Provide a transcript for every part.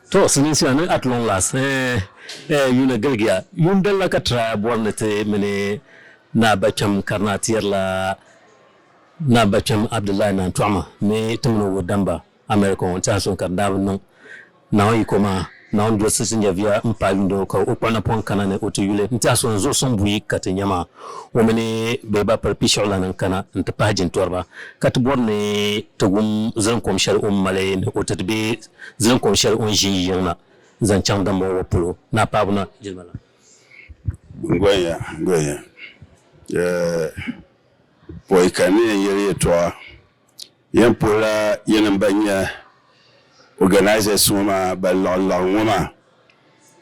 To silimiinsi maa ni at long last eh eh yuuni giligiya. Yuun dali la ka ti daa bɔri ni ti mini Naa Bacham Karinaa ti yɛrila Naa Bacham Abdullahi Naantɔɣima ni ti mini o damba America ŋɔ n-ti a so ka di daa bi niŋ. Naawuni yiko maa, Naawuni dolisi ti nyɛviya m-paai yundi ŋɔ ka o kpuɣi napɔŋ kana ni o ti yuli n-ti a so n-zuɣusuŋ buyi ka ti nya maa. O mini bɛ ba piri Pishiɣulana n-kana nti pahi jintɔriba ka ti bɔri ni ti wum zilinkom shɛli o ni mali ni o ti ti bee zilinkom shɛli o ni ʒi n-yiŋ na zaŋ chaŋ dimbɔŋɔ polo ni a paabu na jilima la. N-gonya, n-gonya. Ɛɛh, pɔi ka n ni yɛn yɛli yɛtɔɣa. Yɛn puhila yɛnim ban nyɛ organizers ŋɔ maa ban laɣim laɣim ŋɔ maa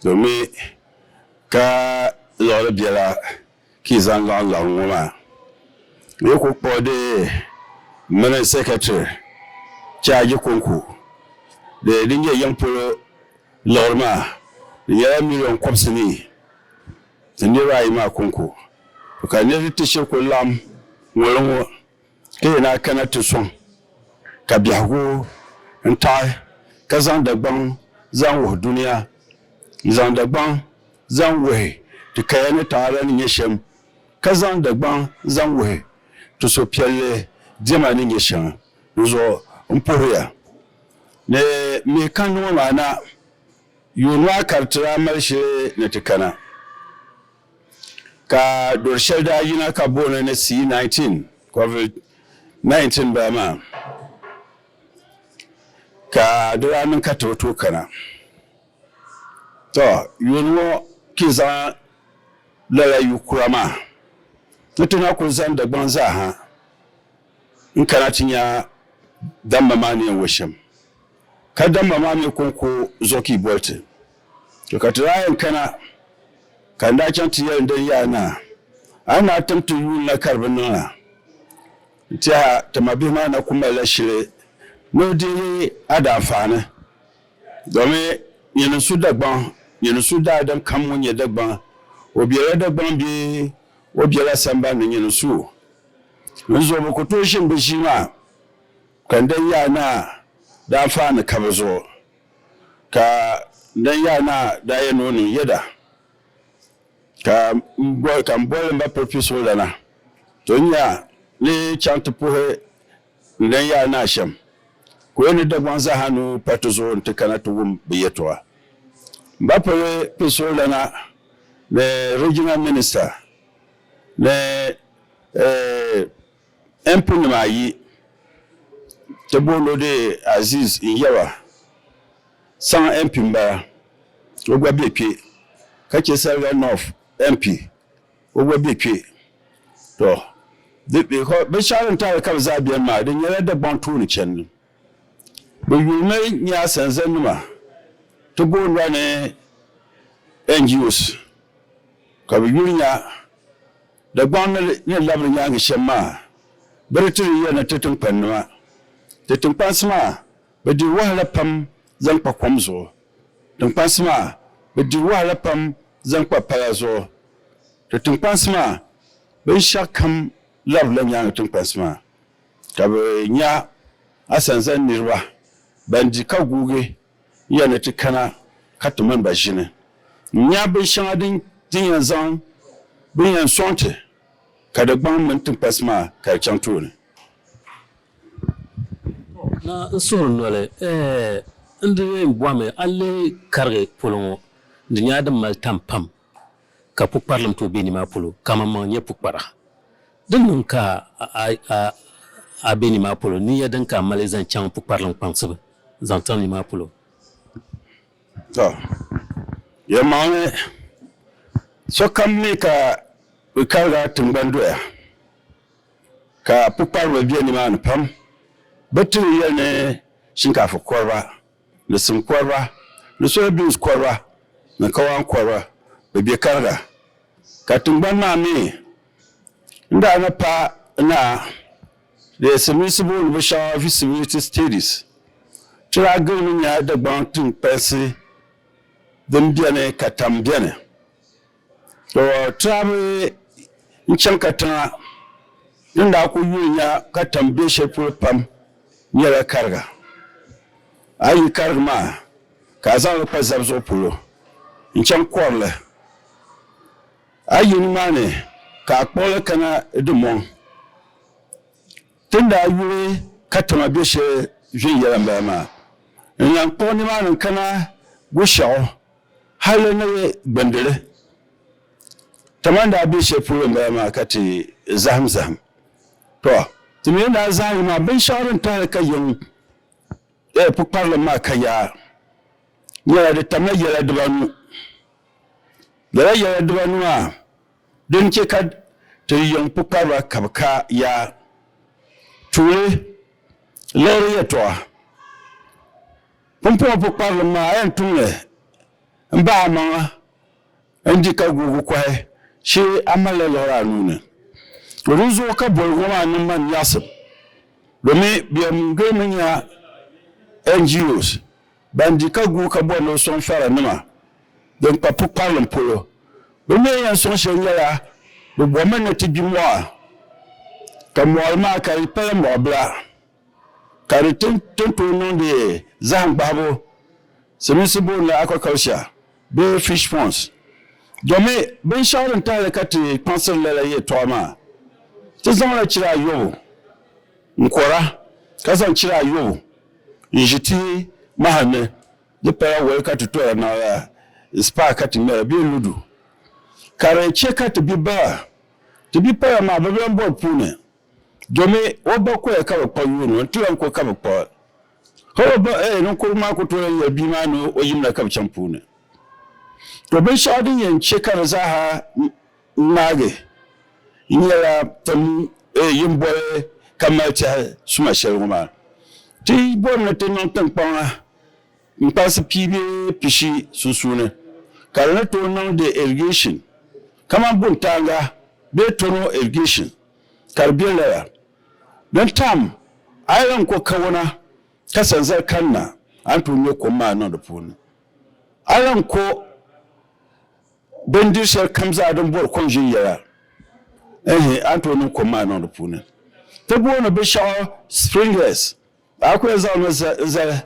domi ka liɣiri bela ka yi zaŋ laɣim laɣim ŋɔ maa. N yi ku kpuɣi di mini secretary charge konko di din nyɛ yiŋ polo liɣiri maa di nyɛla million kɔbisinii ni niriba ayi maa konko ka niriba ti shiri kuli laɣim ŋoli ŋɔ. Ka yi daa kana ti sɔŋ ka biɛhigu n-taɣi, ka zaŋ Dagbaŋ zaŋ wuhi dunia, n-zaŋ Dagbaŋ zaŋ wuhi ti kaya ni taada ni nyɛ shɛm, ka zaŋ Dagbaŋ zaŋ wuhi ti suhupiɛlli diɛma ni nyɛ shɛŋa. Dinzuɣu m puhiri ya ni mihi kandi ŋɔ maa na yuun maa ka ti daa mali shili ni ti kana. Ka dɔr shɛli daa yina ka booni ni C19, COVID-19 bala maa, ka di daa niŋ ka ti bi tooi kana. Tɔ! Yuuni ŋɔ ka yi zaŋ lala yu kura maa ni ti na kuli zani Dagbaŋ zaa ha n-kana ti nya damma maa ni yɛn wo shɛm, ka damma maa mi kɔŋko zuɣu ka yi boli ti. To ka ti daa yɛn kana, ka n daa chaŋ ti yɛli n dini yaa naa, a ni daa tim ti yuun la ka di bi niŋ a? N tɛha ti mabihi maa na ku malila shili ni o deegi a daanfaani, domi nyini n-su Dagbaŋ, nyini n-su daadam kam ŋun nyɛ Dagbaŋ, o bela Dagbaŋ bee o bela sambani ni nyini n-su o. N zuɣu bɛ ku tooi ʒini bɛ ʒii maa ka n dini yaa naa daanfaani ka bɛ zuɣu. Ka dan yaa naa daa yɛli ni o niŋ yɛda, ka m boli m ba Piripisuɣulana, to n nya ni chaŋ ti puhi n dan yaa naa shɛm, ka o ni Dagbaŋ zaaha nuu pa ti zuɣu nti kana ti wum bɛ yɛtɔɣa. M ba Piripisuɣulana ni Regional Minister ni MP nima ayi ti booni o dee Aziz Nyawa Saŋa MP m-bala o gba be kpe ka che Salaga North MP o gba be kpe to binshɛɣu din taɣili ka bɛ zaa beni maa di nyɛla Dagbaŋ tooni chandi bɛ yulimi nyɛ asanza nima ti booni ba ni NGOs ka bɛ yuli nya Dagbaŋ ni labiri nyaaŋa shɛm maa, bɛ di ti di ya ni ti tiŋkpannima. Ti tiŋkpansi maa, bɛ diri wahala pam zaŋ kpa kom zuɣu. Tiŋkpansi maa, bɛ diri wahala pam zaŋ kpa pala zuɣu. Ti tiŋkpansi maa, binshɛɣukam labirila nyaaŋa tiŋkpansi maa, ka bɛ nya asanza niriba ban di ka guugi ya ni ti kana ka ti mini ba ʒini n-nya binshɛŋa din ti yɛn zaŋ bɛ ni yɛn sɔŋ ti ka di gbaŋ mini tiŋkpansi maa ka di chaŋ tooni. Na n suhuri noli, ɛɛh, n di yɛn bɔhimi a lihi karigi polo ŋɔ, di nyɛla din mali tam pam ka pukparilim tooi be nimaa polo, ka amaŋmaŋ nyɛ pukpara. Din niŋ ka a be nimaa polo, niya din ka a mali zaŋ chaŋ pukparilim kpaŋsibu zaŋ chaŋ nimaa polo. Tɔ! Yɛlimaŋli, sokam mi ka bɛ karigi a tiŋgbani doya, ka pukpariba be nimaani pam. Bɛ ti ni yɛli ni shinkaafa kɔriba ni sim kɔriba ni soya beans kɔriba ni kawaan kɔriba bɛ be kariga. Ka tiŋgbani maa mi n daa na pa na di silimiinsi booni bi shɛŋa feasibility studies ti daa gilimi nya Dagbaŋ tiŋkpansi din beni ka tam beni. To ti daa bi n chaŋ katiŋa din daa kuli yuli nya ka tam be shɛli polo pam nyɛla kariga. A yi yi karigi maa. ka a zaŋ li kpa zab zuɣu polo n-chaŋ kɔri li. A yi nimaani ka a kpuɣi li kana di mɔŋ. Ti ni daa yuli ka tiŋa be shɛli viɛnyɛla m-bala maa. N lan kpuɣi nimaani n-kana Gushɛɣu hali ni Gbindili. Tama ni daa be shɛli polo m-bala maa ka ti zahim zahim. Tɔ! Ti mi ni daa zahim li maa binshɛɣu din tahili ka yiŋ pukparilim maa ka yaa nyɛla di tamla yɛla dibanu. Lala yɛla dibanu maa din chɛ ka ti yiŋ pukpariba ka bɛ ka yaa. Tuuli liɣiri yɛtɔɣa. Pumpɔŋɔ pukparilim maa a yɛn tum li m-bahi a maŋa n-di ka guugi kɔhi shee a malila liɣiri a nuu ni. To dinzuɣu ka boligu maa niŋ ma nyaɣisim domi bɛ yɛn gilimi nya NGOs ban di ka guui ka bɔri ni bɛ sɔŋ faranima din kpa pukparilim polo. Bɛ mi ni yɛn sɔŋ shɛli nyɛla bɛ bɔrimi ni ti gbi mɔɣa ka mɔɣili maa ka di pala mɔɣ bila ka di ti ni tooi niŋdi zahim gbahibu silimiinsi booni li aquaculture bee fish ponds domi binshɛɣu din tahili ka ti kpaŋsiri lala yɛltɔɣa maa ti zaŋla chira ayɔbu n-kɔra ka zaŋ chira ayɔbu n-ʒi ti mahim ni di pala wali ka ti tɔra naɣila spa ka ti ŋmɛra bee ludu ka di che ka ti bi bala ti bi paya maa bɛ bi lan bɔri puuni domi o ba koya ka bi kpa yuuni o n-ti lan ko ka bi kpa hal o ba eh ninkurigu maa ku tooi lan yɛli bia maa ni o yimla ka bi chaŋ puuni. To binshɛɣu din yɛn che ka di zaaha ŋmaagi nyɛla ti yin boli ka mali tɛhi suma shɛli ŋɔ maa. Ti yi bori ni ti niŋ tiŋkpaŋa n-kpaŋsi pia bee pishi sunsuuni ka di ni tooi niŋ di irrigation kamani buntaaŋa bee tunnel irrigation ka di be lala. Din tam a yi lan ko kawana ka sanzali kanna a ni tooi nya kom maa niŋ di puuni. A lan ko bindiri shɛli kam zaa din bɔri kom ʒinyɛla, ɛɛhi, a ni tooi niŋ kom maa niŋ di puuni. Ti booni binshɛɣu sprinklers, a ku yɛn zaŋmi zali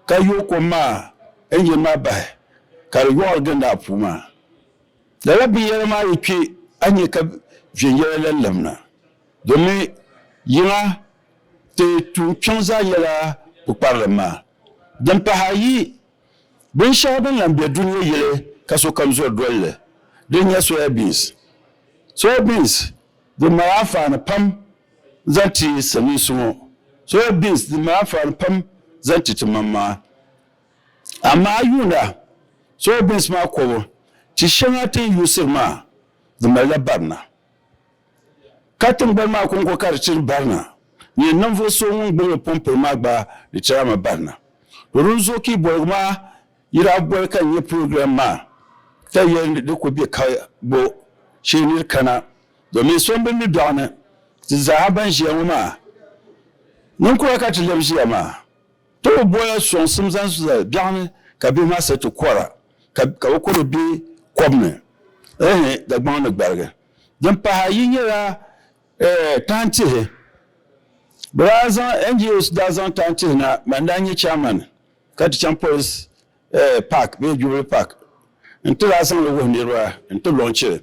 ka yooi kom maa injin maa bahi ka di yɔɣiri gindi a puu maa. Lala binyɛra maa yi kpi a ni nya ka viɛnyɛla lan labina domi yiŋa ti tuun kpiɔŋ zaa nyɛla pukparilim maa. Din pahi ayi, Binshɛɣu din lan be dunia yili ka sokam zori doli li, din nyɛ soya beans. Soya beans din mali anfaani pam zaŋ ti silimiinsi ŋɔ. Soya beans din mali anfaani pam zaŋ ti ti maŋmaŋa. Amaa a yuunda soya beans maa kɔbu, ti shɛŋa ti ni yuusiri maa di malila barina. Ka tiŋgbani maa kɔŋko ka di tiri barina, nyɛ ninvuɣ so ŋun gbubi li pumpuli maa gba di tirami barina. To dinzuɣu ka yi boligu maa yi daa boli ka n nya program maa ka yɛli ni di ku be ka bo shee niri kana domin so m-bi mi biɛɣu ni ti zaaha ban ʒiya ŋɔ maa ninkura ka ti lɛbi ʒiya maa. Ti bi bola sɔŋsim zaŋ zali biɛɣu ni ka bihi maa sa ti kɔra ka bɛ kɔri bɛ kɔbu ni ɛɛh Dagbaŋ ni gbarigi. Din pahi ayi nyɛla tahin tihi. Bɛ daa zaŋ NGOs daa zaŋ tahin tihi na, ban daa nyɛ chairman ka ti chaŋ Police Park bee Jubilee Park n-ti daa zaŋ li wuhi niriba n-ti launch li.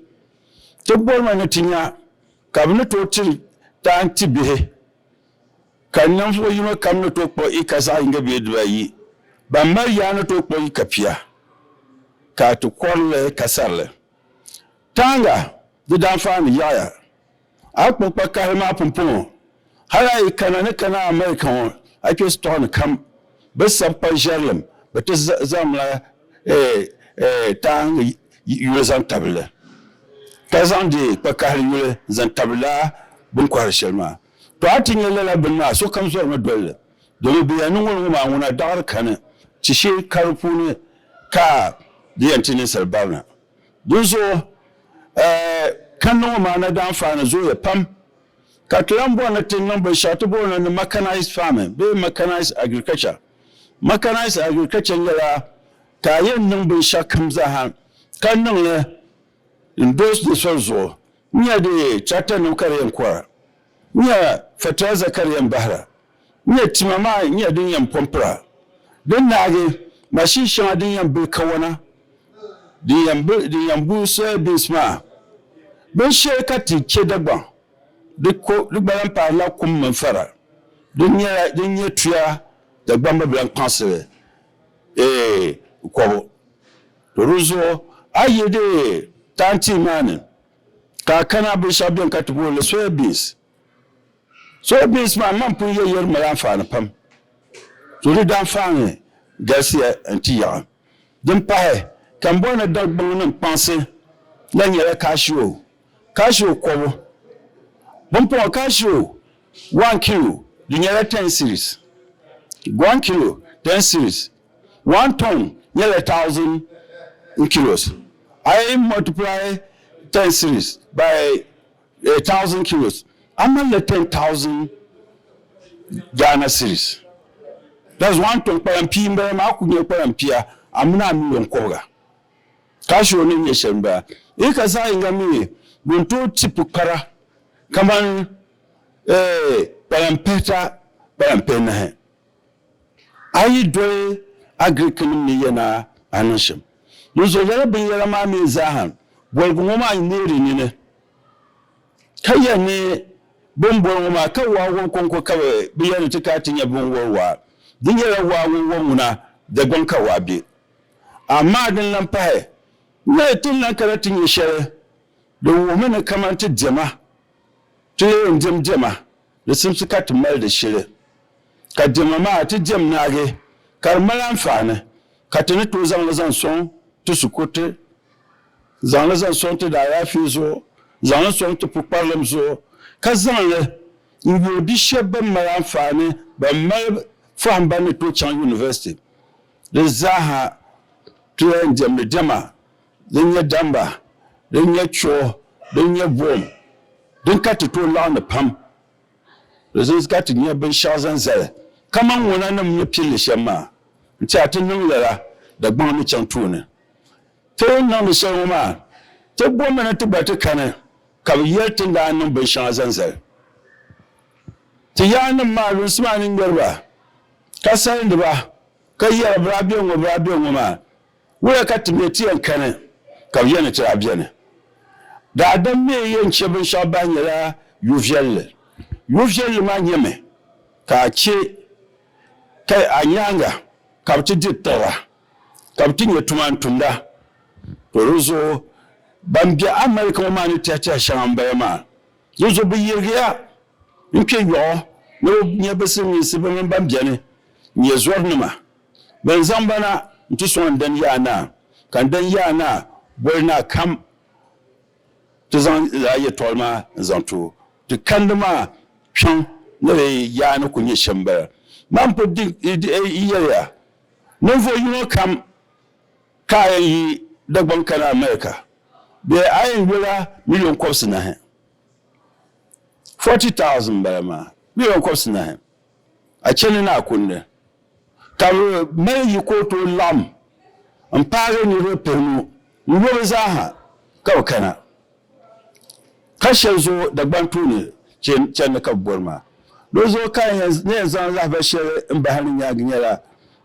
Ti bɔrimi ni ti nya ka bɛ ni tooi tiri tahin ti bihi Ka ninvuɣ yino kam ni tooi kpuɣi eka zaɣ yiŋga bee dibayi, ban mali yaa ni tooi kpuɣi eka pia, ka a ti kɔri li ka sari li. Taaŋa di daanfaani yaɣiya. A kpuɣi kpakahili maa pumpɔŋɔ, hal a yi kana ni kana America ŋɔ, a kpe sitɔɣu ni kam, bɛ sabi kpa ʒiɛrilim, bɛ ti zaŋmila taaŋa yuli zaŋ tabili li, ka zaŋ di kpakahili yuli zaŋ tabili lala bɛ ni kɔhiri shɛli maa. To a ti nya lala bini maa, sokam zɔrimi doli li, domi bɛ yɛn ni ŋuni ŋɔ maa ŋuna daɣiri kani ti shee ka di puuni ka di yɛn ti ninsal barina. Dinzuɣu kanni ŋɔ maa na daanfaani zooya pam, ka ti lan bɔri ni ti niŋ binshɛɣu ti booni ni mechanized farming bee mechanized agriculture. Mechanized agriculture nyɛla ka a yɛn niŋ binshɛɣu kam zaaha ka niŋ li n-doosi di soli zuɣu N-nya di tractor-nim ka di yɛn kɔra. N-nya fertilizer ka di yɛn bahira. N-nya tima maa n-nya din yɛn pɔmpira. Din naagi, Mashin shɛŋa din yɛn bili kawana, din yɛn bili, din yɛn bu soya beans maa, binshɛli ka ti chɛ Dagbaŋ, di ko, di gba lahi pahirila kum mini fara. Din nyɛla din nyɛ tuya Dagbaŋ bi bi lahi kpaŋsiri eeh kɔbu. To di zuɣu a yi di tanti maa ni ka a kana binshɛɣu beni ka ti booni li soya beans. Soya beans maa man pun yɛ yɛri mali anfaani pam. To di daanfaani galisiya n-ti yaɣi. Din pahi ka m bɔri ni Dagbaŋ nim kpaŋsi la nyɛla cashew, cashew kɔbu. Pumpɔŋɔ cashew one kilo di nyɛla ten cedis, one kilo ten cedis, one ton nyɛla thousand kilos. A yi multiply ten cedis by 1000 kilos a malila 10,000 Ghana cedis. That's one ton kpalan pia m-bala maa, a ku nya kpalan pia a mini a million kɔbiga. Cashew ni nyɛ shɛli m-bala. Yi ka zaɣ yinga mi din tooi ti pukpara kamani kpalan pihita kpalan pihinahi. A yi doli Agrikinim ni yɛn a a niŋ shɛm. Dinzuɣu lala binyɛra maa mi zaaha boligu ŋɔ maa neeri nini, ka yɛn ni bɛ ni boli ŋɔ maa ka waa wɔbu kɔŋko ka bɛ yɛn ni ti kana ti nya bɛ ni wari waa. Di nyɛla waa ŋun wɔbu ŋuna Dagbaŋ ka waa be. Amaa din lan pahi nyɛla ti ni lan kana ti nya shɛli di wuhimi ni kaman ti diɛma, ti yɛn diɛm diɛma Di simsi ka ti mali di shili, ka diɛma maa ti diɛm naagi ka di mali anfaani, ka ti ni tooi zaŋ li zaŋ sɔŋ ti shikuruti, zaŋ li zaŋ sɔŋ ti daalaafee zuɣu, zaŋ li sɔŋ ti pukparilim zuɣu, ka zaŋ li n-yooi bi shɛba ban mali anfaani ban mali fahim ban ni tooi chaŋ university. Di zaaha ti yɛn diɛmdi diɛma din nyɛ damba, din nyɛ chuɣu, din nyɛ buɣim. Din ka ti tooi laɣindi pam, di zuɣu ka ti nya binshɛɣu zaŋ zali kaman ŋuna nim ni pilli shɛm maa n-ti a ti niŋ lala Dagbaŋ ni chaŋ tooni. Ti ni niŋdi shɛli ŋɔ maa, ti bommi ni ti gba ti kani ka bɛ yɛli ti ni daa niŋ binshɛŋa zaŋ zali ti yaannim maa lunsi maa ni ŋmɛri ba ka salindi ba ka yɛra bɛ daa be ŋ-ŋɔ bɛ daa be ŋ-ŋɔ maa. Wula ka ti mi ti yɛn kani ka bɛ yɛn ni ti daa beni? Daadam mi yɛn chɛ binshɛɣu bahi nyɛla yu viɛlli. Yu viɛlli maa nyɛmi ka a chɛ ka a nyaaŋa ka bɛ ti diri tiɣira, ka bɛ ti nya tuma n-tumda. To di zuɣu ban be America ŋɔ maa ni tɛhitɛhi shɛŋa m-bala maa. Di zuɣu bɛ yirigiya n-kpe yɔɣu ni bɛ nya bɛ silimiinsi bɛ mini ban beni n-nyɛ zɔrinima. Bɛn zaŋ ba na nti sɔŋ n dan Yaa Naa, ka n dan Yaa Naa boli naa kam ti zaŋ lala yɛtɔɣili maa n-zaŋ ti o. Ti kandi maa kpiɔŋ ni di yaa ni kul nyɛ shɛm m-bala. Man pun di yɛli ya, ninvuɣ yino kam ka a yɛn yi Dagbaŋ kana America bee a yɛn yola miliɔn kɔbisinahi, 40,000 m-bala maa, miliɔn kɔbisinahi. A chani ni a kundi, ka bɛ mali yiko tooi laɣim m-paagi niriba pihinu n-yo bɛ zaaha ka bɛ kana. Ka shɛli zuɣu Dagbaŋ tooni chandi ka bɛ bɔri maa. Di zuɣu ka n ni yɛn zaŋ lahibali shɛli m-bahi ni nyaaŋa nyɛla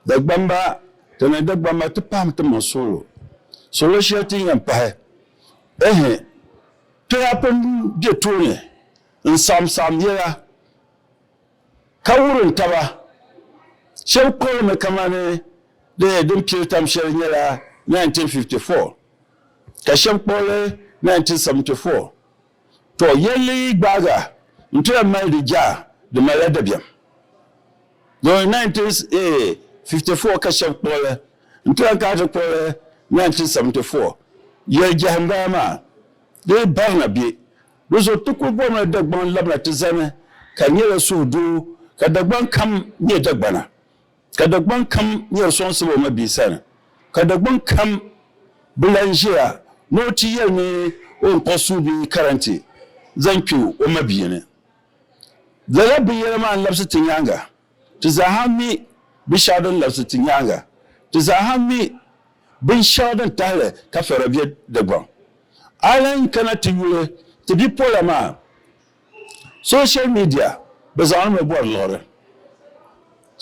Dagbamba, ti ni Dagbamba ti pahim ti maŋ suɣilo. Suɣilo shɛli ti ni yɛn pahi, ɛhɛ, ti daa pun be tooni n-saɣimsaɣim yɛla. Ka wurim taba. Shɛba kpuɣirimi kamani di din pili tam shɛli nyɛla 1954 ka shɛba kpuɣi li 1974. Tɔ yɛlli yi gbaagi a n-ti lahi mali di jaa di malila dabiɛm. Domin 1954 ka shɛba kpuɣi li n-ti lahi kana ti kpuɣi li 1974. Yɛli jɛhi m-bala maa di barina be. Di zuɣu ti kul bomila Dagbaŋ labina ti zani ka nyɛla suhudoo, ka Dagbaŋ kam nyɛ Dagbana, ka Dagbaŋ kam nyari sɔŋsibu o mabia sani, ka Dagbaŋ kam bi lan ʒiya ni o ti yɛli ni o ni kpuɣi suhu bee karanti zaŋ kpe o mabia ni. Lala binyɛra maa n-labisi ti nyaaŋa. Ti zaaha mi binshɛɣu din labisi ti nyaaŋa. Ti zaaha mi binshɛɣu din tahili ka fara be Dagbaŋ. A lan kana ti yuli ti bipola maa, social media, bɛ zaŋ li mi bɔri liɣiri.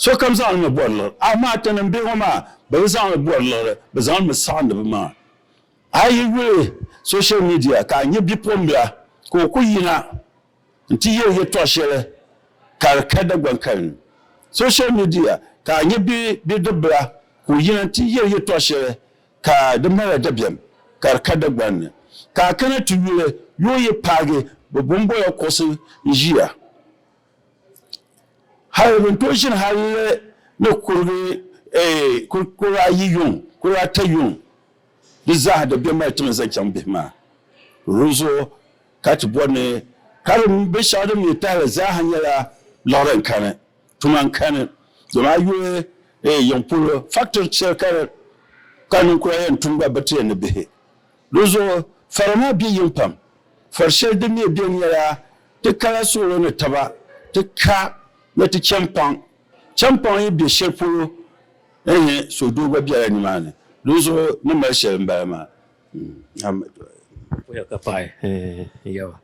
Sokam zaŋ li mi bɔri liɣiri, amaa tinim bihi ŋɔ maa bɛ bi zaŋ li bɔri liɣiri, bɛ zaŋ li mi saɣindi bɛ maŋa. A yi yuli social media ka a nya bipuɣimbila ka o ku yina nti yɛli yɛtɔɣ shɛli ka di ka Dagbaŋ kali ni. Social media ka a nya bidibbila ka o yina nti yɛli yɛtɔɣ shɛli ka di malila dabiɛm ka di ka Dagbaŋ ni. Ka a kana ti yuli yoo yi paagi bɛ bombola kuɣusi n-ʒiya. Hali bɛ ni tooi ʒini hali ni kurigi kur ayi yuŋ, kur ata yuŋ, di zaaha di bɛ mali timi zaŋ chaŋ bihi maa. Dinzuɣu ka ti bɔri ni ka di binshɛɣu din mi tahili zaaha nyɛla liɣiri n-kani, tuma n-kani. Domi a yuli yiŋ polo factory shɛli ka di ka ninkura yɛn tum gba bi ti yɛn ni bihi. Dinzuɣu fara maa be yiŋ pam. Far shɛli din mi beni nyɛla ti kala suɣulo ni taba, ti ka ni ti chɛmpaŋ. Chɛmpaŋ yi be shɛli polo, ɛɛh, suhudoo gba bela nimaani. Dinzuɣu ni mali shɛli m-bala maa. Puhiya ka paɣi yawa.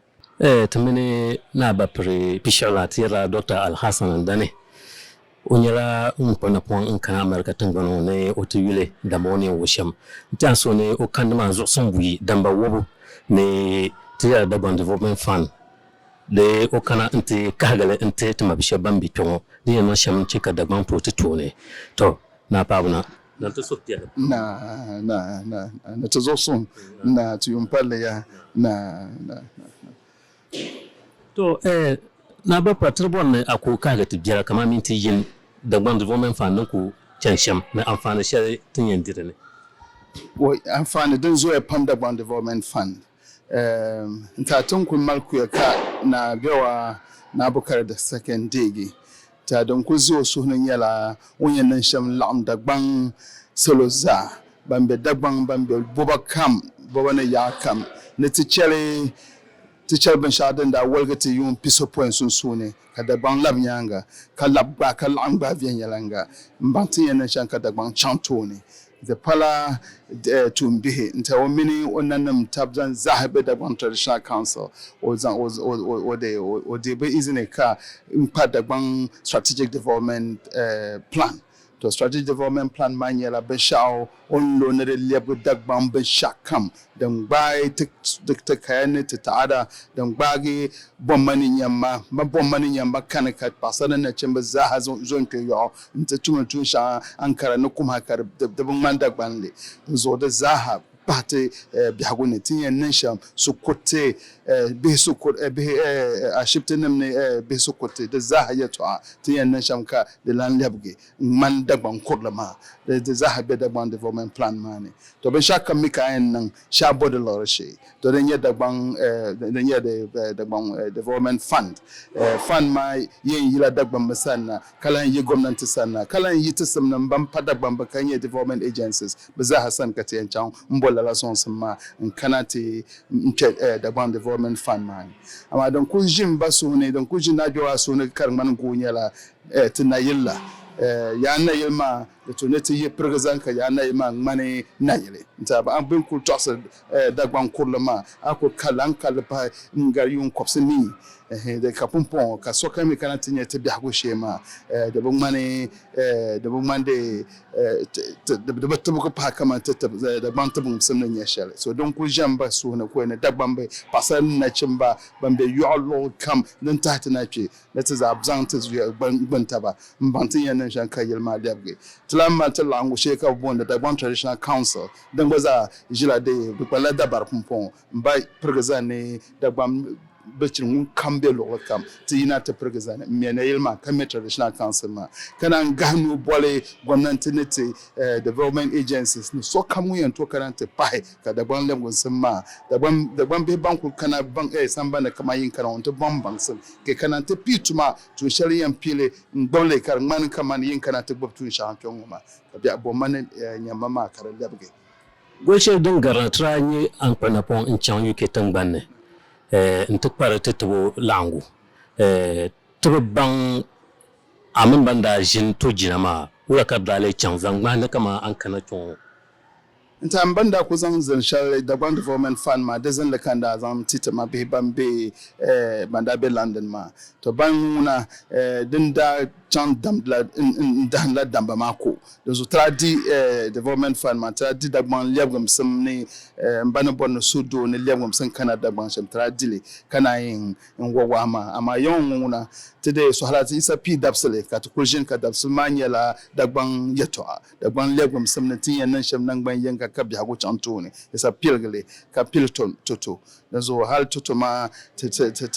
Ti mini Naa Bapiri Pishiɣila ti yɛrila Doctor Alhassan Andani. O nyɛla ŋun kpuɣi napɔŋ n-kana America tiŋgbani ŋɔ ni o ti yuli dama o ni yɛn wuhi shɛm n-ti a so ni o kandi maa zuɣusuŋ buyi damba wɔbu ni ti yɛla Dagbaŋ Development Fund di o kana nti kahigi li n-ti ti mabi shɛba ban be kpe ŋɔ di yɛn niŋ shɛm n-che ka Dagbaŋ tooi ti tooni. Tɔ! Naa paɣibu na. Na ti suhupiɛlli. Na, na, na, na ti zuɣusuŋ. Na ti yuun palli ya. Na, na, na, na. To, eh, Naa Bappa, ti di bɔri ni a ku kahigi ti biɛla kamani minti yini Dagbaŋ Development Fund ni ku chani shɛm ni anfaani shɛli ti ni yɛn di di ni. Wɔ, anfaani din zooya pam Dagbaŋ Development Fund. Eh, n-ti a ti ni kuli mali kuya ka Naa Gbɛwa Naa Bukari the Second deegi. Ti din kuli ʒe o suhu ni nyɛla o ni yɛn niŋ shɛm laɣim Dagbaŋ salo zaa ban be Dagbaŋ ban be boba kam boba ni yaɣa kam ni ti chɛli ti chɛli binshɛɣu din daa woligi ti yuun pisopɔin sunsuuni ka Dagbaŋ labi nyaaŋa ka labi gbaai ka laɣim gbaai viɛnyɛliŋga m-baŋ ti ni yɛn niŋ shɛm ka Dagbaŋ chaŋ tooni. Di pala tuumbihi n-ti o mini o nanim tab zan zahi be Dagbaŋ Traditional Council. O zaŋ o deei bɛ izini ka n-kpa Dagbaŋ Strategic Development Plan. To Strategic Development Plan maa nyɛla binshɛɣu o ni lo ni di lɛbigi Dagbaŋ binshɛɣu kam din gbaai ti kaya ni ti taɣada, din gbaagi bomma ni nyamma, bomma ni nyamma kani ka paɣasara ni nachimba zaaha zo n-kpe yɔɣu Nti tumdi tuun shɛŋa Ankara ni kum ha ka di bi ŋmani Dagbanli. Di zuɣu di zaaha pahi ti biɛhigu ni ti ni yɛn niŋ shɛm sikuriti, bihi bihi ashibiti nim ni bihi sikuriti di zaaha yɛltɔɣa ti ni yɛn niŋ shɛm ka di lan lɛbigi n-ŋmani Dagbaŋ kurili maa. Di zaaha be Dagbaŋ Development Plan maa ni. To binshɛɣu kam mi ka a yɛn niŋ shee a bo di liɣiri shee. To din nyɛ Dagbaŋ din nyɛ Dagbaŋ Development Fund. Fund maa yɛn yila Dagbamba sani na ka lahi yi gomnanti sani na ka lahi yi ti simnim ban pa Dagbamba ka nyɛ development agencies bɛ zaaha sani ka ti yɛn chaŋ m-bo lala sɔŋsim maa n-kana ti n-kpe Dagbaŋ Development Fund maa ni. Amaa din kuli ʒi m ba suhu ni, din kuli ʒi Naa Gbewaa suhu ni ka di ŋmani guui nyɛla ti nayili la. Yaa nayili maa di tu ni ti yi pirigi zaŋ ka yaa nayili maa ŋmani nayili n-ti a bɛ ni kuli tɔɣisiri Dagbaŋ kurili maa, a kuli kalli a ni kalli pahi n-gari yuun kɔbisi nii. Di ka pumpɔŋɔ ka sokam mi kana ti nya ti biɛhigu shee maa, di bi ŋmani, di bi ŋmani di, di bi tibigi pahi kaman ti Dagbaŋ tibiŋsim ni nyɛ shɛli. So din kuli ʒe m-bahi suhu ni kuli ni Dagbambi paɣisara ni nachimba ban be yɔɣu luɣili kam din tahi ti na kpe ni ti zaa zaŋ ti zuya gbuni taba m-baŋ ti ni yɛn niŋ shɛm ka yili maa lɛbigi. Ti lahi mali ti laɣingu shee ka bɛ booni Dagbaŋ Traditional Council din gba zaa ʒila di kpalila dabari pumpɔŋɔ m-ba pirigi zani ni Dagbaŋ bilichini ŋun kam be luɣili kam ti yina ti pirigi zani m-me nayili maa ka me Traditional Council maa ka naan gahi nuu boli gomnanti ni ti development agencies ni sokam ŋun yɛn tooi kana nti pahi ka Dagbaŋ lɛbigimsim maa Dagbaŋ bihi ban kuli kana sambani kamani yin kana ŋɔ nti bɔŋ baŋsim ka kana nti pii tuma tuun shɛli yɛn piili n-gbubi li ka di ŋmani kamani yin kana ti gbubi tuun shɛŋa kpe ŋɔ maa ka biɛhi bomma ni nyamma maa ka di lɛbigi. Goli shɛli din garina ti daa nyɛ a ni kpuɣi napɔŋ n-chaŋ UK tiŋgbani ni nti kpari ti tibo laɣingu. Ti bi baŋ a mini ban daa ʒini to jina maa wula ka di daa lee chaŋ zaŋ ŋmahi ni kaman a ni kana kpe ŋɔ. N-ti a m-ban daa kuli zaŋ zin shɛli Dagbaŋ Development Fund maa di zinli ka n daa zaŋ ti ti ma bihi ban be ban daa be London maa. To ban ŋuna din daa. chaŋ damdila n-dahindila damba maa ko. Dinzuɣu ti daa di Development Fund maa, ti daa di Dagbaŋ lɛbigimsim ni m ba ni bɔri ni suhudoo ni lɛbigimsim kana Dagbaŋ shɛm, ti daa di li ka naan yi n wa wahi maa. Amaa ya ŋɔ ŋɔ ŋuna ti dee sɔhila ti Yisa pii dabisili ka ti kuli ʒini ka dabisili maa nyɛla Dagbaŋ yɛtɔɣa, Dagbaŋ lɛbigimsim ni ti ni yɛn niŋ shɛm naŋgban yinga ka biɛhigu chaŋ tooni. Yisa piligi li ka pili toto. Dinzuɣu hal toto maa ti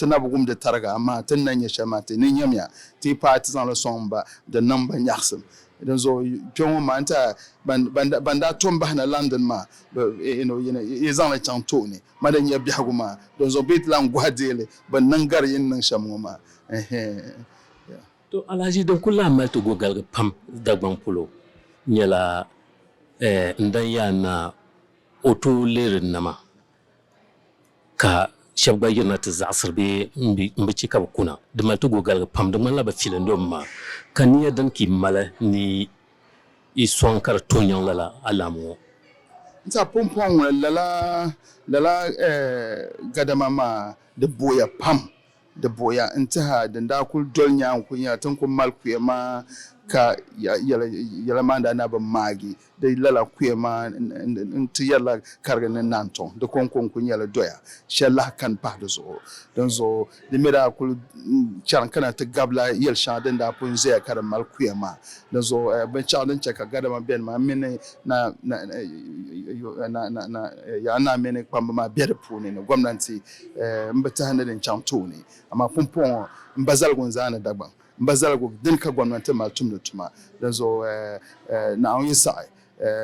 na bi wumdi tariga, amaa ti ni na nya shɛli maa ti ni nyamiya ti yi paai ti zaŋ li sɔŋ ba di niŋ ba nyaɣisim. Dinzuɣu kpe ŋɔ maa n-ti a ban daa tom bahi na London maa yi zaŋ li chaŋ tooni ma di nya biɛhigu maa, dinzuɣu bɛ yi ti lan gɔhi deei li bɛ ni niŋ gari yi ni niŋ shɛm ŋɔ maa. To Alhaji din kuli lahi mali ti gogaligi pam Dagbaŋ polo nyɛla n dan yaa naa o tooi leeri nama ka shɛba gba yirina ti zaɣisiri bee m-bi che ka bɛ kuna. Di mali ti gogaligi pam, di ŋmanila bɛ filindomi maa. Ka nia din ka yi mali ni yi sɔŋ ka di tooi nyaŋ lala alaamu ŋɔ? N-tɛha pumpɔŋ ŋɔ lala lala gadama maa di booya pam. Di booya n-tɛha din daa kuli doli nyaaŋa kuli nyɛla ti ni kuli mali kuya maa ka yɛla maa daa na bi maagi. Di lala kuya maa n-ti yɛrila karigi ni Nantɔŋ di kɔŋko n-kuli nyɛla doya shɛli lahi kani pahi di zuɣu. Dinzuɣu di mi daa kuli chani kana ti gabila yɛl shɛŋa din daa pun zaya ka di mali kuya maa. Dinzuɣu binshɛɣu din che ka gadama beni maa mini Yaa Naa mini kpamba maa be di puuni ni gomnanti m-bi tahi ni din chaŋ tooni. Amaa pumpɔŋɔ m ba zaligu n-zaani Dagbaŋ. M ba zaligu dini ka gomnanti mali tumdi tuma. Dinzuɣu Naawuni yi saɣi,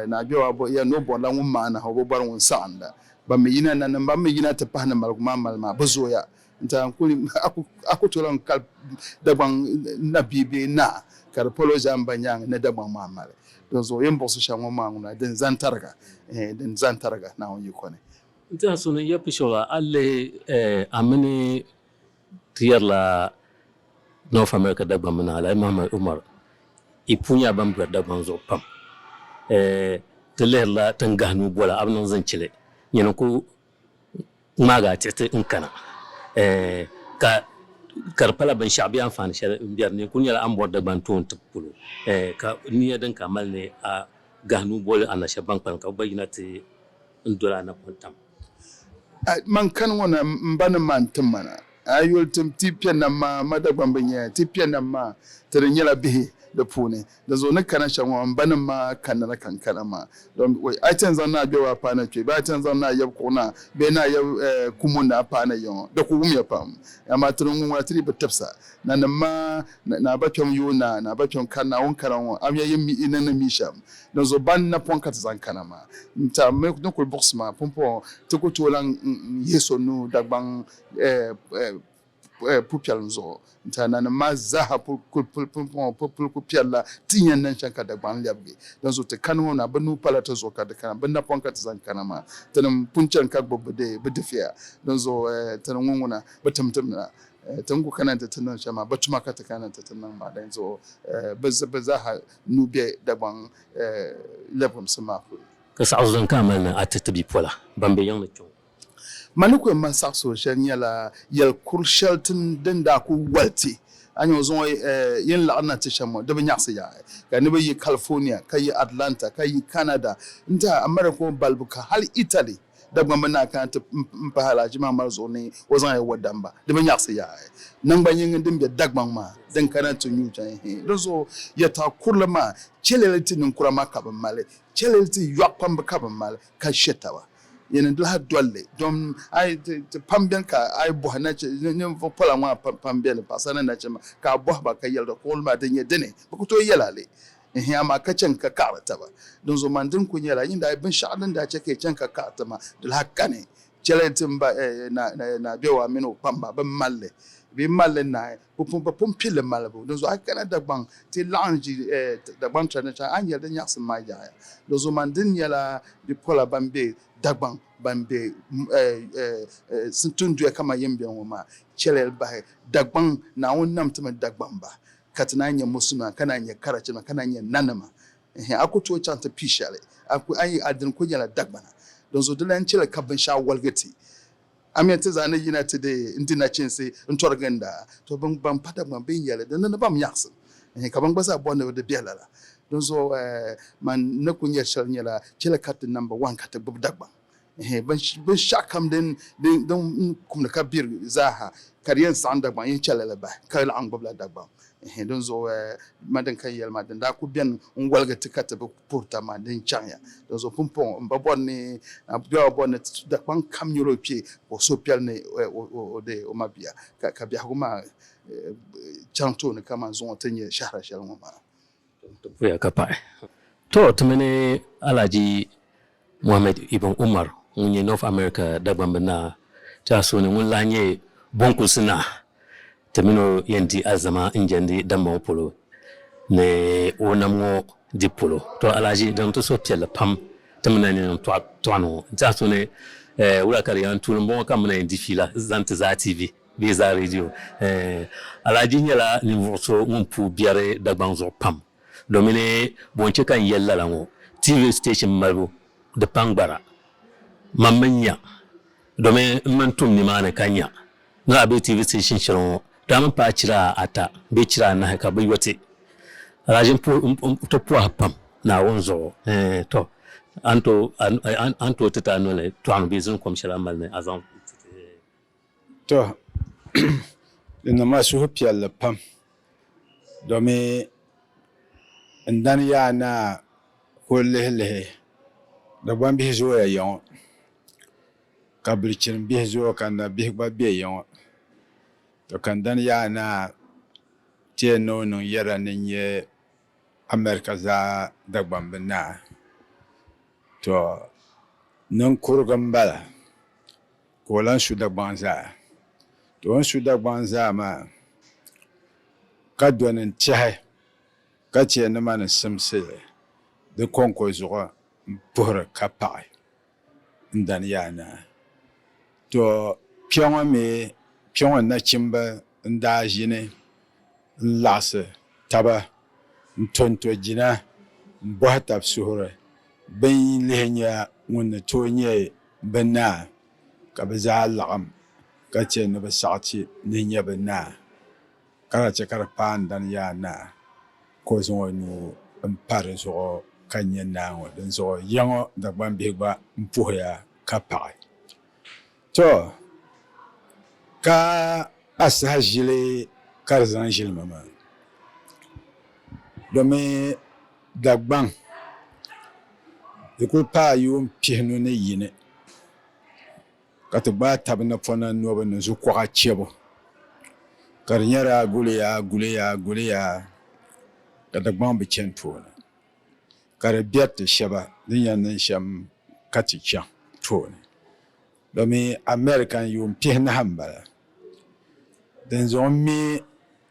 Naa Gbɛwaa bo ya ni o bɔrila ŋun maana o bi bɔri ŋun saɣinda. Ban mi yina na ni ban mi yina ti pahi ni maligu maa mali maa, bɛ zooya n-ti a n-kuli a ku tooi lan kali Dagbaŋ nabia bee naa ka di palo ʒe m ba nyaaŋa ni Dagbaŋ maa mali. Dinzuɣu yi ni buɣisi shɛm ŋɔ maa ŋuna din zani tariga, din zani tariga Naawuni yiko ni. N ti a suni ya pishi a lihi a mini ti yɛrila North America Dagbaŋ mini Alhaji Mohammed Umar i puu nyɛla ban bɔri Dagbaŋ zuɣu pam. Ti lihirila ti ni gahi nuu bola a bi niŋ zinchili nyini n-ku ŋmaagi a tiɣiti n-kana ka ka di pala binshɛɣu bee anfaani shɛli m-be di ni n-kuli nyɛla a ni bɔri Dagbaŋ toon tibu polo ka nia din ka a mali ni a gahi nuu boli a na shɛba ban kpalim ka bɛ gba yina ti n doli a napɔŋ tam. Man kani ŋɔ na m ba ni ma n-tim ma na. A yi yuli tim ti kpe nam maa, ma Dagbaŋ bi nya ti kpe nam maa, ti di nyɛla bihi di puuni. Dinzuɣu ni kana shɛm ŋɔ, m ba nim maa kanna na ka n kana maa. Don a yi ti yɛn zaŋ Naa Gbewaa paai na kpe bee a yi ti yɛn zaŋ Naa Yab Kuɣu Naa bee Naa Yab Kumu Naa paai na ya ŋɔ, di ku wumya pam. Amaa ti ni ŋun ŋuna ti dii bi tibisa. Nanim maa, Naa Ba Kpɛm Yoo Naa, Naa Ba Kpɛm Kari Naawuni kana ŋɔ, a mi yi mi yi ni ni mi shɛm. Dinzuɣu ban napɔŋ ka ti zaŋ kana maa. N-ti a mi ni kuli buɣisi maa pumpɔŋɔ ti ku tooi lan yihi so nuu Dagbaŋ pupiɛlim zuɣu. N-ti a nanim maa zaaha pumpɔŋɔ puli ku piɛlila ti yɛn niŋ shɛm ka Dagbaŋ lɛbigi. Dinzuɣu ti kani ŋɔ na bɛ nuu pala ti zuɣu ka di kana, bɛ napɔŋ ka ti zaŋ kana maa. Tinim pun chani ka gbubi bɛ difiya. Dinzuɣu tini ŋɔ ŋuna bɛ tim ti na. Ti ni ku kana nti ti niŋ shɛm maa, bɛ tuma ka ti kana nti ti niŋ maa. Dinzuɣu bɛ zaaha nuu be Dagbaŋ lɛbigimsim maa puuni. Ka saɣisigu din ka a mali ni a ti ti bipola ban be yiŋ ni kpe ŋɔ. Ma ni ku yɛn mali saɣisigu shɛli nyɛla yɛl kur shɛli din daa ku wali ti. A nya o zuŋɔ yi ni laɣim na ti shɛm ŋɔ, di bi nyaɣisi yaɣi. Ka niriba yi California, ka yi Atlanta, ka yi Canada n-ti America ŋɔ balibu ka hali Italy Dagbamba ni naa kana ti m-pahi Alhaji Mahamadu zuɣu ni o zaŋ ya wa damba, di bi nyaɣisi yaɣi. Naŋgban yiŋa din be Dagbaŋ maa din kana ti nyu chaŋ hee. Di zuɣu yɛtɔɣ kurili maa, chɛlili ti ninkura maa ka bɛ mali, chɛlili ti yɔɣu kpamba ka bɛ mali ka she taba. Yɛn n lahi doli li dom a yi ti pam beni ka a yi bɔhi ninvuɣ pola ŋɔ maa pam beni, paɣisara ni nachimba, ka a bɔhi ba ka yɛli kuɣili maa din nyɛ dini, bɛ ku tooi yɛl a li. Ɛhɛn, amaa ka chani ka kaɣiri taba. Dinzuɣu man din kul nyɛla, yin daa binshɛɣu din daa chɛ ka yi chani ka kaɣiri taba maa, di lahi kani. Chɛliya ti m ba Naa Gbɛwaa mini o kpamba bɛ mali li. Bɛ yi mali li naai, bɛ pun pili li malibu. Dinzuɣu a yi kana Dagbaŋ ti laɣim ʒi Dagbaŋ traditional, a ni yɛli di nyaɣisim maa yaɣiya. Dinzuɣu man din nyɛla bipola ban be Dagbaŋ, ban be tinduya kaman yin be ŋɔ maa, chɛliya li bahi Dagbaŋ, Naawuni nam ti mi Dagbamba. Ka ti naan nyɛ musulima, ka naan nyɛ karachinima, ka naan nyɛ nanima. Ɛhɛn, a ku tooi chaŋ ti pii shɛli, a ku, a yi, a dini kul nyɛla Dagbana. Dinzuɣu di lan chɛli ka binshɛɣu woligi ti. A mi ti zaa ni yina ti deei n-di nachiinsi n-tɔri ginda, to ban pa Dagbaŋ bee n-yɛli di ni ni bam nyaɣisim. Ka ban gba zaa bɔri ni bɛ di bɛ lala. Dinzuɣu man ni kuli nyari shɛli nyɛla chɛli ka ti number one ka ti gbubi Dagbaŋ. Binshɛɣu kam din kumdi ka biri zaaha ka di yɛn saɣim Dagbaŋ yɛn chɛli li bahi ka laɣim gbubila Dagbaŋ. Dinzuɣu man din ka yɛli maa din daa kuli beni n-woligi ti ka ti bi puhiri taba maa din chaŋya. Dinzuɣu pumpɔŋɔ m ba bɔri ni Biɛwa bɔri ni Dagbaŋ kam nyɛla o kpee ka o suhupiɛlli ni o deei o mabia ka biɛhigu maa chaŋ tooni kaman zuŋɔ ti nyɛ shɛhira shɛli ŋɔ maa. Ti puya ka paɣi. To ti mini Alhaji Mohammed Ibn Umar ŋun nyɛ North America Dagbamb naa ti a suuni ŋun lahi nyɛ Bonkulsi naa ti mini o yɛn di alizama n-jɛndi Dambɔŋɔ polo ni o nam ŋɔ dibu polo. To Alhaji di niŋ ti suhupiɛlli pam ti mini a ni niŋ tɔɣini ŋɔ n-ti a suuni wula ka di yaa n tuuli m-bɔŋɔ ka m mini a yɛn di fiila zaŋ ti Zaa TV. Bee zaa radio. Alhaji nyɛla ninvuɣ so ŋun puu biɛri Dagbaŋ zuɣu pam. Domini bɔ n-che ka n yɛli lala ŋɔ, TV station malibu di pa n-gbara. Man mi nya, domi m mini tum nimaani ka nya ni a be TV station shɛli ŋɔ, daa mi paai chira ata bee chira anahi ka bɛ yo ti. Alhaji m ti pɔhi pam Naawuni zuɣu. Tɔ! A ni tooi ti ti a noli tɔɣini bee zini kom shɛli a ni mali ni a zaŋ ti ti. To, di niŋ ma suhupiɛlli pam domi n dani yaa naa kul lihilihi Dagbambihi zooya ya ŋɔ ka bilichini bihi zooi ka nabihi gba be ya ŋɔ. To ka n dani yaa naa ti yɛn ni o niŋ yɛda ni n-nyɛ America zaa Dagbambi naa. To ninkurugu m-bala. Ka o lan su Dagbaŋ zaa. To o ni su Dagbaŋ zaa maa, ka dɔni n-tɛhi ka chɛ ni ma ni simsi di kɔŋko zuɣu m-puhiri ka paɣi n dani Yaa Naa. To kpe ŋɔ mi, kpe ŋɔ nachimba n-daa ʒini n-laɣisi taba n-tonto jina m-bɔhi tab suhuri bɛ ni lihi nya ŋun ni tooi nyɛ bɛ naa, ka bɛ zaa laɣim ka chɛ ni bɛ saɣi ti ni nyɛ bɛ naa, ka daa chɛ ka di paai n dan Yaa Naa, ka o zaŋ o nuu m-pa di zuɣu ka nyɛ naa ŋɔ. Dinzuɣu ya ŋɔ Dagbambihi gba m-puhiya ka paɣi. Tɔ! Ka a saha ʒili ka di zaŋ ʒili ma maa, domi Dagbaŋ di kuli paai yuun pihinu ni yini ka ti gbaai tab napɔna nɔbu ni zukuɣa chɛbu, ka di nyɛla guliya guliya guliya ka Dagbaŋ bi chani tooni, ka di biɛri ti shɛba din yɛn niŋ shɛm ka ti chaŋ tooni. Domi American yuun pihinahi m-bala. Dinzuɣu m mi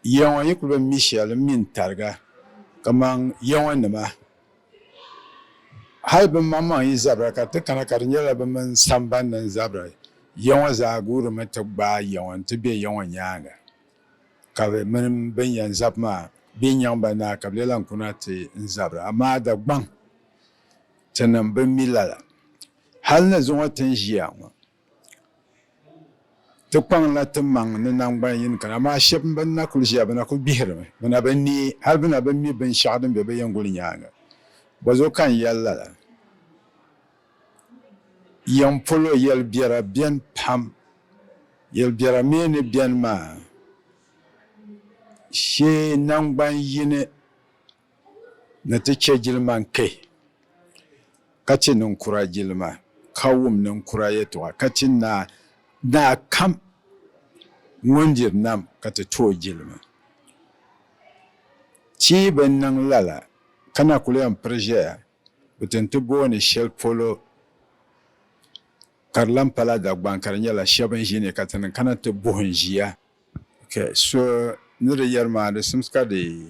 ya ŋɔ yi kuli bi mi shɛli m mi n tariga kaman ya ŋɔ nima hali bɛ maŋmaŋ yi zabira ka ti kana ka di nyɛla bɛ mini samban ni n-zabira ya ŋɔ zaa guurimi ti gbaai ya ŋɔ nti be ya ŋɔ nyaaŋa ka bɛ mini bɛn yɛn zabi maa bɛ nyaŋ ba naai ka bɛ lee lan kuna ti n-zabira amaa Dagbaŋ tinim bi mi lala. Hal ni zuŋɔ ti ni ʒiya ŋɔ, ti kpaŋla ti maŋ ni naŋgban yini kani, amaa shɛb bɛn na kul ʒiya, bɛ na kul gbihirimi, bɛ na bi neei, hal bɛ na bi mi binshɛɣu din be bɛ yɛŋguli nyaaŋa. Bɔzuɣu ka n yɛli lala? Yiŋ polo yɛlibiɛra beni pam, yɛlibiɛra mi ni beni maa shee naŋgban yini ni ti chɛ jilima n-kpe, ka ti niŋkura jilima, ka wum niŋkura yɛtɔɣa, ka ti naa naa kam ŋun diri nam ka ti ti o jilima. Ti yi bi niŋ lala, ka na kul yɛn piri ʒiɛya, bɛ ti ni ti booni shɛli polo ka di lan pala Dagbaŋ, ka di nyɛla shɛba n-ʒini ka ti ni kana ti buhi n-ʒiya. Okay, so ni di yɛri maa di simsi ka di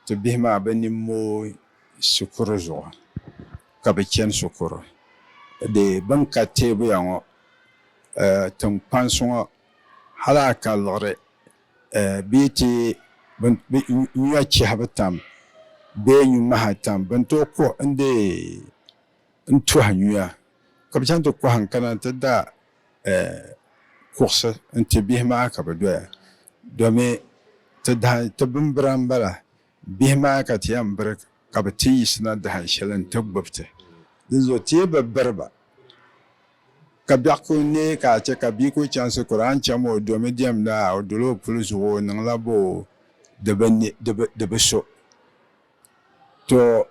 ti bihi maa bɛ nini mooi shikuru zuɣu ka bɛ chani shikuru. Di bɛ ni ka teebuya ŋɔ tiŋkpansi ŋɔ hali a ka liɣiri bɛ yi ti nyuya chihibu tam bee nyumaha tam bɛ ni tooi kuhi n-deei n-tɔhi nyuya ka bɛ chaŋ ti kɔhi n-kana nti da kuɣusi n-ti bihi maa ka bɛ doya domi ti dahi ti bimbira m-bala. Bihi maa ka ti yɛn biri ka bɛ ti yiɣisina dahin shɛli nti gbubi ti. Dinzuɣu ti yi bi biri ba, ka biɛɣu kul neei ka a chɛ ka bia kul chaŋ shikuru, a ni cham o domi diɛmda, o dola o puli zuɣu, o niŋla bɔ di bi so. To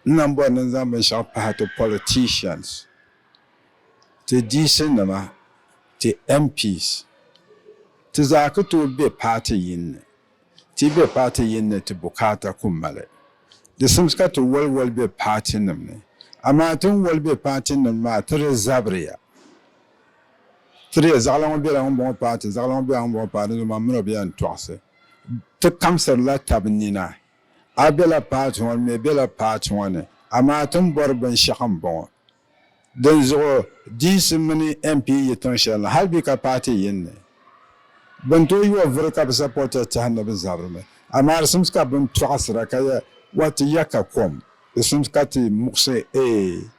n lan bɔri ni n zaŋ binshɛɣu pahi ti politicians, ti DC nima, ti MPs, ti zaa ku tooi be party yini ni. Ti be party yini ni ti bukaata ku mali. Di simsi ka ti woli woli be party nim ni. Amaa ti ni woli be party nim maa ti di zabiriya. Ti di ya zaɣila ŋɔ bela ŋun bɔŋɔ party, zaɣila ŋɔ bela ŋun bɔŋɔ party, dinzuɣu man mini o bi yɛn tɔɣisi. Ti kamsirila tab nina. A bela party ŋɔ ni, m mi bela party ŋɔ ni, amaa ti ni bɔri binshɛɣu m-bɔŋɔ. Dinzuɣu DC mini MP yi tiŋ shɛli ni hali bɛ ka paati yini ni, bɛ ni tooi yo vuri ka bɛ sapɔtiri tɛhi ni bɛ zabirimi. Amaa di simsi ka bɛ ni tɔɣisira ka ya wa ti ya ka kom. Di simsi ka ti muɣisi eei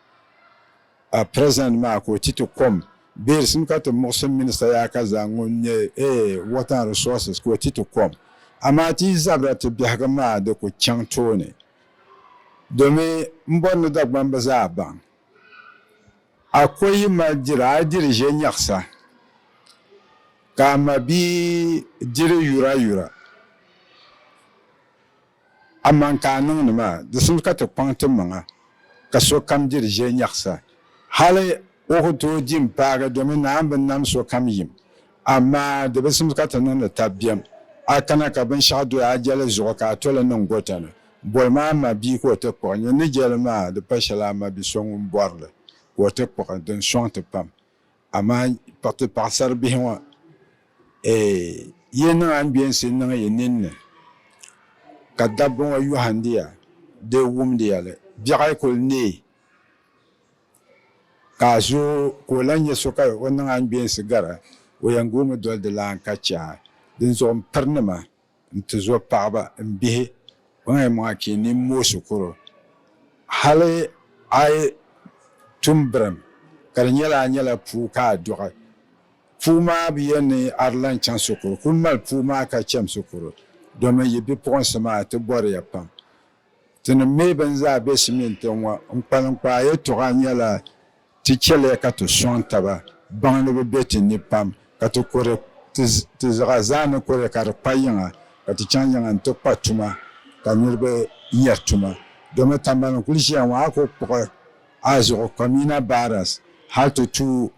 a president maa ka o ti ti kom bee di simsi ka ti muɣisi minister yaa ka zaa ŋun nyɛ eei water and resources ka o ti ti kom. Amaa ti yi zabira ti biɛhigu maa di ku chaŋ tooni. Domi m bɔri ni Dagbamba zaa baŋ, a ko yi mali diri, a yi diri ʒe nyaɣisa, ka a ma bia diri yurayura. Amaa ka a niŋdi maa, di simdi ka ti kpaŋ ti maŋa ka sokam diri ʒe nyaɣisa. Hali o ku tooi di m-paagi domi Naa bi nam sokam yim. Amaa di bi simdi ka ti niŋdi tab biɛm. A kana ka binshɛɣu doya a jɛli zuɣu ka a toli niŋ gota ni. Bolimi a ma bia ka o ti kpuɣi. Nyini ni jɛli maa di pa shɛli a ma bi so ŋun bɔri li ka o ti kpuɣi din sɔŋ ti pam. Amaa ti paɣisaribihi ŋɔ, eei, yi niŋ a ni beensi niŋ yi ninni ka dabba ŋɔ yɔhindi ya, di wumdi ya li. Biɛɣu yi kul neei Ka a zooi ka o lan nya so ka o niŋ a ni beensi gara, o yɛn guumi doli di lan ka chɛ a. Dinzuɣu m pirinima, n tizo paɣiba, m bihi, kpaŋ yimaŋa ka yi nini mooi shikuru. Hali a yi tum birim ka di nyɛla a nyɛla puu ka a dɔɣi, puu maa bi yɛn ni a di lan chaŋ shikuru. Kul mali puu maa ka cham shikuru, domin yi bipuɣinsi maa ti bɔriya pam. Tinim mi bɛn zaa be Simintiŋ ŋɔ n-kpaliŋkpaa yɛtɔɣa nyɛla ti chɛliya ka ti sɔŋ taba baŋ ni bɛ be ti ni pam, ka ti kuri ti ziɣa zaa ni kuri ka di kpa yiŋa, ka ti chaŋ yiŋa nti kpa tuma ka niriba nyari tuma. Domi tambali n-kuli ʒiya ŋɔ, a ku kpuɣi a zuɣu Comina Barras hal ti tuui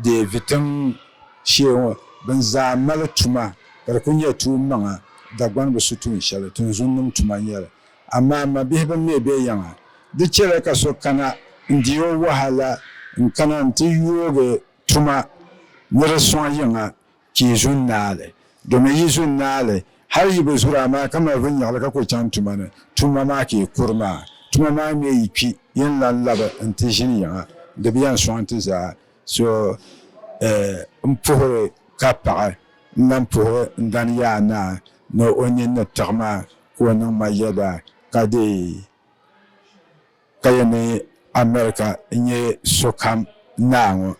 Deei vi tiŋ shee ŋɔ, bɛn zaa mali tuma ka di kul nyɛ tuun maŋa, Dagbaŋ bi su tuun shɛli, tinzunnim tuma n-nyɛ li. Amaa m mabihi bɛn mi be yiŋa, di chɛliya ka so kana n-di o wahala n-kana nti yoogi tuma ni di sɔŋ yiŋa ka yi zu n-naai li. Domi yi zu n-naai li, hal yi bi zuri amaa ka mali vinnyaɣili ka kul chaŋ tuma ni, tuma maa ka yi kuri maa. Tuma maa mi yi kpi, yi ni lan labi nti ʒini yiŋa. Di bi yɛn sɔŋ ti zaa. So m puhiri ka paɣi, n lan puhiri n dan Yaa Naa ni o nini ni tiɣi ma ka o niŋ ma yɛda ka deei ka yɛn ni America n-nyɛ sokam naa ŋɔ.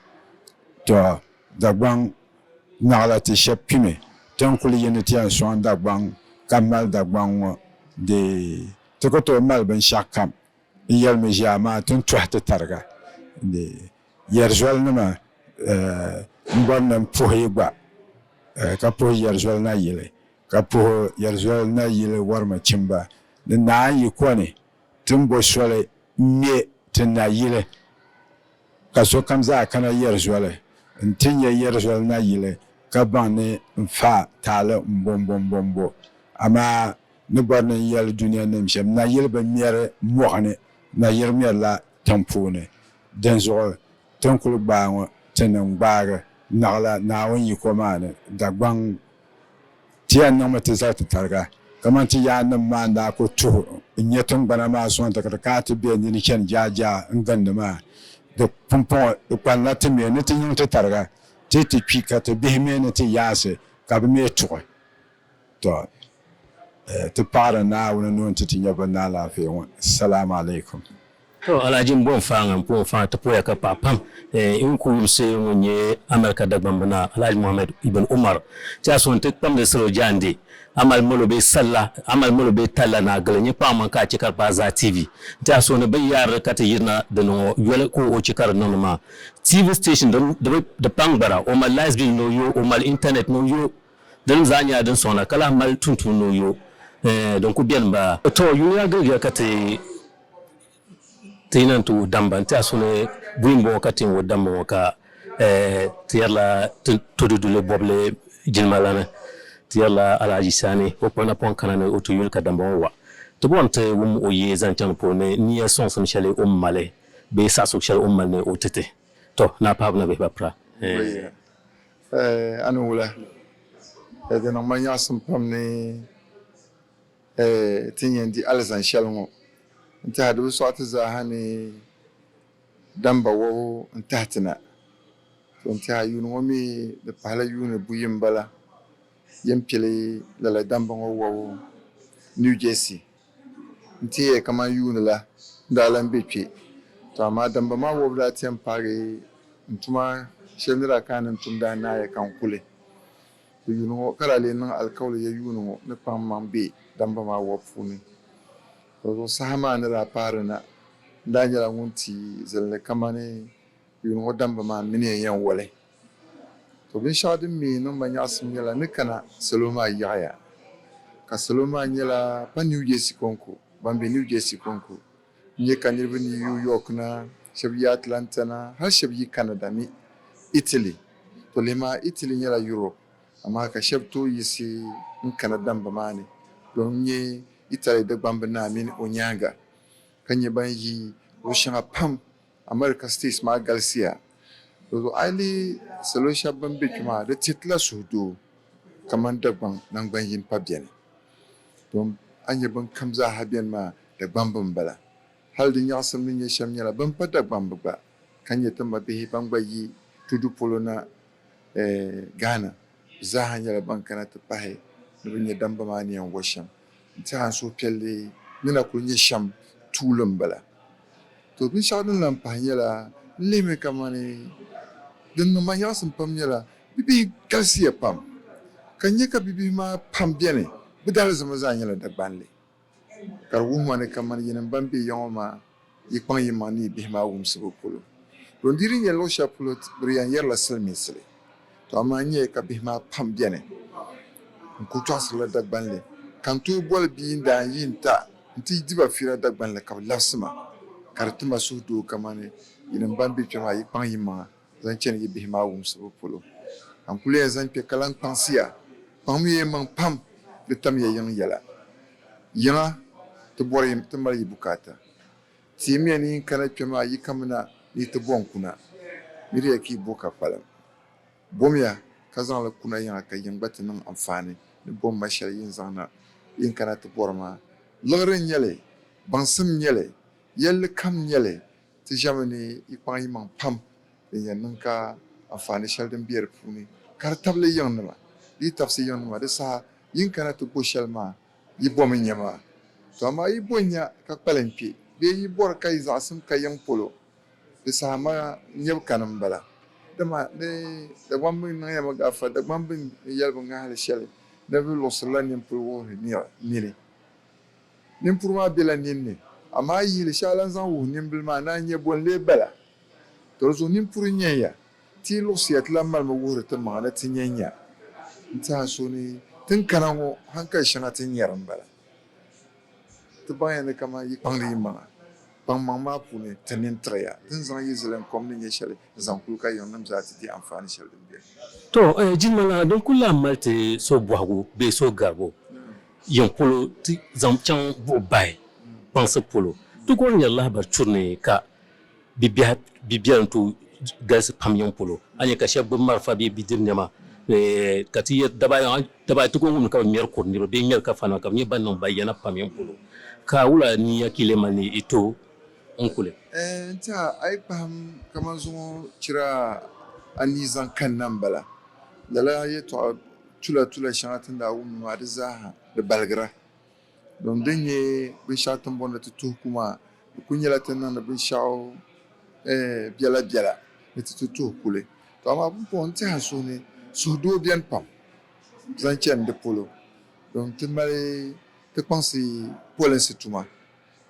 Tɔ! Dagbaŋ naɣila ti shɛb kpimi ti ni kuli yi ni ti yɛn sɔŋ Dagbaŋ ka mali Dagbaŋ ŋɔ dee ti ku tooi mali binshɛɣu kam n yɛlimi ʒiya amaa ti ni tɔhi ti tariga dee Yɛrizɔlinima m bɔri ni m puhi yi gba ka puhi Yɛrizoli nayili ka puhi Yɛrizoli nayili wɔrimachimba ni Naa yi kɔni ti ni bo soli m-me ti nayili Ka sokam zaa kana Yɛrizoli nti nya Yɛrizoli nayili ka baŋ ni n fa taali m-bɔmbɔmbɔmbo. Amaa ni bɔri ni n yɛli dunianim shɛm, nayili bi mɛri mɔɣu ni, nayiri mɛrila tiŋ puuni. Dinzuɣu ti ni kul gbaai ŋɔ, ti ni n-gbaagi naɣila Naawuni yiko maa ni Dagbaŋ. Ti yɛn niŋmi ti zali ti tariga kaman ti yaannim maa ni daa kul tuhi n-nya tiŋgbana maa sɔŋ ti ka di kana ti be di ni chani jaajaa n-gindi maa. Di pumpɔŋɔ di kpalimla ti mi ni ti niŋ ti tariga ti yi ti kpi ka ti bihi mi ni ti yaansi ka bɛ mi tuɣi. Tɔ! Ti paɣiri Naawuni ni o ni ti ti nyɛvili ni alaafee ŋɔ. Salaam alaikum. To Alhaji m bo n-faaŋa m-po n-faaŋa ti poya ka paɣa pam n ku wumsi ŋun nyɛ America Dagbamba naa Alhaji Mohammed Ibn Umar ti a so nti kpamdi salo jaande a mali molo bee salla a mali molo bee talla ni a gili nyɛ kpaŋmaŋ ka a che ka di paai Zaa TV nti a so ni bɛ yaarili ka ti yirina di ni ŋɔ yoli ka o che ka di niŋdi maa TV station din di bi di paŋ gbara o mali light bill ni o yo o mali internet ni o yo Din zaa nyɛla din sɔŋda ka lahi mali tuntuun ni o yo din ku beni m-bala. Tɔ! Yunia giligiya ka ti ti yina nti wuhi damba n-ti a so ni buyi m-bɔŋɔ ka ti yɛn wuhi damba ŋɔ ka ti yɛrila ti Todo Duli bɔbili jilimalana. Ti yɛrila Alhaji Sani o kpuɣi napɔŋ kana ni o ti yuli ka damba ŋɔ wa. Ti bɔri ni ti wum o yee zaŋ chaŋ di polo ni nia sɔŋsim shɛli o ni mali bee saɣisigu shɛli o ni mali ni o ti ti. Tɔ! Naa paɣibu na bihi ba pira. A ni wula, di niŋ ma nyaɣisim pam ni ti ni yɛn di alizan shɛli ŋɔ n-tɛha di bi sɔɣi ti zaaha ni damba wɔbu n-tahi ti na. To n-tɛha yuuni ŋɔ mi di pahila yuuni buyi m-bala yɛn pili lala damba ŋɔ wɔbu New Jersey. N teeya kaman yuuni la n daa lan be kpe. To amaa damba maa wɔbu daa ti yɛn paagi n tuma shɛli ni daa kana ni n tum daa naaya ka n kuli. To yuuni ŋɔ ka daa lee niŋ alikauli ya yuuni ŋɔ ni kpaŋ maŋ be damba maa wɔbu puuni. Dinzuɣu saha maa ni daa paari na, n daa nyɛla ŋun ti zilinli kamani yuuni ŋɔ damba maa mini ya yɛn wali. To binshɛɣu din mi niŋ ma nyaɣisim nyɛla ni kana salo maa yaɣiya, ka salo maa nyɛla pa New Jersey kɔŋko, ban be New Jersey kɔŋko n-nyɛ ka niriba ni yi New York na, shɛba yi Atlanta na, hali shɛba yi Canada ni Italy. To lihi maa Italy nyɛla Europe, amaa ka shɛba tooi yiɣisi n-kana damba maa ni don n-nyɛ Italy Dagbamb naa mini o nyaaŋa, ka nyɛ ban yi luɣ shɛŋa pam America states maa galisiya. Di zuɣu a yi lihi salo shɛba ban be kpe maa di tiri ti la suhudoo kamani Dagbaŋ naŋgban yini pa beni. Domi a nya bɛn kam zaa ha beni maa Dagbamba m-bala. Hali di nyaɣisim ni nyɛ shɛm nyɛla bɛn pa Dagbamba gba ka nyɛ ti mabihi ban gba yi tudu polo na Ghana bɛ zaa ha nyɛla ban kana ti pahi ni bɛ nya damba maa ni yɛn wa shɛm. N-tɛha n suhupiɛlli ni na kuli nyɛ shɛm tuuli m-bala. To binshɛɣu din lahi pahi nyɛla n lihimi kamani din niŋ ma nyaɣisim pam nyɛla bibihi galisiya pam ka n nya ka bibihi maa pam beni bɛ daalizama zaa nyɛla Dagbanli ka di wuhi ma ni kamani yinim ban be ya ŋɔ maa yi kpaŋ yi maŋ ni yi bihi maa wumsibu polo. Don di di nyɛ luɣ shɛli polo bɛ di yɛn yɛrila silimiinsili to amaa n nya ka bihi maa pam beni n kuli tɔɣisirila Dagbanli ka n tooi boli bia n daa yi n-ta Nti di ba fiila Dagbanli ka bɛ labisi ma, ka di ti ma suhudoo kamani yinim ban be kpe maa yi kpaŋ yimaŋa zaŋ chani yi bihi maa wumsibu polo. Ka n kuli yɛn zaŋ kpe ka lan kpaŋsi ya, kpaŋmiya yi maŋ pam di tamya yiŋ yɛla. Yiŋa ti bɔri ti mali yi bukaata. Teemiya ni yin kana kpe maa yi kamina ni yi ti bo n-kuna. Miriya ka yi bo ka kpalim. Bomiya ka zaŋ li kuna yiŋa ka yiŋ gba ti niŋ anfaani ni bomma shɛli yi ni zaŋ na yi ni kana ti bɔri maa. Liɣiri n-nyɛ li, baŋsim n-nyɛ li, yɛlli kam n-nyɛ li. Ti ʒɛmi ni yi kpaŋ yimaŋ pam din yɛn niŋ ka anfaani shɛli din be di puuni ka di tabili yiŋnima. Di yi tabisi yiŋnima, di saha yi ni kana ti bo shɛli maa yi bomi nya maa. To amaa yi bo nya ka kpalim kpe bee yi bɔri ka yi zaɣisim ka yiŋ polo, Di saha maa nyɛbu kani m-bala. Dama ni Dagbamba niŋ ya mi gaafara, Dagbamba ni yɛli bɛ ŋahili shɛli ni bɛ luɣisirila nimpuri wuhiri nini. Nimpuri maa bela nini ni, amaa a yihili shɛli a lan zaŋ wuhi nimbila maa ni a nya bɔ n-lee bala. To di zuɣu nimpuri n-nyɛn ya, ti yi luɣisiya ti lan malimi wuhiri ti maŋa ni ti nyɛn ya. N-tɛha so ni ti ni kana ŋɔ haŋkali shɛŋa ti ni nyari m-bala. Ti baŋya ni kaman yi kpaŋdi yi maŋa kpaŋmaŋ maa puuni ti nini tiɣiya di ni zaŋ yi zilinkom ni nyɛ shɛli n-zaŋ kuli ka yiŋnim zaa ti di anfaani shɛli din beni. To, jilima la din kul lahi mali ti so bɔhigu bee so garibu yiŋ polo ti zaŋ chaŋ buɣi bahi kpaŋsi polo. Ti kɔri nyari lahibali churi ni ka bibiɛhi bibiɛlim tooi galisi pam yiŋ polo. A nya ka shɛba gbubi marafa bee bidiri nɛma ka ti yɛri dabaayi ti kɔŋ wumdi ka bɛ ŋmɛri kuri niriba bee ŋmɛri kafanima ka bɛ nyɛ ban niŋ bayana pam yiŋ polo. Ka wula niya ka yi lee mali ni yi tooi n kuli? N tɛha a yi kpahim kaman zuŋɔ chira anii zaŋ kanna m-bala. Lala yɛtɔɣa tulatula shɛŋa ti ni daa wumdi maa di zaaha di baligira. Domi din nyɛ binshɛɣu ti ni bɔri ni ti tuhi ku maa, Di kuli nyɛla ti ni niŋdi binshɛɣu biɛla biɛla ni ti ti tuhi kuli. To amaa pumpɔŋɔ n tɛha n suhu ni suhudoo beni pam zaŋ chani di polo domi ti mali ti kpaŋsi polinsi tuma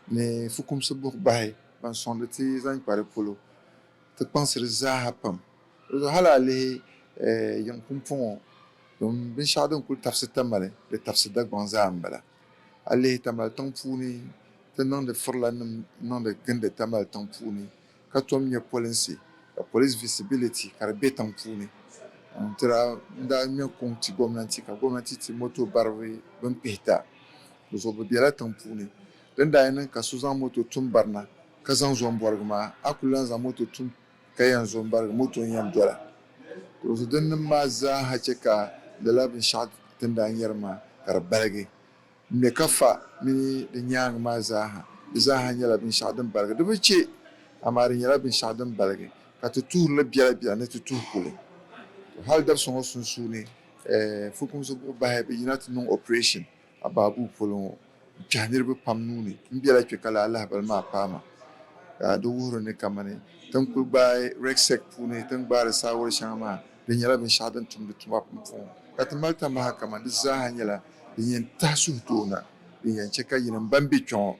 ni fukumsi buɣibahi ban sɔŋdi ti zaŋ kpa di polo. Ti kpaŋsi di zaaha pam. Di zuɣu hali a lihi yiŋ pumpɔŋɔ domi binshɛɣu din kuli tabisi Tamale di tabisi Dagbaŋ zaa m-bala. A lihi Tamale tiŋ puuni ti niŋdi firilanim niŋdi gindi Tamale tiŋ puuni ka tom nyɛ polinsi ka police visibility ka di be tiŋ puuni. N daa n daa ŋmɛ kuŋ ti gomnanti ka gomnanti ti moto baribi bin pihita di zuɣu bi bela tiŋ puuni. Din daa yɛn niŋ ka so zaŋ moto tum barina ka zaŋ zo m-bɔrigi maa, a ku lan zaŋ moto tum ka yɛn zo m-barigi moto n-yɛn dola. Di zuɣu dinnim maa zaa ha chɛ ka lala binshɛɣu ti ni daa nyari maa ka di baligi. M-me ka fa mini di nyaaŋa maa zaa ha, di zaa ha nyɛla binshɛɣu din baligi. Di bi chɛ, amaa di nyɛla binshɛɣu din baligi, ka ti tuhiri li biɛlabiɛla ni ti tuhi kuli. Hal dabisi ŋɔ sunsuuni, fukumsi buɣi bahi bɛ yina ti niŋ operation a baabuu polo ŋɔ n-kpɛhi niriba pam nuu ni m-bela kpe ka lala lahibali maa paai ma, ka di wuhiri ni kamani ti ni kuli gbaai REGSEC puuni ti ni gbaari saawari shɛŋa maa di nyɛla binshɛɣu din tumdi tuma pumpɔŋɔ ka ti mali tamaha kamani di zaaha nyɛla din yɛn tahi suhudoo na, din yɛn che ka yinim ban be kpe ŋɔ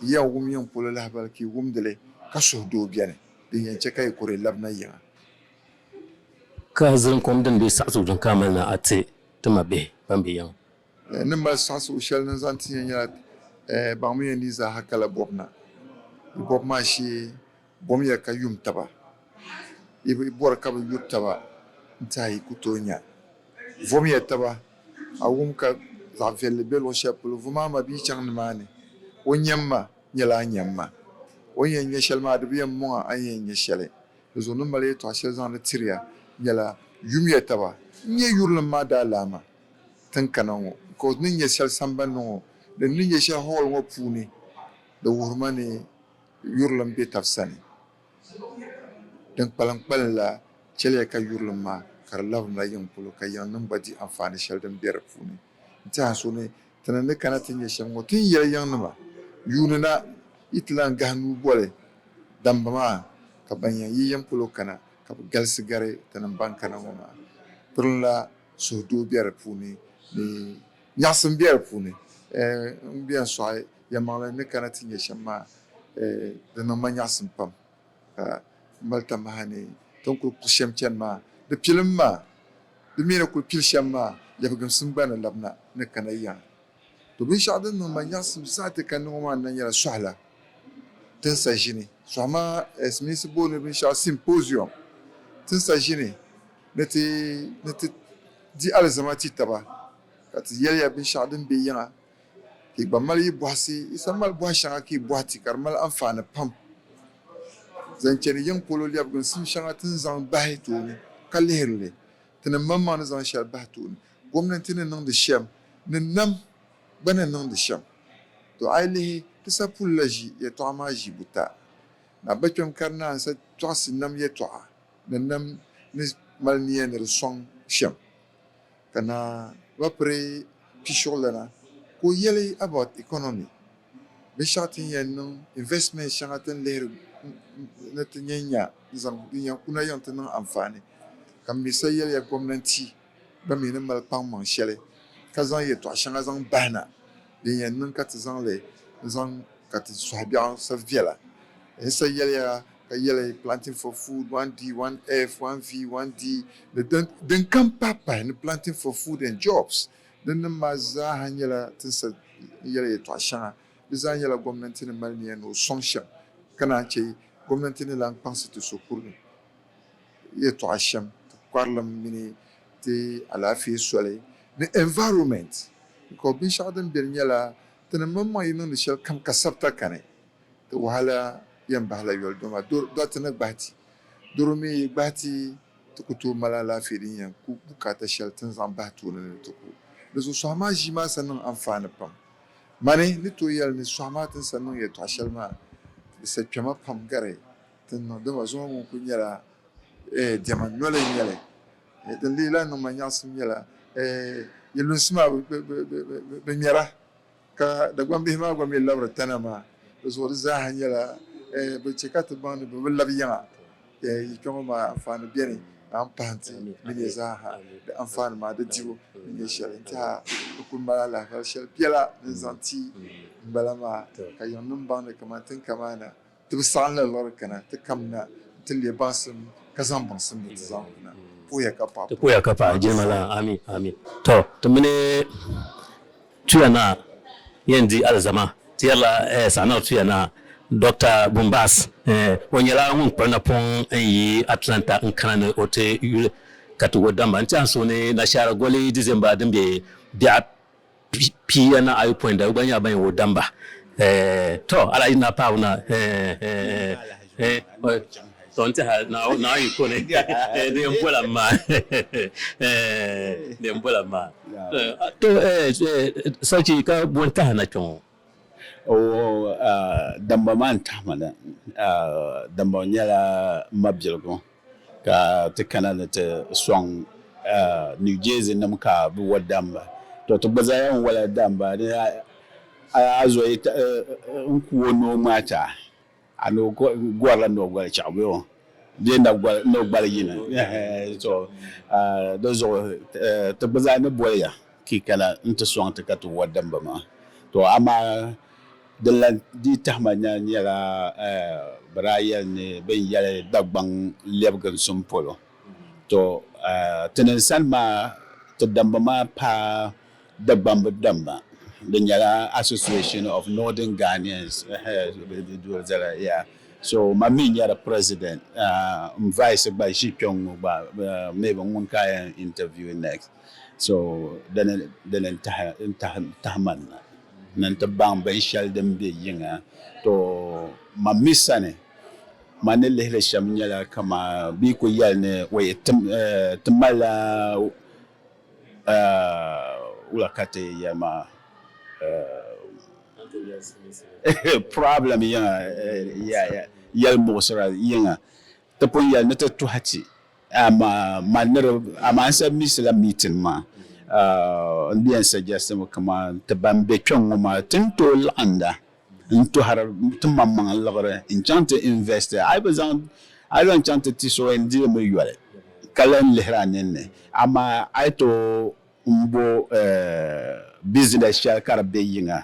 yi yɛn wum yiŋ polo lahibali ka yi wumdi li ka suhudoo beni din yɛn che ka yi kuri labina yiŋa. Ka zirinkom din be saɣisigu din ka a mali na a ti ti ma bihi ban be yiŋa. N ni mali saɣisigu shɛli ni n zaŋ ti ya nyɛla, baŋmiya ni yi zaaha kala bɔbu na. Yi bɔbu maa shee bomiya ka yum taba. Yi bi bɔri ka bɛ yuri taba n-tɛha yi ku tooi nya. Vomiya taba, a wum ka zaɣ viɛlli be luɣ shɛli polo, vom a ma bia chaŋ nimaani. O nyam ma nyɛla a nyam ma. O ni yɛn nya shɛli maa, di bi yɛn mɔŋ a a ni yɛn nya shɛli. Di zuɣu ni mali yɛtɔɣ shɛli zaŋdi tiri ya nyɛla, yumiya taba. N-nyɛ yurilim maa daalaama. Tin kana ŋɔ, ka o ni nyɛ shɛli sambani ni ŋɔ, di ni nyɛ shɛli hall ŋɔ puuni, di wuhiri ma ni yurilim be tab sani. Din kpalim kpalim la, chɛliya ka yurilim maa ka di labirina yiŋ polo, ka yiŋnim gba di anfaani shɛli din be di puuni. N tɛha so ni ti ni ni kana ti nyɛ shɛm ŋɔ, ti ni yɛli yiŋnima, Yuuni na yi ti lan gahi nuu boli damba maa, ka ban yɛn yi yiŋ polo kana, ka bɛ galisi gari tinim ban kana ŋɔ maa. Pirinla suhudoo be di puuni ni nyaɣisim be di puuni. M bɛn sɔɣi yɛlimaŋli ni kana ti nya shɛm maa, di niŋ ma nyaɣisim pam, ka m mali tamaha ni ti ni kul kpuɣi shɛm chani maa, di pilim maa, di mi ni kul pili shɛm maa, lɛbigimsim gba ni labina ni kana yiŋa. To binshɛɣu din niŋ ma nyaɣisim zaa ti kanni ŋɔ maa n-na nyɛla sɔhila tinsa ʒini. Sɔhi maa silimiinsi booni binshɛɣu symposium. Tinsa ʒini ni ti ni ti di alizama ti taba ka ti yɛli ya binshɛɣu din be yiŋa ka yi gba mali yi bɔhisi, yi sa mali bɔhi shɛŋa ka yi bɔhi ti ka di mali anfaani pam zaŋ chani yiŋ polo lɛbiginsim shɛŋa ti ni zaŋ bahi tooni ka lihiri li. Tinim maŋmaŋ ni zaŋ shɛli bahi tooni, gomnanti ni niŋdi shɛm ni nam gba ni niŋdi shɛm. To a yi lihi ti sa pulila ʒi yɛtɔɣa maa ʒi buta. Naa Bakpɛm kari naa n-sa tɔɣisi nam yɛtɔɣa ni nam ni mali nia ni di sɔŋ shɛm. Ka Naa Bapiri Pishuɣulana ka o yɛli about economy, binshɛɣu ti ni yɛn niŋ, investment shɛŋa ti ni lihiri ni ti yɛn nya n-zaŋ din yɛn kuna yiŋ ti niŋ anfaani. Ka m mi sa yɛliya gomnanti gba mi ni mali kpaŋmaŋ shɛli ka zaŋ yɛtɔɣ shɛŋa zaŋ bahi na din yɛn niŋ ka ti zaŋ li n-zaŋ ka ti sɔhi biɛɣu sa viɛla. N sa yɛliya ka yɛli planting for food, 1D, 1F, 1V, 1D ni din kam pahi pahi ni planting for food and jobs. Dinnim maa zaaha nyɛla ti ni sa yɛli yɛtɔɣ shɛŋa. Di zaa nyɛla gomnanti ni mali nia ni o sɔŋ shɛm ka naan chɛ gomnanti ni lan kpaŋsi ti sokurigu yɛtɔɣa shɛm, ti kparilim mini ti alaafee soli ni environment because binshɛɣu din beni nyɛla ti ni maŋmaŋ yi niŋdi shɛli kam ka sabita kani, ti wahala yɛn bahila yoli doma dɔriti ni gbahi ti. Doro mi yi gbahi ti, ti ku tooi mali alaafee din yɛn ku bukaata shɛli ti ni zaŋ bahi tooni ni ti ku. Di zuɣu sɔhi maa ʒii maa sa niŋ anfaani pam. Mani ni tooi yɛli ni sɔhi maa ti ni sa niŋ yɛltɔɣa shɛli maa di sa kpɛma pam gari ti ni niŋ dama zuŋɔ ŋun kuli nyɛla diɛma noli n-nyɛ li. Din lee lahi niŋ ma nyaɣisim nyɛla yi lunsi maa bi ŋmɛra ka Dagbambihi maa gba mi labiri tana maa. Di zuɣu di zaaha nyɛla bɛ chɛ ka ti baŋ ni bɛ bi labi yiŋa. Yi kpe ŋɔ maa anfaani beni ka a ni pahi nti mini ya zaaha di anfaani maa di dibu ni nyɛ shɛli n-tɛha di kuli mali alahibaali shɛli biɛla ni zaŋ ti m-bala maa ka yiŋnim baŋ ni kamani ti ni kamaana ti bi saɣim la liɣiri kana ti kamina nti leei baŋsim ka zaŋ baŋsim ni ti zaŋ kuna. Puhiya ka paɣi. Ti puhiya ka paɣi jilima la. Ami, ami. Tɔ, ti mini Tuya Naa yɛn di alizama. Ti yɛrila Saɣinaɣu Tuya Naa, Doctor Bumbas. O nyɛla ŋun kpuɣi napɔŋ n-yi Atlanta n-kana ni o ti yuli ka ti o damba n-ti a ni nashaara goli December din be biɛɣu pia ni ayopɔin dali gba nyɛla ban yɛn o damba. Tɔ, Alhaji Naa paabu na Tɔ n tɛha Naawuni yi ko ni di yɛn bola maa di yɛn bola maa. To Sarchi ka bo n-tahi na kpe ŋɔ? Oo damba maa n-tahi ma na. Damba nyɛla m mabiligu ka ti kana ni ti sɔŋ New Jersey nim ka bɛ wa damba. To ti gba zaa yɛn wala damba ni a zo n ku o ni o ŋmaai ti a. A ni gɔrila ni o gɔli chɛɣu bee o bee ni o gbali yini. So di zuɣu ti gba zaa ni boli ya ka yi kana nti sɔŋ ti ka ti wa dimba maa. To amaa din lan dii tahi ma na nyɛla bɛ daa yɛli ni bɛ ni yɛli Dagbaŋ lɛbiginsim polo. To ti ni sani maa ti damba maa paai Dagbamba damba. Di nyɛla Association of Northern Ghanaians yeah. So ma mi nyɛ di president n vice gba ʒi kpɛŋ ŋɔ gba maybe ŋun ka yɛn interview next. So dini dini n tahi n tahi tahi ma na ni n ti baŋ binshɛli din be yiŋa. To ma mi sani Ma ni lihiri shɛm nyɛla kaman bɛ yi kul yɛli ni ti malila wula ka ti yɛli maa problem yiŋa yɛlimuɣisira yiŋa ti pun yɛli ni ti tuhi ti amaa n sa misila meeting maa n di yɛn suggest mi kaman ti ban be kpɛŋŋɔ maa ti ni tooi laɣinda n tohiri ti maŋmaŋ liɣiri n chaŋ ti invest a yi bi zaŋ a yi zaŋ chaŋ ti ti so n dili mi yoli ka lan lihiri a ninni amaa a yi tooi n bo business shɛli ka di be yiŋa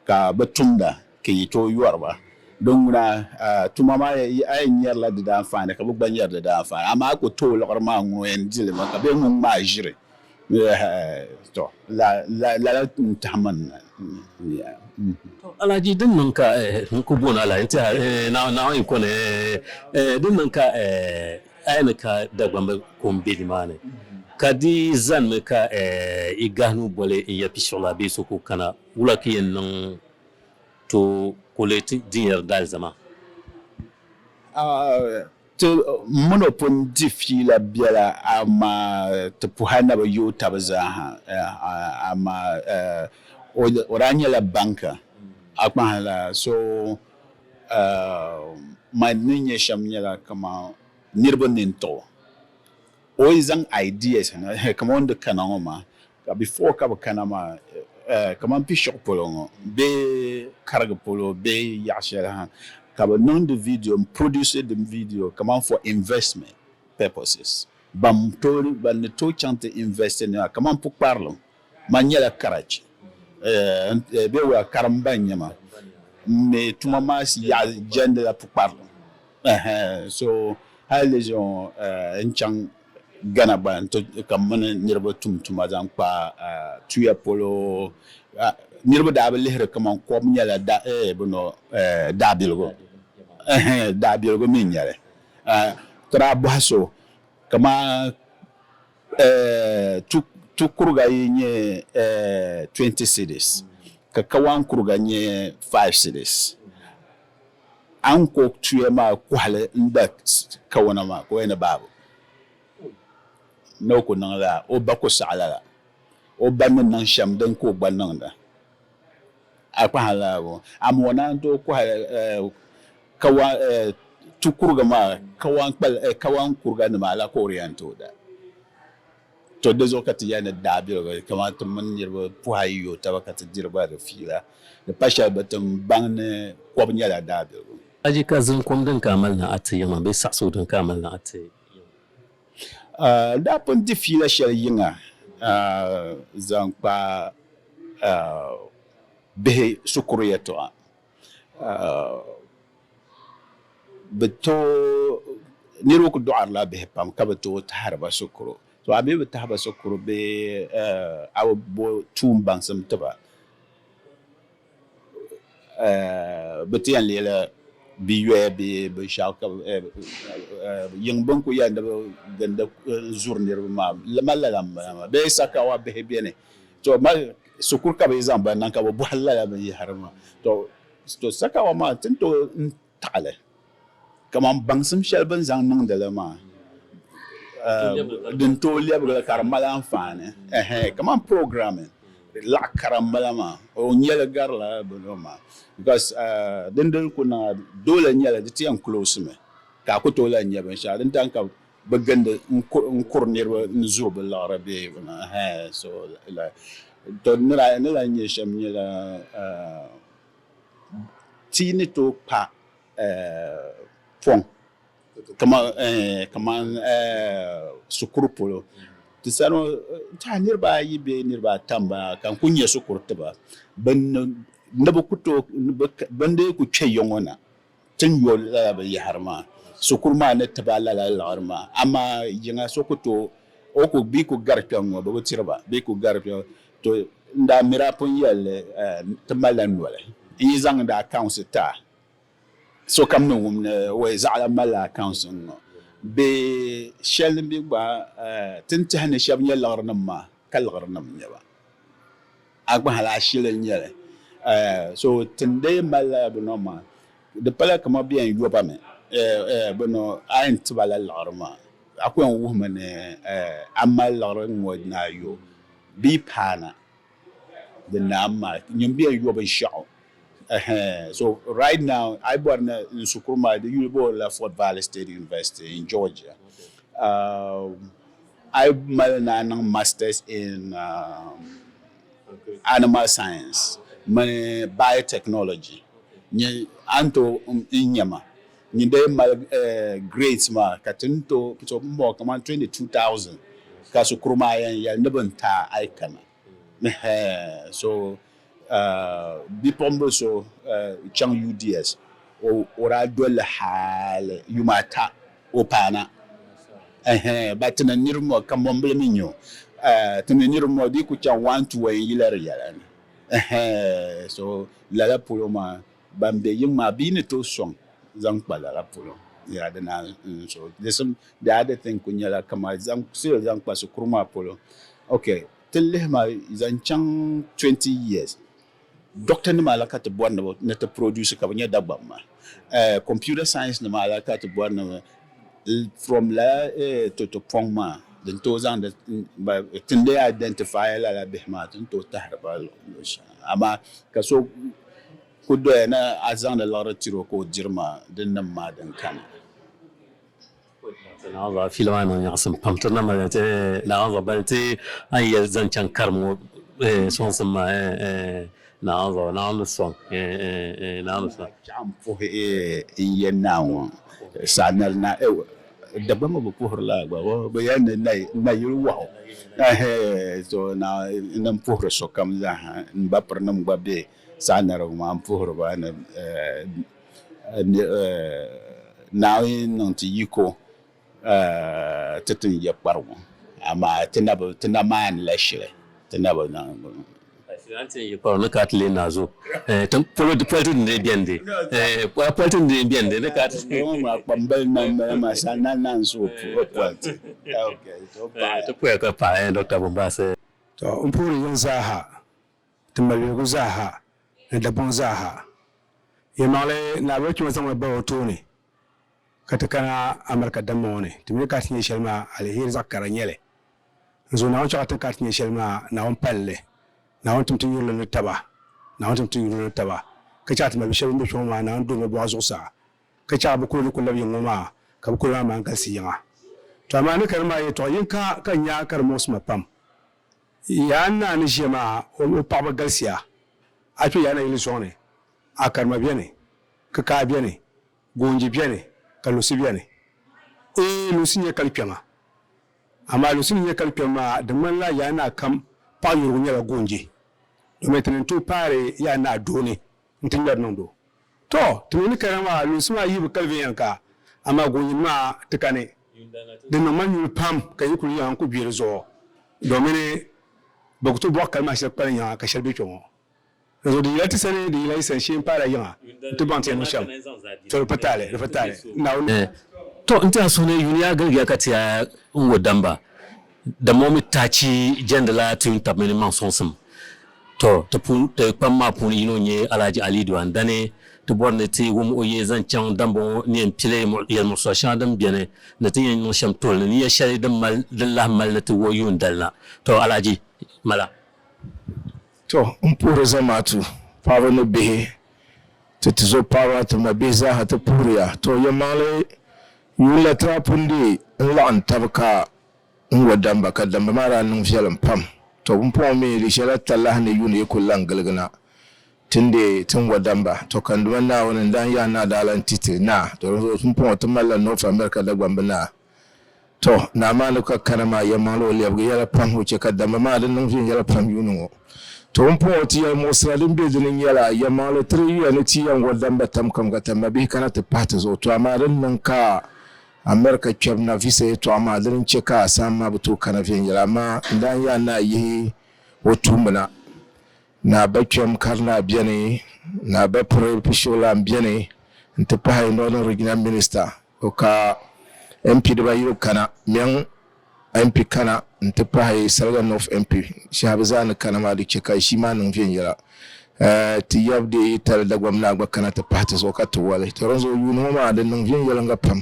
ka bi tumda ka yi tooi yɔri ba din ŋuna tuma maa a yɛn nyarila di daanfaani ka bi gba nyari di daanfaani amaa a ku tooi liɣiri maa ŋun yɛn dili mi ka bee ŋun ŋmaai ʒiri To lala n-tahi ma na. To Alhaji din niŋ ka n ku booni Alhaji n-tɛha Naawuni yi ko ni din niŋ ka a yɛn ni ka Dagbamba ko m-be nimaani ka di zanimi ka yi gahi nuu boli n-ya Pishiɣu la bee so ku kana wula ka yɛn niŋ tooi kuli din yɛri daalizama? Ti min o pun di fiila biɛla, amaa ti puhi na bi yooi tab zaa ha. Amaa o daa nyɛla banka a kpahi la, so man ni nya shɛm nyɛla kaman niriba nini tiɣi o. O yi zaŋ ideas na kaman o ni di kana ŋɔ maa, ka before ka bɛ kana maa kaman Pishiɣu polo ŋɔ bee Karigi polo bee yaɣ shɛli ha ka bɛ niŋdi video m-produce di video kaman for investment purposes. Ban tooi ban ni tooi chaŋ ti invest ni maa kaman pukparilim man nyɛla karachi bee wula karimba n-nyɛ ma m-mi tuma maa yaɣa jɛndila pukparilim so hali di zuɣu n chaŋ Ghana gba ka m mini niriba tum tuma zaŋ kpa tuya polo. Niriba daa bi lihiri kaman kom nyɛla daabiligu, daabiligu mi n-nyɛ li. Ti daa bɔhi so kaman tu kuriga yi nyɛ 20 cedis ka kawan kuriga nyɛ 5 cedis. A ni ku tuya maa kɔhili n-da kawana maa ka o yɛn ni baai ba. Ni o ku niŋ lala, o ba ku saɣi lala. O ba ni niŋ shɛm din ka o gba niŋda. A kpahi lala bɔ? Amaa o naan tooi kɔhi tu kuriga maa kawan kuriganima la ka o di yɛn tooi da. To di zuɣu ka ti yɛli ni daabiligu kamani ti mini niriba puhi ayi yo taba ka ti diri ba di fiila. Di pa shɛli bi ti baŋ ni kɔbu nyɛla daabiligu. Aji ka zinkom din ka a mali na a ti yiŋa bee saɣisigu din ka a mali na a ti yiŋa? N daa pun di fiila shɛli yiŋa zaŋ kpa bihi shikuru yɛtɔɣa. Bɛ tooi niriba kuli dɔɣirila bihi pam ka bɛ tooi tahiri ba shikuru. To a mi bi tahi ba shikuru bee a bi bo tuun baŋsim ti ba, bɛ ti yɛn leela bɛ yoya bee binshɛɣu ka yiŋ bɛ ni kuli yɛli ni bɛ gindi n-zuri niriba maa mali lala m-bala maa bee sakawa bihi beni. To mali shikuru ka bɛ yi zaŋ ba niŋ ka bɛ bɔhi lala binyɛhiri maa. To sakawa maa ti ni tooi taɣi li kaman baŋsim shɛli bɛ ni zaŋ niŋdi li maa din tooi lɛbigi li ka di mali anfaani kaman programming laɣ kara m-bala maa o nya li garila bini ŋɔ maa because dindini ku niŋ a doole nyɛli di ti yɛn close mi ka a ku tooi lahi nya binshɛɣu din tam ka bɛ gindi n-kuri niriba n-zuri bɛ liɣiri bee so to ni lahi nya shɛm nyɛla Ti ni tooi kpa pɔŋ kaman shikuru polo, di sani ŋɔ n-tɛha niriba ayi bee niriba ata m-bala ka n kuli nya shikuru ti ba ni bɛ ku tooi bɛ ni dii ku kpe ya ŋɔ na ti ni yo lala binyɛhiri maa shikuru maa ni ti ba lala liɣiri maa amaa yiŋa so ku tooi o ku bɛ yi ku gari kpɛŋ ŋɔ bɛ bi tiri ba bɛ yi ku gari kpɛŋ To n daa miri a pun yɛli li ti malila noli n yi zaŋ di accounts ti a, sokam ni wum ni wai zaɣila malila accounts n-ŋɔ bee shɛli mi gba ti ni tɛhi ni shɛba nyɛ liɣirinim maa ka liɣirinim n-nyɛ ba. A gba hali ashili n-nyɛ li. So ti ni dii mali lala bɛ nɔ maa di pala kaman bɛ yɛn yo ba mi bɛ nɔ a yɛn ti ba la liɣiri maa a ku yɛn wuhimi ni a mali liɣiri ŋ-ŋɔ ni a yo bɛ yi paana di naam maa nyin bɛ yɛn yo binshɛɣu so right now a yi bɔri ni n shikuru maa di yuli booni la Fort Valley State University in Georgia a yi mali ni a niŋ masters in animal science mini biotechnology nyɛ a ni tooi n nya ma nyin dee mali grades maa ka ti ni tooi so m bɔŋɔ kamani 22,000 ka shikuru maa yɛn yɛli ni bɛ ni ti a a yi kana so bipuɣimbila so chaŋ UDS o daa doli li hali yuma ata o paana ba ti ni niriba ŋɔ kambɔmbili mi n-nyɛ o ti ni niriba ŋɔ di yi ku chaŋ one two o yɛn yila di yɛla ni so lala polo maa Ban be yiŋ maa bɛ yi ni tooi sɔŋ zaŋ kpa lala polo, yaa di naan so this the other thing kuli nyɛla kaman zaŋ still zaŋ kpa shikuru maa polo ok ti lihi ma zaŋ chaŋ 20 years doctor nima la ka ti bɔri ni ni ti produce ka bɛ nyɛ Dagbamba maa computer science nima la ka ti bɔri ni from lala toto pɔŋ maa din tooi zaŋdi ti ni lee identify lala bihi maa ti ni tooi tahiri ba luɣ'shɛŋa amaa ka so ku doya ni a zaŋdi liɣiri tiri o ka o diri ma din nim maa din kani. Naawuni fiila maa niŋ nyaɣisim pam ti na mali ti Naawuni bali ti a ni yɛli zaŋ chaŋ karim ŋɔ sɔŋsim maa Naawuni Naawuni sɔŋ Naawuni sɔŋ. Chaɣ m puhi n yɛn Naawuni saanari na Dagbamba bi puhiri lala gba bɛ yɛli ni nayili wahu so ni m puhiri sokam zaaha m ba pirinim gba be saanarigu maa m puhiri ba ni Naawuni niŋ ti yiko ti ti ni yɛ kparigu amaa ti na maanila shili ti na bi niŋ. Ti yi kparigu ni ka ti leei naazo polo politi din dii beni di politi din dii beni di ni ka ti. Ŋɔ kpambali nam bala maa sa na naan so politi. Ti poya ka paɣi Dr. Bombasi. To m puhiri yiŋ zaaha, ti mabiligu zaaha ni Dagbaŋ zaaha. Yɛlimaŋli Naawuni kpɛma zaŋmi bah o tooni ka ti kana Amɛrika damma ŋɔ ni. Ti mi ni ka ti nya shɛli maa aliheri zaɣ kara n-nyɛ li. N zo Naawuni chaɣ ti ni ka ti nya shɛli maa Naawuni pali li. Naawuni tim ti yurili ni taba. Naawuni tim ti yurili ni taba. Ka chaɣ ti mabi shɛba bɛn be kpɛŋɔ maa Naawuni duhi bɛ buɣa zuɣusaa. Ka chaɣ bɛ kuli ni ku labi yiŋ ŋɔ maa ka bɛ kuli maa maan galisi yiŋa. To amaa ni ka di maa yɛtɔɣ yini ka ka n nya ka di muɣisi ma pam. Yaa naa ni ʒiya maa, o paɣiba galisiya. A kpe Yaa nayili zɔŋ ni, a karima beni, kikaa beni, goonji beni, ka lusi beni. Eei, lusi n-nyɛ kali kpɛma. Amaa lusi ni nyɛ kali kpɛma maa, di ŋmanila Yaa naa kam paɣ yurigu nyɛla goonji, domin ti ni tooi paari Yaa naa doo ni nti ŋmɛri niŋdi o. Tɔ! Ti mi ni kana maa, lunsi maa yi bi kali viɛnyɛliŋga, amaa goonyin maa ti kani. Di niŋ ma nyuli pam ka yi kuli yiŋa n-ku gbi di zuɣu, domini bɛ ku tooi bɔɣi kali maa shɛli kpalim yiŋa ka shɛli be kpe ŋɔ. Dinzuɣu di yila ti sani, di yila yi sani shee m-paala yiŋa nti baŋ ti yɛn niŋ shɛm. Tɔ! Di pa taali, di pa taali. Naawuni. Tɔ! N-ti a suhu ni yuuni yaa giligiya ka ti a n-wo damba. Dama o mi taachi jɛndila tuun tab mini maŋ sɔŋsim. Tɔ, ti puun ti kpam maa puuni yino n-nyɛ Alhaji Alidu Andani. Ti bɔri ni ti wum o yee zaŋ chaŋ dambɔŋɔ ni yɛn pili yɛlimuɣisira shɛŋa din beni ni ti yɛn niŋ shɛm tuhili ni niya shɛli din mali din lahi mali ni ti wuhi yuun dali na. Tɔ, Alhaji, mala. Tɔ, m puhiri zamaatu, paɣaba ni bihi, ti tizo paɣaba, ti ma bihi zaaha ti puhiriya. Tɔ, yɛlimaŋli yuun la tira pun dii n-laɣim tab ka n wa damba, ka damba maa daa niŋ viɛlim pam. Tɔ, pumpɔŋɔ mi di ʒiɛla talahi ni yuuni yi kul lan giligi na ti ni deei ti ni wa damba. Tɔ, ka n Duuma Naawuni n daan yaa naa daa lan ti ti naa. Tɔ, dinzuɣu pumpɔŋɔ ti malila North America Dagbamb naa. Tɔ, naa maa ni ka kana maa, yɛlimaŋli o lɛbigi yɛla pam, o chɛ ka damba maa di niŋ viɛnyɛla pam yuuni ŋɔ. Tɔ, pumpɔŋɔ ti yɛlimuɣisira din be di ni nyɛla, yɛlimaŋli tiri yuya ni ti yɛn wa damba tam kam ka tammabihi kana ti pahi ti zuɣu. Tɔ, amaa din niŋ ka America kpɛbu na visa yɛtɔɣa maa, dini n-chɛ ka Assam maa bi tooi kana viɛnyɛla, amaa n daa yaa ni a yihi o tuumba na. Naa Ba Kpɛm Karinaa beni, Naa Ba Piri Pishiɣulan beni nti pahi Northern Regional Minister o ka MP dibayi kana, Miɛŋ MP kana nti pahi Saliga North MP shɛhi bɛ zaa ni kana maa di chɛ ka ʒii maa niŋ viɛnyɛla. Ti yab deei yi tali Dagbamb Naa gba kana ti pahi ti zuɣu ka ti wali. To dinzuɣu yuuni ŋɔ maa di niŋ viɛnyɛliŋga pam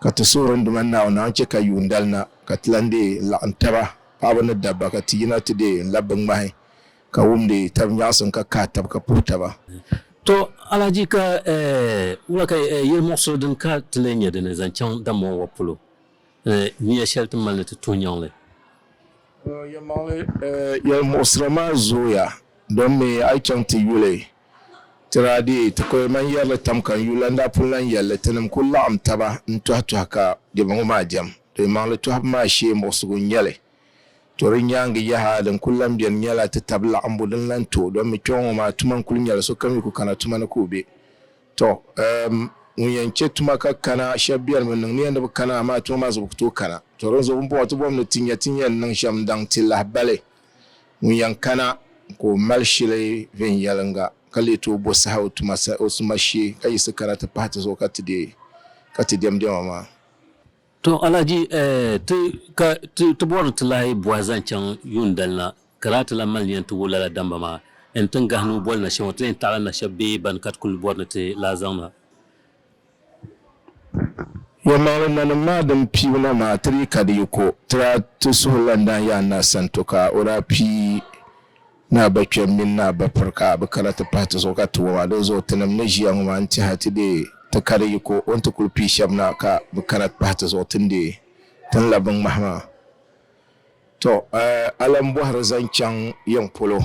ka ti suhuri n Duuma Naawuni Naawuni chɛ ka yuun dali na ka ti lan deei n-laɣim taba, paɣiba ni dabba, ka ti yina ti deei n-labi ŋmahi ka wumdi tab nyaɣisim ka kahi tab ka puhi taba. To Alhaji ka wula ka yɛlimuɣisiri din ka ti lee nyɛ dini zaŋ chaŋ Dammaŋ wa polo? Nia shɛli ti mali ni ti tuhi nyaŋ li. Yɛlimaŋli, yɛlimuɣisira maa zooya don mi a yi chaŋ ti yuli ti daa deei ti kuli man yɛrili tam ka n yuli la n daa pun lan yɛli li tinim kuli laɣim taba n-tɔhi tɔhi ka diɛma ŋɔ maa diɛm. To yɛlimaŋli tɔhibu maa shee muɣisigu n-nyɛ li. To di nyaaŋa yaha din kuli lan beni nyɛla ti tab laɣimbu din lan to don mi kpɛŋɔ ŋɔ maa tuma n-kuli nyɛli sokam yi ku kana tuma ni ka o be. Tɔ! Ŋun yɛn chɛ tuma ka kana, shɛba beni bɛ niŋ nia ni bɛ kana, amaa tuma maa zuɣu bɛ ku tooi kana. Tɔ! Dinzuɣu pumpɔŋɔ ti bɔmi ni ti nya ti ni yɛn niŋ shɛm n-daŋ ti lahibali ŋun yɛn kana ka o mali shili viɛnyɛliŋga ka leei tooi bo saha o tuma shee ka yiɣisi kana ti pahi ti zuɣu ka ti deei ka ti diɛm diɛma maa. To Alhaji, ti ka ti ti bɔri ni ti lahi bɔhi zaŋ chaŋ yuun dali na, ka daa ti lahi mali nia n-ti wuhi lala damba maa n ti ni gahi nuu boli na shɛm ŋɔ, ti yɛn taɣila na shɛba bee bani ka ti kuli bɔri ni ti lahi zaŋ na? Yɛlimaŋli nanim maa din piibu na maa ti dii ka di yiko, ti daa ti suhuri la n-daan yaa Naa sani to ka o daa pii Naa Ba Kpɛm mini Naa Ba Piri ka bɛ kana ti pahi ti zuɣu ka ti wum a. Dinzuɣu tinim ni ʒiya ŋɔ maa n-tɛha ti deei ti ka di yiko o ni ti kuli pii shɛba na ka bɛ kana ti pahi ti zuɣu ti ni deei ti ni labi ŋmahi maa. Tɔ! A lan bɔhiri zaŋ chaŋ yiŋ polo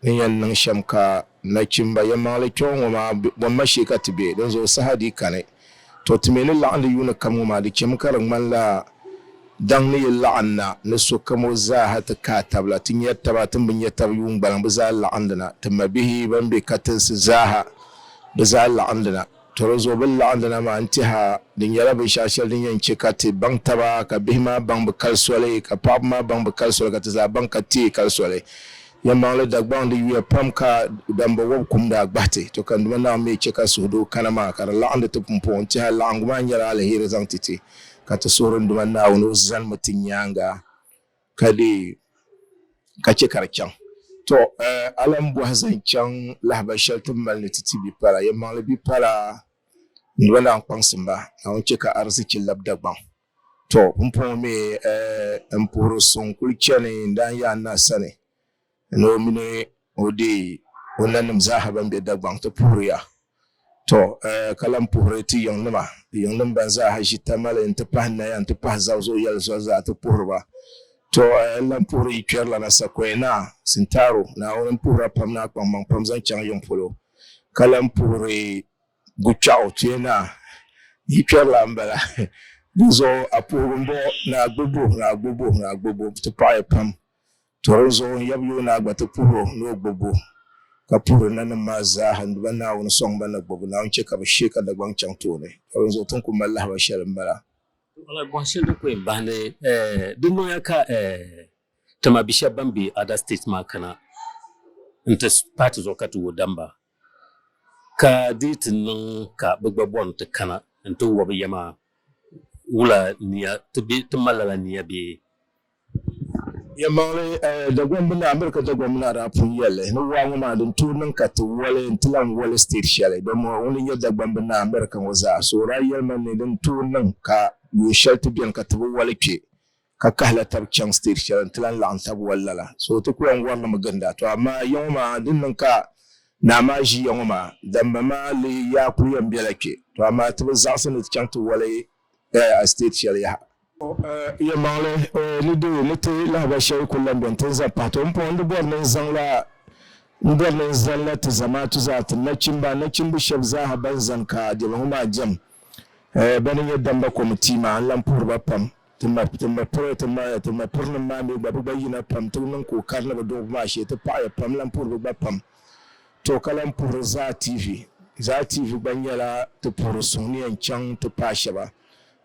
ni yɛn niŋ shɛm ka nachimba yɛlimaŋli kpɛŋɔ ŋɔ maa bɔmma shee ka ti be, dinzuɣu saha dii kani. Tɔ! Ti mi ni laɣindi yuuni kam ŋɔ maa, di chɛmi ka di ŋmanila daŋ ni yi laɣim na ni sokam o zaaha ti kaai tab la. Ti nya taba, ti ni bi nya tab yuun gbaliŋ, bɛ zaa laɣindi na. Ti mabihi ban be katinsi zaaha, bɛ zaa laɣindi na. Tɔ! Di zuɣu bɛ ni laɣindi na maa n-tɛha di nyɛla binshɛɣu shɛli din yɛn chɛ ka ti baŋ taba, ka bihi maa baŋ bɛ kali soli, ka paɣiba maa baŋ bɛ kali soli, ka ti zaa baŋ ka teei kali soli. Yɛlimaŋli, Dagbaŋ di yuya pam ka damba wɔb kum daa gbahi ti. To ka n Duuma Naawuni mi chɛ ka suhudoo kana maa ka di laɣindi ti pumpɔŋɔ n-tɛha laɣiŋgu maa nyɛla aliheri zaŋ ti ti, ka ti suhiri n Duuma Naawuni o zanimi ti nyaaŋa ka deei ka chɛ ka di chaŋ. To a lan bɔhi zaŋ chaŋ lahibal shɛli ti ni mali ni ti ti bipala. Yɛlimaŋli bipala n Duuma Naawuni kpaŋsim ba, Naawuni chɛ ka arizichi labi Dagbaŋ. Tɔ! Pumpɔŋɔ mi m puhiri suŋ kul chani n daan yaa n naa sani ni o mini o deei o nanim zaaha bɛn be Dagbaŋ ti puhiri ya. Tɔ! Ka lan puhiri ti yiŋnima, yiŋnim ban zaaha ʒi Tamale nti pahi Naya nti pahi Zaw zuɣu yɛli zoli zaa ti puhiri ba. Tɔ! N lan puhiri yi kpɛrilana Sakoya Naa, Sintaro, Naawuni m puhiri a pam ni a kpaŋmaŋ pam zaŋ chaŋ yiŋ polo. Ka lan puhiri Gukpɛɣu Tuya Naa, yi kpɛrila m-bala. Dinzuɣu a puhigu m-bɔŋɔ, ni a gbibbu, ni a gbibbu, ni a gbibbu, ti paɣiya pam. To dinzuɣu n yab yooi naa gba ti puhir o ni o gbib o, ka puhiri nanim maa zaa ha n-di ba Naawuni sɔŋ ba ni gbibbu. Naawuni chɛ ka bɛ she ka Dagbaŋ chaŋ tooni. To dinzuɣu ti ni kul mali lahibal shɛli m-bala. Wala bɔhi shɛli din ku yɛn bahindi di niŋya ka ti ma bi shɛba ban be other states maa kana nti pahi ti zuɣu ka ti wo damba, ka di yi ti niŋ ka bɛ gba bɔri ni ti kana nti wo bɛ ya maa, wula nia ti be ti mali lala nia bee? Yɛlimaŋli, Dagbamb ni America Dagbamb ni a daa pun yɛli li ni waa ŋɔ maa din tooi niŋ ka ti wali nti lan wali state shɛli domi ŋuni n-nyɛ Dagbamb ni America ŋɔ zaa. So o daa yɛli ma ni din tooi niŋ ka yuun shɛli ti beni ka ti bi wali kpe ka kahila tab chaŋ state shɛli nti lan laɣim tab wali lala. So ti ku yɛn wari li mi ginda. To amaa ya ŋɔ maa din niŋ ka naa maa ʒi ya ŋɔ maa damba maa lee yaa kuli yɛn bela kpe. To amaa ti bi zaɣisi ni ti chaŋ ti wali a state shɛli yaha. Yɛlimaŋli, ni di ni ti lahabali shɛli kuli lan beni ti ni zaŋ pahi to m-puhi n di bɔri ni n zaŋ la n bɔri ni n zali la ti zamaatu zaa ti nachimba nachimbi shɛba zaaha ban zani ka diɛma ŋɔ maa diɛm bɛ ni nyɛ damba kɔmitii maa n lan puhiri ba pam. Ti ma ti ma piri ti ma ti ma pirinima maa mi gba bɛ gba yina pam ti niŋ ka o kari ni bɛ duɣibu maa shee ti paɣiya pam n lan puhiri bɛ gba pam. To ka lan puhiri Zaa TV. Zaa TV gba nyɛla ti puhiri suŋ ni yɛn chaŋ ti paai shɛba.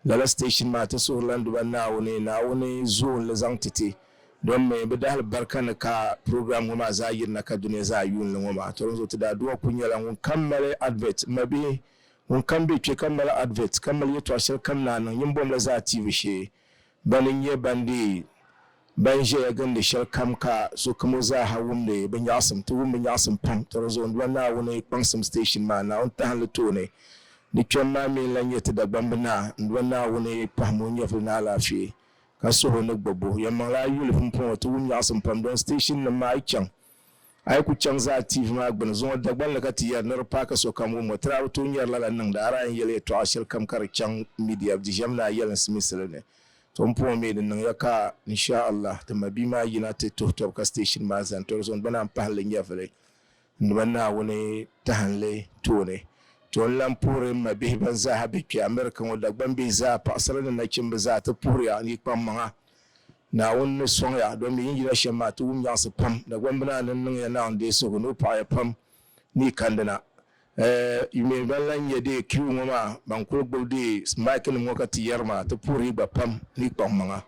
Lala station maa ti suhiri lan duba Naawuni, Naawuni zoon li zaŋ ti ti. Don mi bɛ dahili barika ni ka program ŋɔ maa zaa yirina ka dunia zaa yuun li ŋɔ maa. To dinzuɣu ti daadua kuli nyɛla ŋun kam mali advert, m mabihi, ŋun kam be kpe ka mali advert, ka mali yɛtɔɣa shɛli kam ni a niŋ, nyin bomla Zaa TV shee. Bani n-nyɛ ban deei ban ʒeya gindi shɛli kam ka sokam o zaaha wumdi bɛ nyaɣisim. Ti wum bɛ nyaɣisim pam tɔri zuɣu n-duma Naawuni kpaŋsim station maa, Naawuni tahim li tooni. Di kpɛm maa mi n-lan nyɛ ti Dagbamb Naa n-duma Naawuni pahim o nyɛvili ni alaafee ka suhi o ni gbibbu. Yɛlimaŋli a yuli pumpɔŋɔ ti wum nyaɣisim pam dɔn station nim maa a yi chaŋ A yi ku chaŋ zaa TV maa gbuni, zuŋɔ Dagbanli ka ti yɛri ni di paai ka sokam wum ŋɔ. Ti daa bi tooi nyari lala niŋdi, a daa yɛn yɛli yɛtɔɣa shɛli kam ka di chaŋ media di ʒɛm ni a yɛli n-simisili ni. To m puŋɔ mi di niŋya ka insha Allah ti ma bia maa yina ti tuhi tɔbu ka station maa zani to di zuɣu n gba naan pahi li nyɛvili n duba Naawuni tahinli tooni. To n lan puhiri m ma bihi ban zaaha be kpe America ŋɔ Dagban bihi zaa, paɣisara ni nachimba zaa ti puhiriya n yi kpaŋ maŋa. Naawuni ni sɔŋ ya, domi yi ni yina shɛm maa ti wum nyaɣisi pam. Dagbamb Naa ni niŋ ya Naawuni deei suhigu ni o paɣi ya pam ni yi kandina. Yi mi ban lan nyɛ deei queue ŋɔ maa, ban kul gbubi deei mic nim ŋɔ ka ti yɛri maa, ti puhiri yi gba pam ni yi kpaŋ maŋa.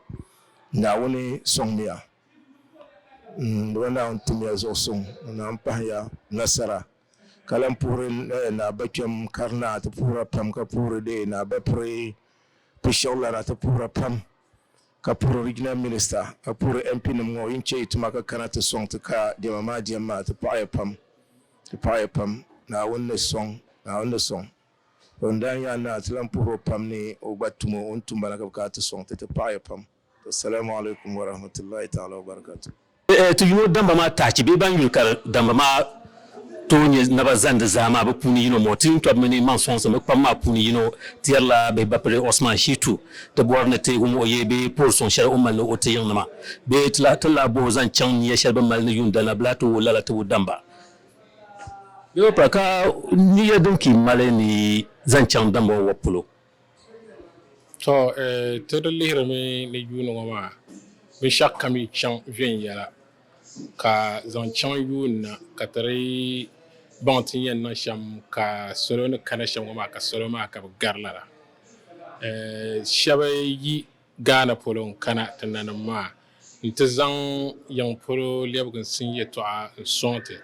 Naawuni sɔŋmi ya. Di ba Naawuni tim ya zuɣusuŋ, ni Naawuni pahi ya nasara, ka lan puhiri Naa Bakpɛm Karinaa, ti puhira pam, ka puhiri deei Naa Bapiri Pishiɣulana, ti puhira pam. Ka puhiri Regional Minister, ka puhiri MP nim ŋɔ, yin che yi tuma ka kana ti sɔŋ ti ka diɛma maa diɛm maa, ti paɣiya pam, ti paɣiya pam. Naawuni ni sɔŋ, Naawuni ni sɔŋ. To n daa nya Naa ti lan puhiri o pam ni o gba tum o ni tum ba na ka bɛ kana ti sɔŋ ti, ti paɣiya pam. Assalamu alaikum wa rahmatullahi ta'ala wa barakatuh. Ti yino damba maa tachi bee ban yuli ka damba maa tooi nyɛ naba zandi zaa maa bɛ puuni yino mɔ. Ti ni tɔbu mini maŋ sɔŋsim bɛ kpam maa puuni yino tɛrila bɛ bapiri Osman Shitu ti bɔri ni ti wum o yee bee puhiri suŋ shɛli o ni mali ni o ti yiŋnima bee ti lahi bɔh o zaŋ chaŋ nia shɛli bɛ mali ni yuun dana bɛ lahi ti wuhi lala tibu damba bee bɛ pira ka nia din ka yi mali ni zaŋ chaŋ damba ŋɔ wabu polo. To, ti di lihirimi ni yuuni ŋɔ maa binshɛɣu kam yi chaŋ viɛnyɛla, ka zaŋ chaŋ yuuni na ka ti di baŋ ti ni yɛn niŋ shɛm ka salo ni kana shɛm ŋɔ maa ka salo maa ka bɛ gari lala. Shɛba yi Ghana polo n-kana ti nanim maa nti zaŋ yiŋ polo lɛbiginsim yɛtɔɣa n-sɔŋ ti.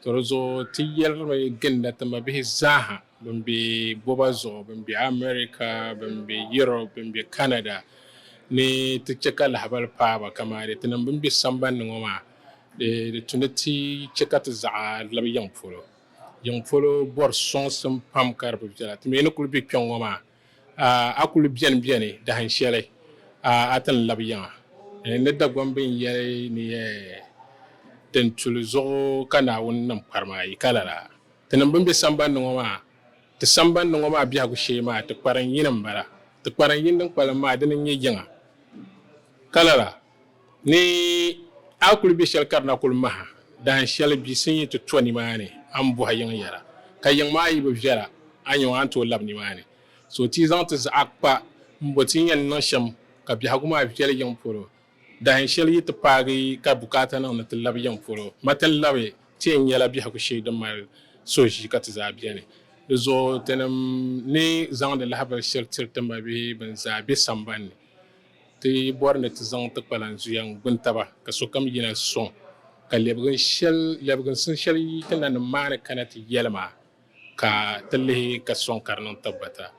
To di zuɣu ti yɛlirimi ginda ti mabihi zaaha bɛn be boba zuɣu, bɛn be America, bɛn be Europe, bɛn be Canada ni ti chɛ ka lahibali paai ba kamani tinim bɛn be samban ni ŋɔ maa di tu ni ti chɛ ka ti zaɣa labi yiŋ polo. Yiŋ polo bɔri sɔŋsim pam ka di bi viɛla. Ti mi ni kuli be kpɛŋ ŋɔ maa a kuli beni beni dahin shɛli a ti ni labi yiŋa. Ni Dagbamb n yɛli ni din tuli zuɣu ka Naawuni niŋ kparima ayi ka lala. Tinim bɛn be samban ni ŋɔ maa, Ti sambani ni ŋɔ maa biɛhigu shee maa, ti kparin yini m-bala. Ti kparin yini din kpalim maa, dini n-nyɛ yiŋa. Ka lala, ni a kuli be shɛli ka di na kuli maha, dahin shɛli bia sin yi ti to nimaani, a ni bɔhi yiŋ yɛla. Ka yiŋ maa yi bi viɛla, a nya o, a ni tooi labi nimaani. So ti zaŋ ti zaɣa kpa m-bo ti ni yɛn niŋ shɛm ka biɛhigu maa viɛli yiŋ polo. Dahin shɛli yi ti paagi ka bukaata niŋ ni ti labi yiŋ polo, ma ti ni labi ti yɛn nyɛla biɛhigu shee din mali suhuʒii ka ti zaa beni. Di zuɣu tinim ni zaŋdi lahabali shɛli tiri ti mabihi bɛn zaa be samban ni, ti bɔri ni ti zaŋ ti kpalanzuya n-gbuni taba ka sokam yina sɔŋ ka lɛbiginsim shɛli yi ti nanim maa ni kana ti yɛli maa ka ti lihi ka sɔŋ ka di niŋ tabbata.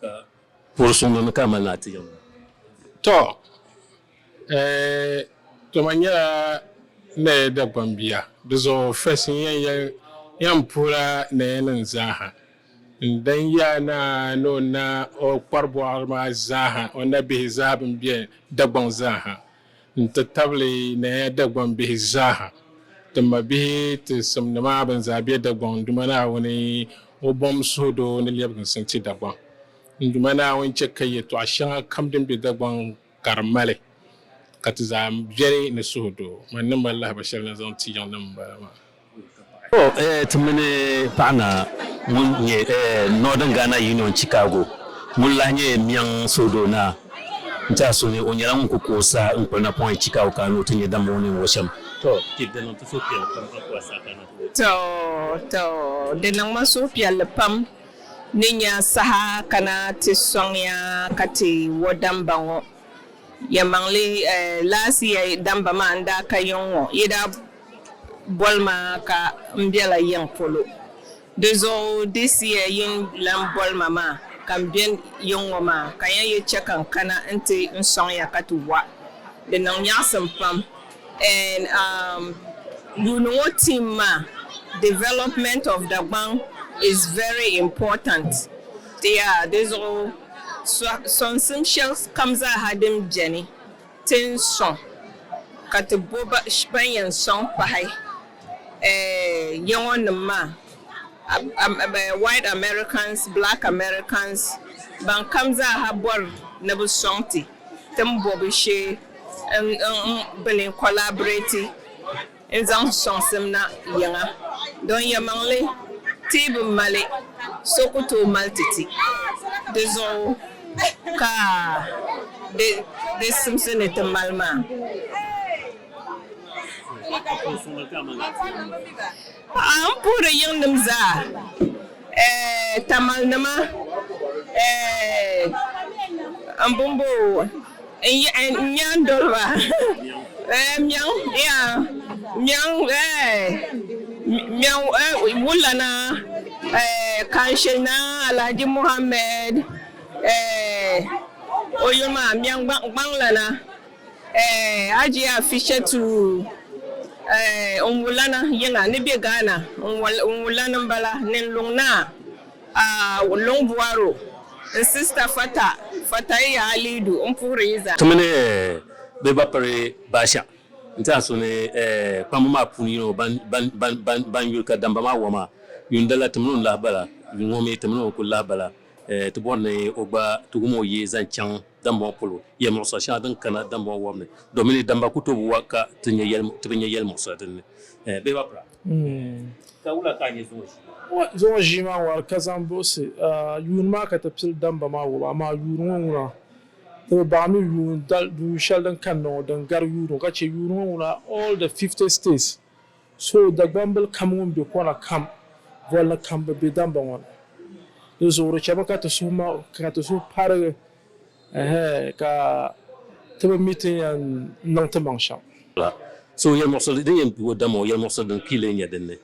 Ka puri suŋdi ni ka a mali ni a ti yiŋ maa? Tɔ! Tɔ man nyɛla Naya Dagbaŋ bia, di zuɣu first n yɛn yɛli yɛn puhila Nayanim zaaha. N dan yaa naa ni o na o kparibɔɣiri maa zaaha, o nabihi zaa bɛn be Dagbaŋ zaaha n-ti tabili Naya Dagbaŋ bihi zaaha. Ti mabihi ti simnima bɛn zaa be Dagbaŋ n Duuma Naawuni o bom suhudoo ni lɛbiginsim ti Dagbaŋ. N Duuma Naawuni chɛ ka yɛtɔɣ shɛŋa kam din be Dagbaŋ ka di mali, ka ti zaa beni ni suhudoo. Man ni mali lahiba shɛli na zaŋ ti yiŋnim m-bala maa. Ti mini paɣa naa ŋun nyɛ Northern Ghana Union Chicago ŋun lahi nyɛ Miɛŋ suhudoo naa n-ti a so ni o nyɛla ŋun ku ku o saha n-kuli napɔŋ yi Chicago ka a ni o ti nyɛ damba ŋɔ ni n-wo shɛm. Tɔ! Di niŋ ti suhupiɛlli pam a ku a saha ka a na ti wo. Tɔ! Tɔ! Di niŋ ma suhupiɛlli pam ni nya saha kana ti sɔŋya ka ti wo damba ŋɔ. Yɛlimaŋli, last year damba maa n-daa ka yiŋ ŋɔ, yi daa boli ma ka m bela yiŋ polo. Di zuɣu this year yin lan boli ma maa ka m be yiŋ ŋɔ maa ka ya yi che ka n kana nti n sɔŋ ya ka ti wa. Di niŋ nyaɣisim pam. And um yuuni ŋɔ team maa development of Dagbaŋ is very important. Yeah, di zuɣu sɔŋsim shɛli kam zaaha din beni ti ni sɔŋ ka ti bo ban yɛn sɔŋ pahi ya ŋɔ nim maa, white Americans, black Americans, ban kam zaaha bɔri ni bɛ sɔŋ ti, ti ni bo bɛ shee bini collaborate n-zaŋ sɔŋsim na yiŋa. Don yɛlimaŋli ti bi mali, so ku tooi mali ti ti. Di zuɣu ka di simsi ni ti mali maa. M puhiri yiŋnim zaa, Tamalinima, m bumbo n nyaandoliba, miɛŋ, miɛŋ, miɛŋ wulana, Kanshilnaa Alhaji Muhammed, o yuli maa miɛŋ gbaŋlana. Hajiya Afishatu n wulana yiŋa ni be Ghana n wulani m-bala ni n luŋ naa Luŋ Buaro n sista Fata Fataiya Alidu n puhiri yi zaa. Ti mini bɛ ba piri Baasha n-ti a so ni kpamba maa puuni yino ban yuli ka damba maa wa maa yuun dala ti mini o n-lahi bala, yuun ŋɔ mi ti mini o n-kuli lahi bala. Ti bɔri ni o gba ti wum o yee zaŋ chaŋ dambɔŋɔ polo, yɛlimuɣisira shɛŋa din kana dambɔŋɔ wɔbu ni, domin ni damba ku tooi bi wa ka ti bi nya yɛlimuɣisira din ni. Bee ba pira? Ka wula ka a nya zuŋɔ ʒii maa? Zuŋɔ ʒii maa wari ka zaŋ buɣisi yuuni maa ka ti pili damba maa wɔbu, amaa yuuni ŋɔ ŋuna ti bi baŋ mi yuun shɛli din kanna ŋɔ din gari yuuni ŋɔ ka che yuuni ŋɔ ŋuna all the 50 states So Dagbambil kam ŋun be kɔna kam bolli kam bi be damba ŋɔ ni. Di zuɣu di chɛmi ka ti suhu ma ka ti suhu parigi ɛhɛɛ ka ti bi mi ti ni yɛn niŋ ti maŋ shɛm. So yɛlimuɣisiri din yɛn o dama o yɛlimuɣisiri din kii lee nyɛ din ni?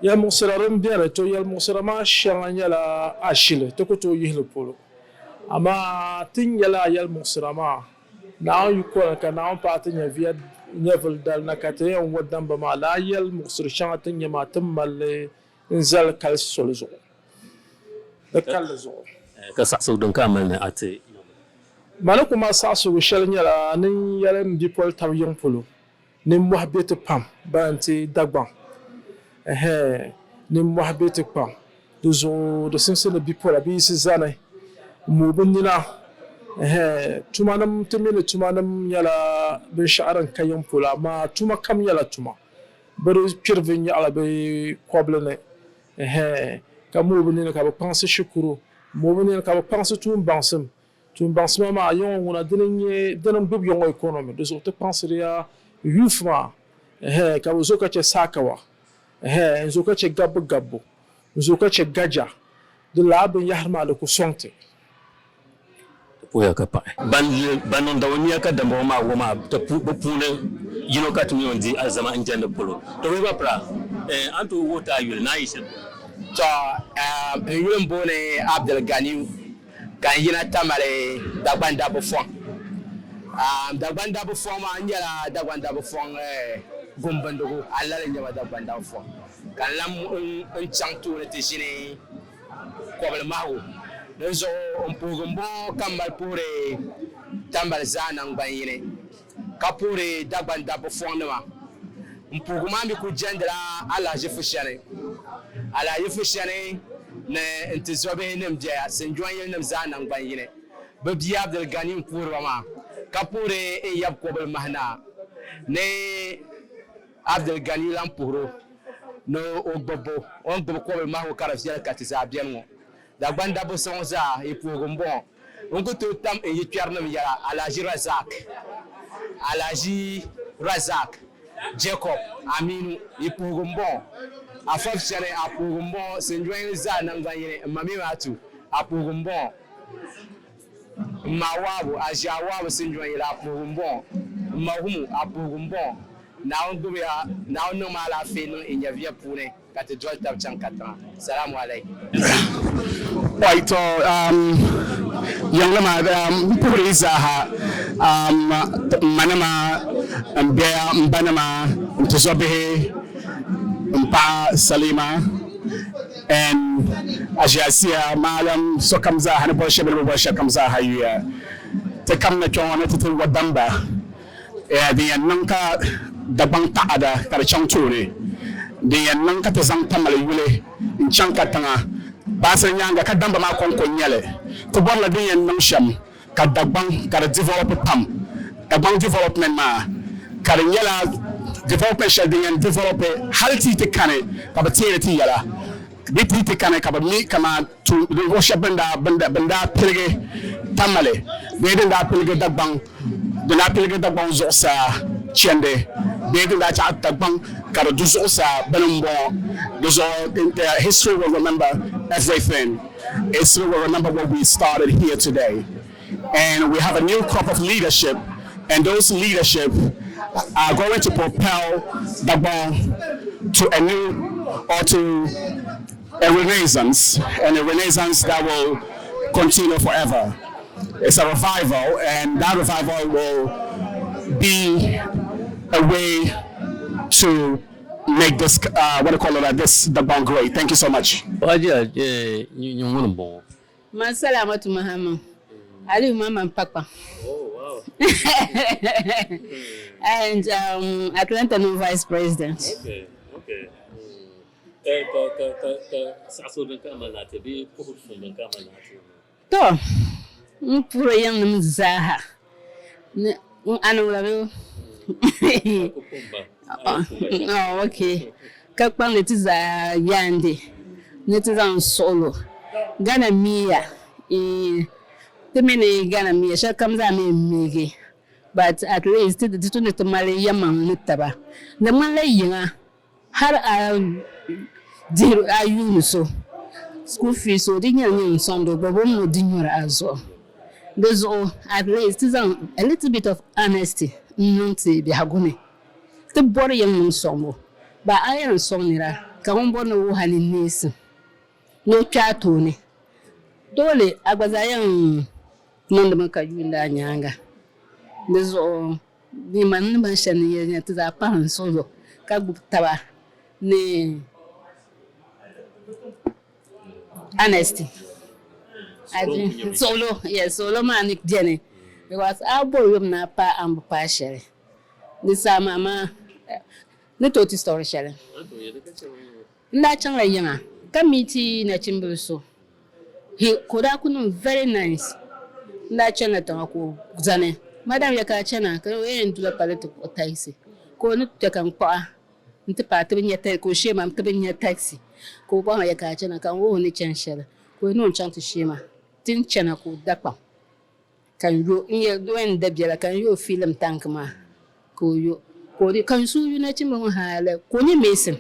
Yɛlimuɣisira din beni, to yɛlimuɣisira maa shɛŋa nyɛla ashili ti ku tooi yihi li polo. Amaa ti ni nyɛ lala yɛlimuɣisira maa Naawuni yi kɔri ka Naawuni paɣi ti nyɛviya nyɛvili dali na ka ti yɛn wo damba maa, lala yɛli muɣisiri shɛŋa ti ni nya maa ti ni mali li n-zali kali soli zuɣu, di kalli zuɣu. Ka saɣisigu din ka a mali ni a ti niŋ ba? Mani kuma saɣisigu shɛli nyɛla ni n yɛli m bipol tab yiŋ polo nimmɔhi be ti pam ban ti Dagbaŋ, ɛhɛɛ, nimmɔhi be ti kpaŋ. Di zuɣu di simsi ni bipola bɛ yiɣisi zani m-mooi bɛ nina. Ɛhɛn, tumanim, ti mi ni tumanim nyɛla binshɛɣu din ka yiŋ polo, amaa tuma kam nyɛla tuma. Bɛ di kpiri viɛnyɛla bɛ kɔbili ni, ɛhɛn, ka mooi bɛ nini ka bɛ kpaŋsi shikuru, m-mooi bɛ nini ka bɛ kpaŋsi tuun baŋsim. Tuun baŋsima maa yiŋɔ ŋuna dini n-nyɛ dini n-gbubi yiŋɔ economy, di zuɣu ti kpaŋsiriya youth maa, ɛhɛn, ka bɛ zo ka chɛ saakawa, ɛhɛn, n-zo ka chɛ gabbu gabbu, n-zo ka chɛ gaja, di lala binyɛhiri maa di ku sɔŋ ti. Ti puhiya ka paɣi. Ban niŋ dawamiya ka dambɔŋɔ maa wum a, bɛ puuni yino ka ti mi o ni di alizama n-jɛndi polo. Tɔ bɛ gba pira, a ni tooi wuhi ti a yuli ni a yi shɛli polo? Tɔ, n yuli m-booni Abdul Ganiyu ka n yina Tamale Dagban Dabba Fɔŋ. Dagban Dabba Fɔŋ maa n nyɛla Dagban Dabba Fɔŋ gumbindigu, alali n-nyɛ ba Dagban Dabba Fɔŋ. Ka n lan n chaŋ tooni ti ʒini kɔbili mahigu. Dinzuɣu n puhigi m-bɔŋɔ ka m mali puhiri Tambali zaa naŋgban yini, ka puhiri Dagban dabba fɔŋnima. M puhigu maa mi kul jɛndila alahiʒifu shɛli, alahiʒifu shɛli ni n tizɔbihi nim bɛya Sinjɔnyilinim zaa naŋgban yini. Bɛ bia Abdulgani m-puhiri ba maa, ka puhiri n yab kɔbili mahi naa ni Abdulgani lan puhiri o ni o gbibbu o ni gbibi kɔbili mahigu ka di viɛli ka ti zaa beni ŋɔ. Dagban dabba sɔŋ zaa, yi puhigu m-bɔŋɔ. N ku tooi tam n yikpɛrinim yɛla, Alhaji Razak, Alhaji Razak Jacob Aminu, yi puhigu m-bɔŋɔ. Afab Chani, a puhigu m-bɔŋɔ. Sinjɔnyili zaa naŋgban yini, m ma mi maa tu, a puhigu m-bɔŋɔ. M ma Awaabu, a ʒi Awaabu Sinjɔnyili, a puhigu m-bɔŋɔ. M ma Humu, a puhigu m-bɔŋɔ. Naawuni gbibi ya, Naawuni niŋmi alaafee niŋ i nyɛviya puuni ka ti doli tab chaŋ katiŋa. Salamu alaikum. Oi to um, yiŋli maa um, m puhiri yi zaaha um, m manima, m biɛya, m banima, n tizɔbihi, m paɣa Salima and Aʒiasiya maalam sokam zaaha ni boli shɛba ni bi boli shɛli kam zaaha yuya. Ti kamina kpɛŋɔ ni ti ti wa damba. Din yɛn niŋ ka Dagbaŋ taɣada ka di chaŋ tooni, din yɛn niŋ ka ti zaŋ Tamale yuli n-chaŋ katiŋa baasili nyaaŋa ka damba maa kɔŋko n-nyɛ li. Ti bɔrila din yɛn niŋ shɛm ka Dagbaŋ ka di develop pam. Dagbaŋ development maa ka di nyɛla development shɛli din yɛn develop hali ti yi ti kani ka bɛ teeri ti yɛla bee ti yi ti kani ka bɛ mi kaman ninvuɣ shɛba bɛn daa piligi Tamale bee din daa piligi Dagbaŋ din daa piligi Dagbaŋ zuɣusaa chandi bee din daa chaɣ Dagbaŋ ka di du zuɣusaa bini m-bɔŋɔ. Di zuɣu history will remember everything. History will remember what we started here today. And we have a new crop of leadership and those leadership are going to propel Dagbon to a new or to a renaissance, and a renaissance that will continue forever. It's a revival, and that revival will be a way to make this, what do you call it, this Dagbon great. Thank you so much. Man Salamatu Mahama, Aliyu Mamman Pakpa. Oh, wow. And Atlanta new vice president. Okay. Ka ka ka ka saɣisigu din ka mali laati bee puhiri suŋ din ka mali laati. To, n puhiri yiŋnim zaaha ni n aniŋla bɛ Oh, okay. Ka kpaŋdi ti zaa yaandi ni ti zaŋ suɣilo Ghana miya ti mi ni Ghana miya shɛli kam zaa mi m-miigi but at least di tu ni ti mali yɛlimaŋli ni taba. Di ŋmanila yiŋa hali a dihiri a yuuni so school fees o di nyɛla nyin n-sɔŋdi o gba bɛ mi ni o di nyɔri a zuɣu. Di zuɣu at least ti zaŋ a little bit of honesty n-niŋ ti biɛhigu ni. Ti bɔri yiŋnim sɔŋbu, ba a yɛn sɔŋ nira ka ŋun bɔri ni o wuhi a ni neesim ni o kpe a tooni. Doole a gba zaa yɛn niŋdimi ka yuunda a nyaaŋa. Di zuɣu man ni mali shɛli ni yɛli nyɛla ti zaa pahi n suhu zuɣu ka gbubi taba ni honesty. Suɣulo, yes, suɣulo maa ni beni because a bɔri yom ni a paai a ni bi paai shɛli. Di saha maa amaa ni tooi ti story shɛli. N daa chaŋla yiŋa Ka meeti nachimbili so he ka o daa ku niŋ very nice n daa chanila tiŋa ka o zani madam ya ka a chana ka o yɛn dula palli ti kpuɣi taxi ka o ni kpɛ ka n kpuɣa n ti paai ti bi nya ka o shee ma ti bi nya taxi ka o bɔhi ma ya ka a chana ka n wuhi o ni chani shɛli ka o ni o ni chaŋ ti shee ma ti ni chana ka o da kpaŋ Ka n yo n yɛli o yɛn da biɛla ka n yo o filim tanki maa ka o yo ka o di ka n suhu yu nachimba ŋɔ hali ka o nyɛ mason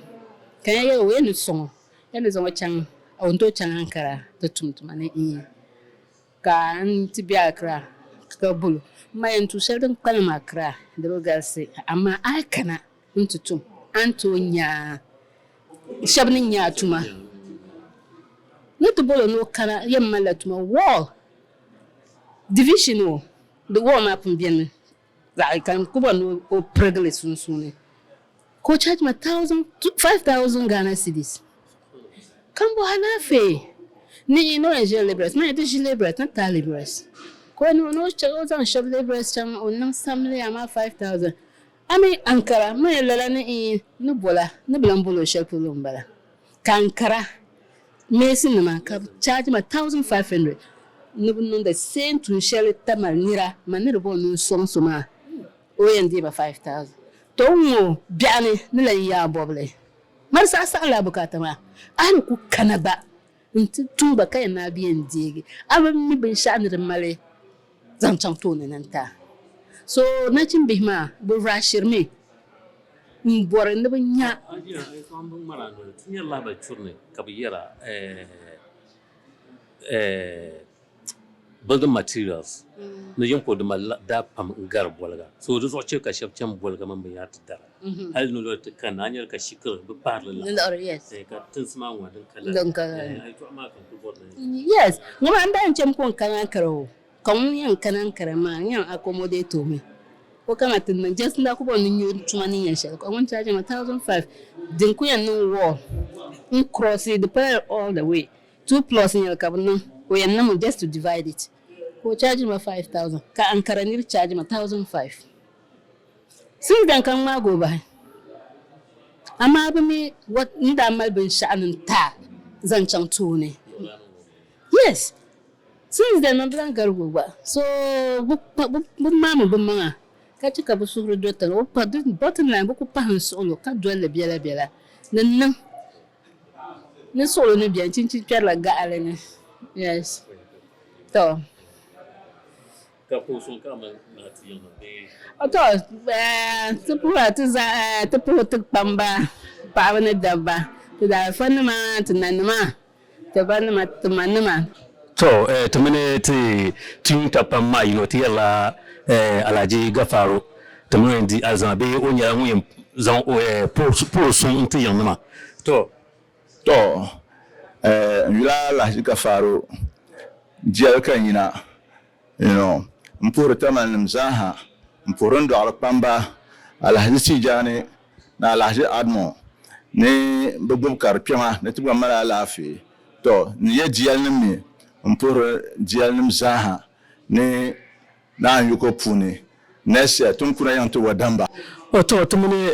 ka n yɛli o yɛn ni sɔŋ o yɛn ni zaŋ o chaŋ o ni tooi chaŋ Ankara ti tum tuma ni n ka n ti be Accra ka bol o m ma yɛn tu shɛli din kpalim Accra di bi galisi amaa a yi kana n ti tum a ni tooi nya shɛba ni nya a tuma ni ti bol o ni o kana yɛn malila tuma wall Division o, di wall maa pun beni mi zaɣi ka n ku bɔri ni o pirigi li sunsuuni ka o charge ma thousand, 5000 Ghana cedis ka n bɔhi alaafee ni ni o yɛn ʒila labourers, man yɛn ti ʒi labourers ni tahi labourers ka o ni o zaŋ shɛba labourers chaŋ o niŋ samli amaa 5000 a mi Ankara man yɛn lala ni n ni bola ni bi lan boli o shɛli polo m-bala ka Ankara Meesinima ka bɛ charge ma 1500 ni bɛ niŋ the same tuun shɛli Tamale nira ma ni di bɔri ni n sɔŋ so maa o yɛn deei ma 5000. Tɔ ŋ-ŋɔ biɛɣuni ni lan yaai bɔbili ma di saɣi saɣi lala bukaata maa a ni ku kana gba nti tum gba ka yɛn naai bɛ yɛn deegi a bi mi binshɛɣu ni di mali zaŋ chaŋ tooni na n-ti a. So nachimbihi maa bɛ rushirimi n bɔri ni bɛ nya. Ti nyari lahabali churi ni ka bɛ yɛra building materials ni yɛn ka di mali daa pam n-gari boliga. So di zuɣu chɛ ka shɛba chani boliga mini binyɛra ti dara. Hali ni lɔri ti kanna a ni nyari ka shikiri bɛ pahiri li laɣiri ka tinsi maa ŋɔ din ka lala. Yɛltɔɣa maa ka n kuli bɔri ni. Yes, ŋɔ maa n daa yɛn chami ka o ni kana Ankara o. Ka ŋun yɛn kana Ankara maa n yɛn accommodate o mi. O kana ti niŋ just n daa ku bɔri ni n nya o tuma ni yɛn shɛli ka ŋun charge ma 1005 din ku yɛn niŋ wall n cross di pala all the way 2 plus n yɛli ka bi niŋ o yɛn niŋmi just to divide it ka o charge ma 5000 ka Ankara niri charge ma 1005 since then ka n ŋmaagi o bahi amaa bi mi n daa mali binshɛɣu ni n taai zaŋ chaŋ tooni yes. Since then man bi lahi garigi o gba so bɛ maami bɛ maŋa ka che ka bɛ suhuri do tiŋa o pa bottom line bɛ ku pahi n suɣulo ka doli li bela bela ni niŋ ni suɣulo ni beni chinchini kpɛrila gaɣali ni yes to. Ka ka o sɔŋ ka a mali naai ti yiŋ maa bee? To ti puhila ti zaa ti puhi ti kpamba paɣaba ni dabba ti daalifanima ti nanima. Ti ba nima, ti ma nima. To, ti mini ti tuunta pam maa yino ti yɛrila Alhaji Gafaru ti mini o yɛn di alizama bee o nyɛla ŋun yɛn zaŋ o puhiri suŋ n-ti yiŋnima. To. To, n yula Alhaji Gafaru diɛli ka n yina, you know, m puhiri Tamalenim zaaha, m puhiri n dɔɣiri kpamba Alhaji Tijani ni Alhaji Admo ni bɛ gbubi ka di kpɛma ni ti gba mali alaafee. Tɔ! N ye diɛlinim mi, m puhiri diɛlinim zaaha ni Naa Yiko puuni next year ti ni kuna yiŋ ti wa damba. O tɔ! Ti mini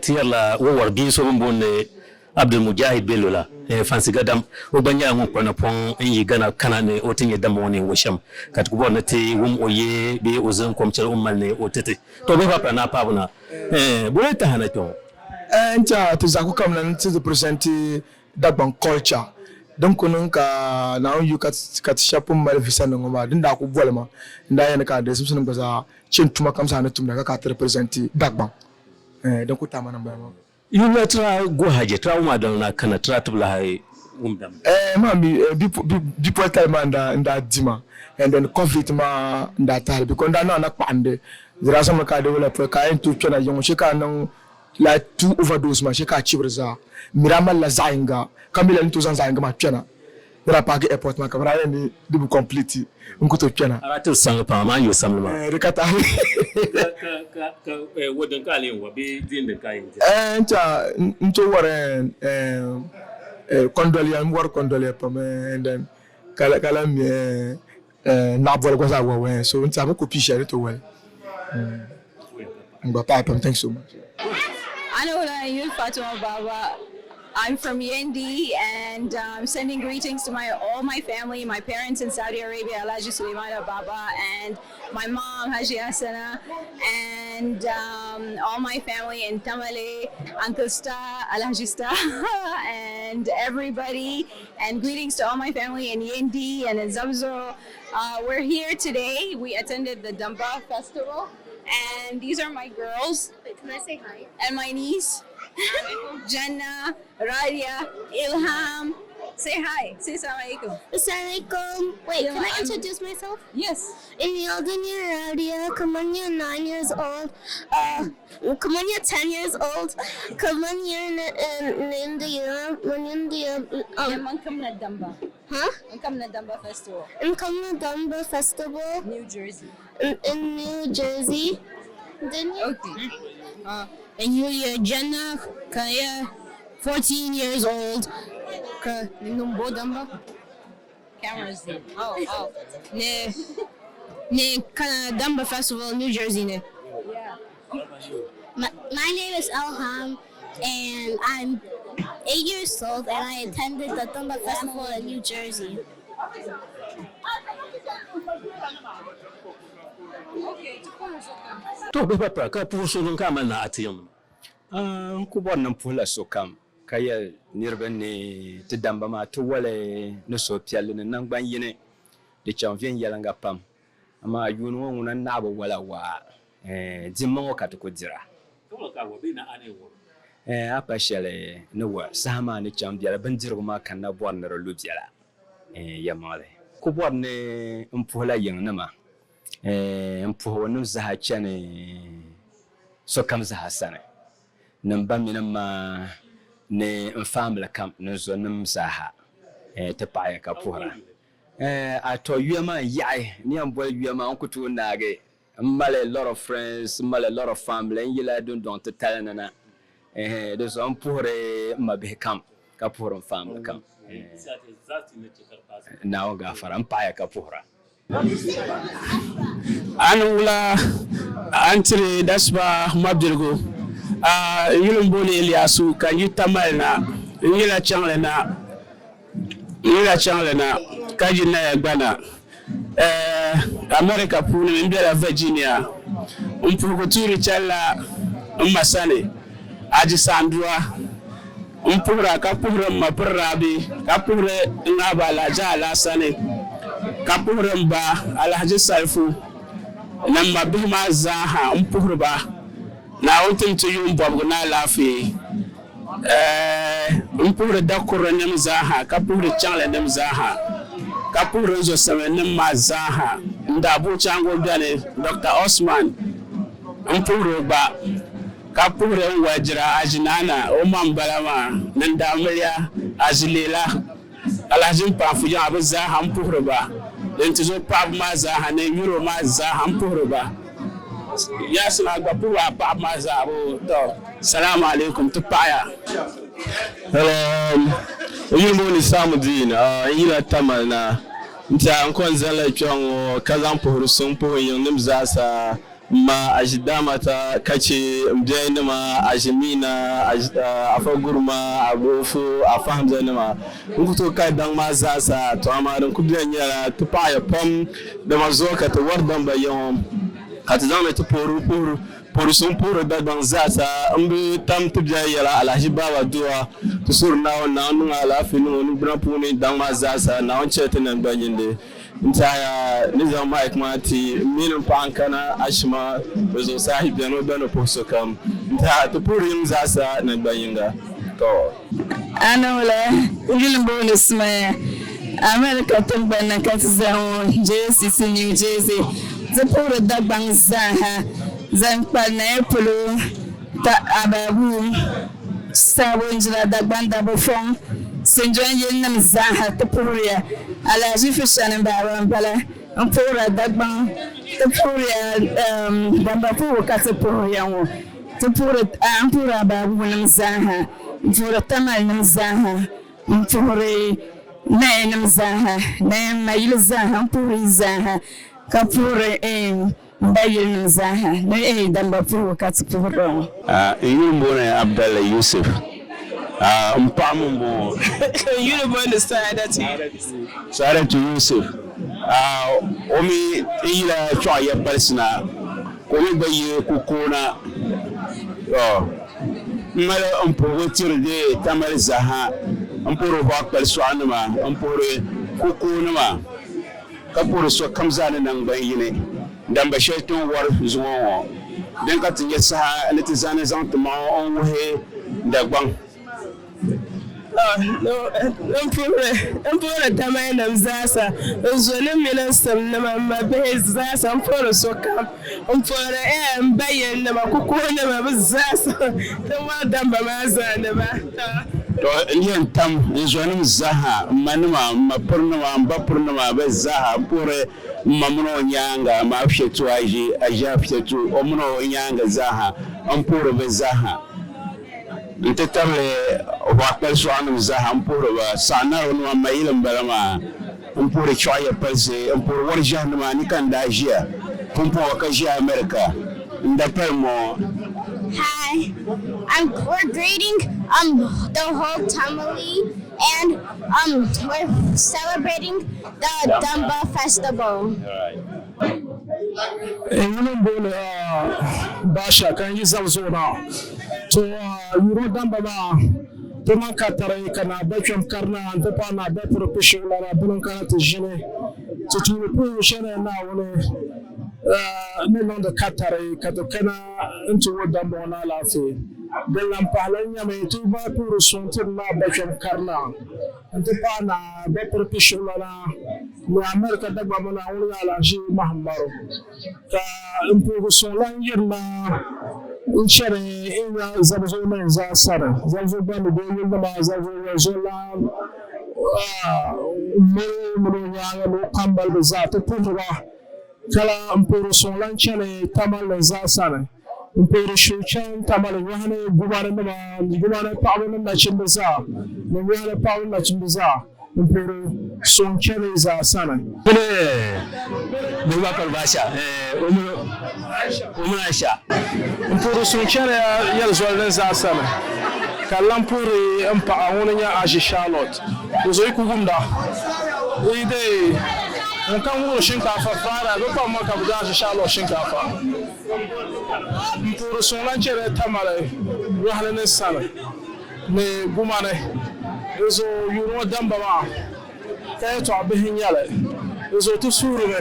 ti yɛrila wawari bia so bɛ ni booni Abdul Mujahid Bello la, Fansi Gadam, o gba nyɛla ŋun kpuɣi napɔŋ n-yi Ghana kana ni o ti nya damba ŋɔ ni wo shɛm ka ti ku bɔri ni ti wum o yee bee o zilinkom shɛli o ni mali ni o ti ti. Tɔ! Bɛ paapila ni a paabu na. Bɔ taha na kpɛŋɔ? N tiɛha ti zaɣ ku kamina ni ti represent Dagbaŋ culture. Din ku niŋ ka Naawuni yu ka ti shɛba pun mali visa ni ŋɔ maa, din daa ku boli ma, n daa yɛli ni ka di simsi ni gba zaa chɛ n tuma kam zaa ni tumda ka ka ti represent Dagbaŋ. Din ku tahi ma na m-bala maa. Yulla tira gohaje tira wum adal na kana tira ti bi lahi wum dam. Eh maa mi bipoli tali maa n daa di ma and then covid maa n daa tahili because n daa niŋ na kpaɣindi di daa zaŋmi ka a develop pɔi ka a yɛn tooi kpɛna yiŋ shee ka a niŋ like two overdose maa shee ka a chibiri zaa m mi daa malila zaɣ yinga ka mi lahi ni tooi zaŋ zaɣ yinga maa kpɛna ni daa paagi airport maa ka bi daa yɛli ni di bi complete n ku tooi kpɛna. A daa tiri saŋ pam amaa n yo samli maa. Eh di ka tahi. Ka ka ka eh wa din ka a lee wa bee din din ka a yɛn dira? Eh n tiɛha n tooi wari eh eh kɔndoliya n wari kɔndoliya pam eh and then ka ka lahi mi eh Naɣibɔli gba zaa wabu eh, so n tiɛha bɛ ku pii shɛli ni tooi wali. N gba pahi pam, thank you so much. Ani wula n yuli Fatima Baba. I'm from Yendi and I'm sending greetings to my all my family, my parents in Saudi Arabia, Alhaji Suleimana Baba, and my mom, Haji Hassana, and all my family in Tamale, Uncle Sta, Alhaji Sta, and everybody. And greetings to all my family in Yendi and in Zamzo. We're here today. We attended the Damba Festival, and these are my girls. Wait, can I say hi? And my niece, Jenna, Radia, Ilham. Say hi. Say assalamu alaikum. Assalamu alaikum. Wait, can I introduce myself? Yes. In Yaldunya Radia, Kamunya 9 years old, Kamunya 10 years old, Kamunya Nindia, Munindia, Mankamna Damba. Huh? Mankamna Damba Festival. In Kamna Damba Festival. New Jersey. In New Jersey. Didn't you? Okay. And Yulia Jenna, Kaya, 14 years old. Damba. Cameras there. Oh, oh. Ne, ne kana Damba Festival, New Jersey. Ne. Yeah. My name is Elham, and I'm 8 years old, and I attended the Damba Festival in New Jersey. To bɛ pa ka puhi so din ka mali na a ti yiŋ nima. N ku bɔri ni n puhila sokam ka yɛli niriba ni ti damba maa ti wali ni suhupiɛlli ni naŋgban yini di chaŋ viɛnyɛliŋga pam, amaa yuuni ŋɔ ŋuna n-naɣi bi wala waa. Dimma ŋɔ ka ti ku dira. A pa shɛli ni wa saha maa ni chaŋ biɛla, bindirigu maa kanna bɔri ni di lu biɛla. Yɛlimaŋli. Ku bɔri ni n puhila yiŋnima, n puhi o nim zaa chani sokam zaa sani, ni m ba mini m ma ni n faamili kam ni n zonim zaaha, ti paɣiya ka puhira. A tɔ yuya maa n-yaɣi, ni yɛn boli yuya maa n ku tooi naagi. M mali a lot of friends, m mali a lot of family, n yila dundɔŋ titali ni na. Di zuɣu m puhiri m mabihi kam ka puhiri n family kam. Naawuni gaafara, m paɣiya ka puhira. A ni wula a ni tiri dasiba mɔbiligu. A yuli m-booni Iliyasu ka n yi Tamale na, n yila chaŋli na, n yila chaŋli na ka yi Naya gba na. America puuni m bela Virginia. M puhigu tuuri chanila m ma sani, Aji Sandua. M puhira ka puhiri m ma Pirirabi, ka puhiri n aba Alhaji Alasani, ka puhiri m ba Alhaji Salifu ni m ma bihi maa zaaha. M puhiri ba Naawuni tim ti yuun bɔbigu ni alaafee. M puhiri dakurili nim zaaha, ka puhiri chaŋli nim zaaha, ka puhiri n zosimi nim maa zaaha. N daa buɣichaangu beni Doctor Osman, m puhiri o gba, ka puhiri n walijira Ajinaana, o ma m-bala maa, ni n daamiliya Ajileela, Alhaji Mpaanfu yaŋa, bɛ zaaha m puhiri ba, ni n tizo paɣaba maa zaaha, ni n yuri o maa zaaha m puhiri ba. Yasin, a gba puhiri a paɣaba maa zaa boo? Tɔ! Salamu alaikum, ti paɣiya. Hello, n yuli booni Samudeen, n yila Tamale na. N tiɛha n kɔŋ zalila kpɛŋ ŋɔ ka zaŋ puhiri suŋ puhi n yiŋnim zaasa. M ma Aʒidamata ka chɛ m biɛyinima Aʒimiina, Afa Guruma, Agoofo, Afa Hamzanima. N ku tooi kali daŋ maa zaasa, tɔ amaa din ku beni nyɛla ti paɣiya pam, dama zuɣu ka ti wari damba ya ŋɔ ka ti zaŋdi ti puhiri puhiri puhiri suŋ puhiri Dagbaŋ zaasa. M bi tam ti biɛhi yɛla Alahaji Baaba Dua, ti suhiri Naawuni Naawuni niŋ alaafee niŋ o niŋgbuna puuni daŋ maa zaasa, Naawuni chɛ ti naŋgbanyindi. N tɛhiya ni zaŋ mic maa ti m mini m paɣa n-kana Ashima bɛ zuɣusaa yi beni o gba ni puhi sokam. N tɛhiya ti puhiri yim zaasa naŋgbanyiŋga. Tɔ! A ni wula n yuli m-booni Sumaya, America tiŋgbani ni ka ti zaya ŋɔ, Jersey City, New Jersey. Ti puhiri Dagbaŋ zaaha zaŋ kpa Naya polo ta Ababu, Sabo N-jila Dagbaŋ dabba fɔŋ Sinjɔn yilinim zaaha ti puhiriya. Alahizifu shɛli m-bahi m-bala m-puhira Dagbaŋ ti puhiriya Damba puhibu ka ti puhiriya ŋɔ. Ti puhiri a m-puhiri Ababunim zaaha, m-puhiri Tamalinim zaaha, m-puhiri Nayanim zaaha, Naya mayili zaaha, m-puhiri yi zaaha, ka puhiri m ba yilinim zaaha ni Damba puhibu ka ti puhiri ŋɔ. N yuli m-booni Abdallah Yusuf. M paɣa mi m-bɔŋɔ. N yuli booni Saadatu Yusuf. Saadatu Yusuf. O mi yila Chɔɣu ya palisi na ka o mi gba yi Kukoona. Tɔ! M mali m puhigu tiri di Tamali zaaha. M puhiri Hɔɣu kpali sɔɣunima, m puhiri Kukoonima ka puhiri sokam zaa ni naŋgban yini. Damba shɛli ti ni wari zuŋɔ ŋɔ, din ka ti nya saha ni ti zani zaŋ ti maŋa n-wuhi Dagbaŋ. N puhiri Tamainim zaasa, n zonim mini n simnima, m mabihi zaasa, n puhiri sokam, n puhiri m ba yilinima, kukuhinima, bɛ zaasa, ti wari damba maa zaani ba. Tɔ! N yɛn tam n zonim zaaha, m manima, m ma pirinima, m ba pirinima, bɛ zaaha, n puhiri M ma mini o nyaaŋa, ma Afishetu Aʒi, Aʒi Afishetu, o mini o nyaaŋa zaaha, m puhiri bɛ zaaha. N-ti tabili Hɔɣukpali sɔɣinim zaaha, m puhiri ba. Saɣinarinima, m ma yili m-bala maa, m puhiri Chɔɣu ya palisi, m puhiri Wɔriʒiɛhinima ni ka n daa ʒiya pumpɔŋɔ ka ʒi America, n dapali ŋɔ. Hi, I'm we're greeting um the whole Tamale and um we're celebrating The Damba Festival. N yuli m-booni Baasha ka n yi zab zuɣu na. To yuri o damba maa ti niŋ katari ka Naa Bakpɛm karina nti pahi Naa Bapiri Pishiɣulana bini n-kana ti ʒini ti tuuli puhibu shɛli Naawuni ni niŋdi katari ka ti kana nti wo damba ŋɔ ni alaafee. Din lan pahi la nyami ti yi bahi puhiri suŋ tiri Naa Bakpɛm karina. N-ti pahi Naa Bapiri Pishiɣulana ni America Dagbamba Naawuni Alahiʒi Mahammaru ka m puhigu suŋ lan yirina n-chani n-nya Zabzugu nim zaa sani, Zabzugu gbambibihi yilinima, Zabzugu Yɛlizuɣulan mini mini o nyaaŋa ni o kpambaliba zaa ti puhiri ba ka lan m puhiri suŋ lan chani Tamale zaa sani. M puhiri shuu chaŋ Tamale nyɔhi ni Gumani nima, Gumani paɣaba ni nachimba zaa, ni nyɔhi ni paɣaba ni nachimba zaa. M puhiri suŋ chani zaa sani. Bini bihi ba kpari baasha o mini Aisha. M puhiri suŋ chani yɛlizoli din zaa sani, ka lan puhiri m paɣa ŋuni nyɛ Aʒi Charlotte. Di zuɣu yi ku wumda, yi dee ŋun kam wuhiri shinkaafa faara, bɛ kpam ma ka bɛ daa Aʒi Charlotte shinkaafa. M puhiri suŋ lan chɛ di Tamale yɔhili ni sani ni Gumani. Di zuɣu yuuni ŋɔ damba maa ka yɛtɔɣ bihi n-nyɛ li. Di zuɣu ti suurimi,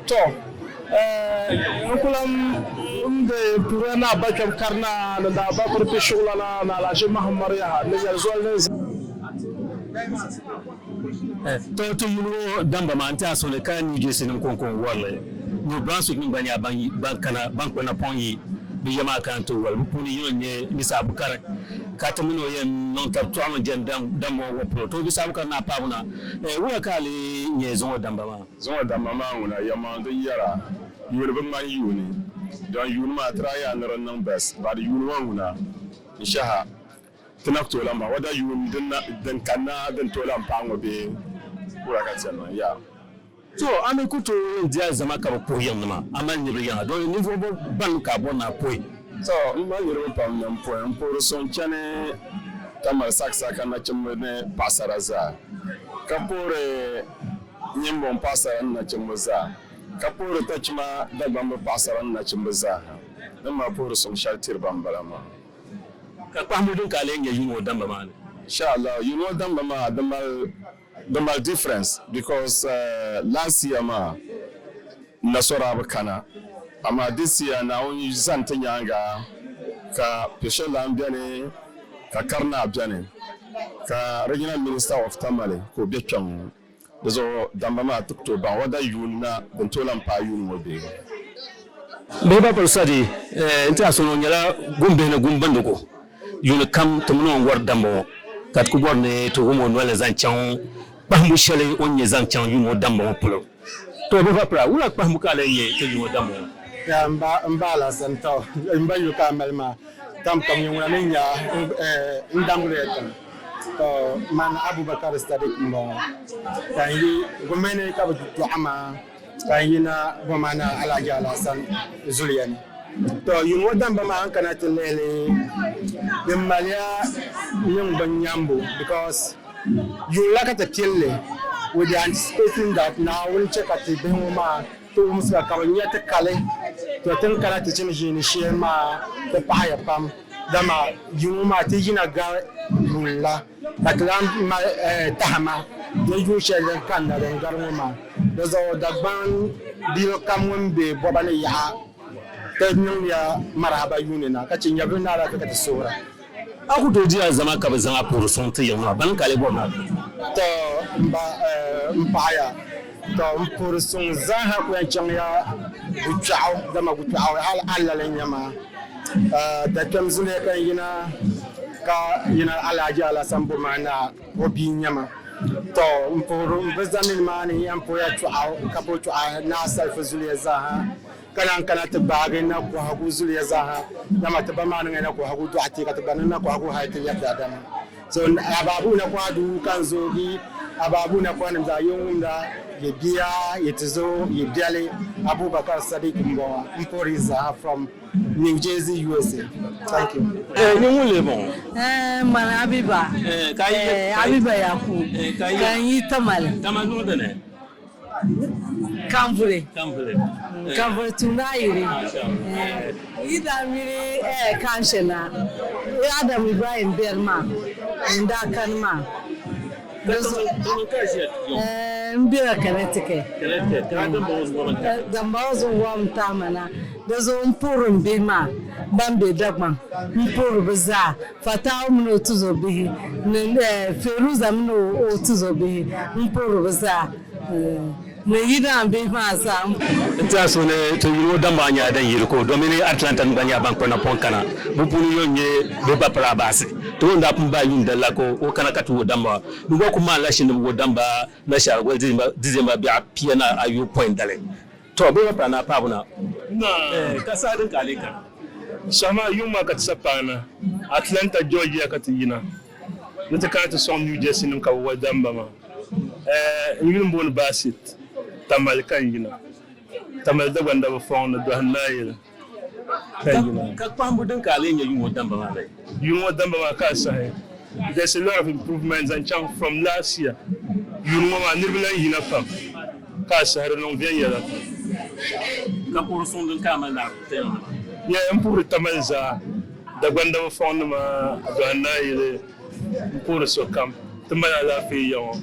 Tɔ! N ku lan m be puhirila Naa Bakpɛm Karinaa ni Naa Bakuri Pishuɣulana ni Alhaji Mahamar yaha ni Yɛlizoli ni zaa. Tɔ! Ti yuuni ŋɔ damba maa n-ti a sɔŋdi ka New Jersey nim kɔŋko n-wari li. New Brunswick nim gba nyɛla ban kana ban kpuɣi napɔŋ yi bɛ ya maa kana ti wali. Bɛ puuni yino n-nyɛ Misa Abukari ka ti mini o yɛn niŋ tab tɔɣimi jɛndi damba ŋɔ polo. Tɔ! Misa Abukari ni a paabu na, wula ka a lee nya zuŋɔ damba maa? Zuŋɔ damba maa ŋuna, yɛlimaŋli din yɛra, yuuni bi ŋmani yuuni. Dɔn yuuni maa ti daa yaa ni di niŋ best, but yuuni ŋɔ ŋuna n-shɛha. Ti na ku tooi lan baŋ o da yuun din kanna din tooi lan paai ŋɔ bee wula ka ti yɛn niŋ? Yaa. To, a mi ku tooi yɛn di alizama ka bi puhi yiŋnima, a mali niriba yiŋa doo ninvuɣ bɔ ban ka a bɔri ni a puhi? To, m mali niriba pam ni m puhi. M puhiri so n-chani Tamale Sakisaka nachimba ni paɣisara zaa, ka puhiri Nyimbɔŋ paɣisara ni nachimba zaa, ka puhiri Tachima Dagbamba paɣisara ni nachimba zaa ha. Ni m mali puhiri suŋ shɛli tiri ba m-bala maa. Ka kpahimbu din ka a lee nya yuuni ŋɔ damba maa ni? Inshallah, yuuni ŋɔ damba maa di mali di mali difference because last year maa nasɔraa bi kana amaa this year Naawuni zani ti nyaaŋa ka Piɛshɛlan beni ka Karinaa beni ka Regional Minister of Tamale ka o be kpɛŋ Di zuɣu damba maa ti ku tooi baŋ o da yuun na din tooi lan paai yuuni ŋɔ bee? Bihi ba pali sadi n-ti a sɔŋ o nyɛla gumbihi ni gumbindigu. Yuuni kam ti mini o n-wari damba ŋɔ ka ti ku bɔri ni ti wum o noli ni zaŋ chaŋ kpahimbu shɛli o ni nya zaŋ chaŋ yuuni ŋɔ damba ŋɔ polo. Tɔ! Bihi ba pala, wula kpahimbu ka a lee nya ti yuuni ŋɔ damba ŋɔ? Yaa m ba, m ba Alasan, tɔ! M ba yuli ka a mali maa, tam kam nyɛ ŋuna ni nya n damgili ya tiŋ. To man Abubakar Sadiq m-bɔŋɔ ka n yi Gomeni ka bɛ dɔɣi ma ka n yina Gomana Alhaji Alhassan zuliya ni. To yuun ŋɔ damba maa n kana ti lihi li di maliya niŋgbun nyambu because yuun la ka ti pilli with the anticipating that Naawuni che ka ti bihi ŋɔ maa ti wumsi ba ka bɛ nya ti kali. To ti ni kana ti chini ʒiini shee maa ti paɣiya pam dama yuun ŋɔ maa ti yina gari yuun la ka ti lahi mali tahima ni yuun shɛli din kanna din gari ŋɔ maa. Di zuɣu Dagbaŋ bia kam ŋun be bɔba ni yaɣa ti niŋmiya marahaba yuuni na ka chɛ nyɛvili ni alaafee ka ti suhira. A ku tooi di a zama ka bɛ zaŋ a puhiri sɔŋ ti yiŋ maa, bani ka a lee bɔri ni a doli? Tɔ! M ba, m paɣiya, tɔ! M puhiri suŋ zaaha ku yɛn chaŋya Gukpɛɣu, dama Gukpɛɣu hal alali n-nyɛ ma. Dakpɛm zuliya ka n yina, ka yina Alhaji Alasan Bomana o bia n-nyɛ ma. Tɔ! M puhiri m bi zani nimaani n puhiya Chɔɣu, ka puhi Chɔɣu Naa Salifu zuliya zaaha. Ka naan kana ti gbaagi nakɔhigu zuliya zaaha, dama ti ba maa niŋya nakɔhigu dɔɣite, ka ti gba niŋ nakɔhigu hal ti lɛbi daadama. So Ababu nakɔha duu ka n zoogi, Ababu nakɔhanim zaa yi wumda, yi bia, yi tizo, yi biɛli, Abubakar Sadiq m-bɔŋɔ, m puhiri yi zaaha from New Jersey, USA. Thank you. Eh, ni ŋun lee bɔŋɔ? Eh, mani Abiba. Eh, ka yi, Eh, Abiba Yakubu. Eh, ka yi. Ka n yi Tamale. Tamale niŋ dini? Kanvuli. Kanvuli. Kanvuli Tunaayiri. Yi daa miri Kanshe na, Adam Ibrahim beri maa ŋun daa kani maa. M bela Connecticut. Dambɔŋɔ zuɣu wɔm n-tahi ma na. Di zuɣu m puhiri m bihi maa ban be Dagbaŋ. M puhiri bɛ zaa. Fatawu mini o tuzobihi ni Feruza mini o tuzobihi m-puhiri bɛ zaa ni yidaan bihi maa zaa. N ti a so ni ti yuli o damba nyɛla din yiri ko domini Atlanta nim gba nyɛla ban kpa napɔŋ kana. Bɛ puuni yino n-nyɛ bɛ ba piri Abaasi. Ti ŋun daa pun baai yuun dali la ka o kana ka ti wo damba. Bɛ gba kuli maanila shini ni bɛ wo damba nashaara goli December biɛɣu 15 dali. Tɔ! Bɛ ba piri a ni a paabu na. Ka saha din ka a lee kana? Saha maa yuŋ maa ka ti sa paana Atlanta, Georgia ka ti yina ni ti kana ti sɔŋ New Jersey nim ka bɛ wa damba maa. N yuli m-booni Basit, Tamale ka n yina. Tamale Dagbandaba fɔŋ ni Dɔhi Naayili ka n yina. Ka kpahimbu din ka a lee nya yuŋ ŋɔ damba maa ni? Yuŋ ŋɔ damba maa ka a sahi. There's a lot of improvement zaŋ chaŋ from last year. Yuuni ŋɔ maa niriba lan yina pam ka a sahi di niŋ viɛnyɛla pam. Ka puhiri suŋ din ka a mali naai ti nima? Yeah, m puhiri Tamale zaa, Dagbandaba fɔŋ nima, Dɔhi Naayili, m puhiri sokam. Ti mali alaafee ya ŋɔ.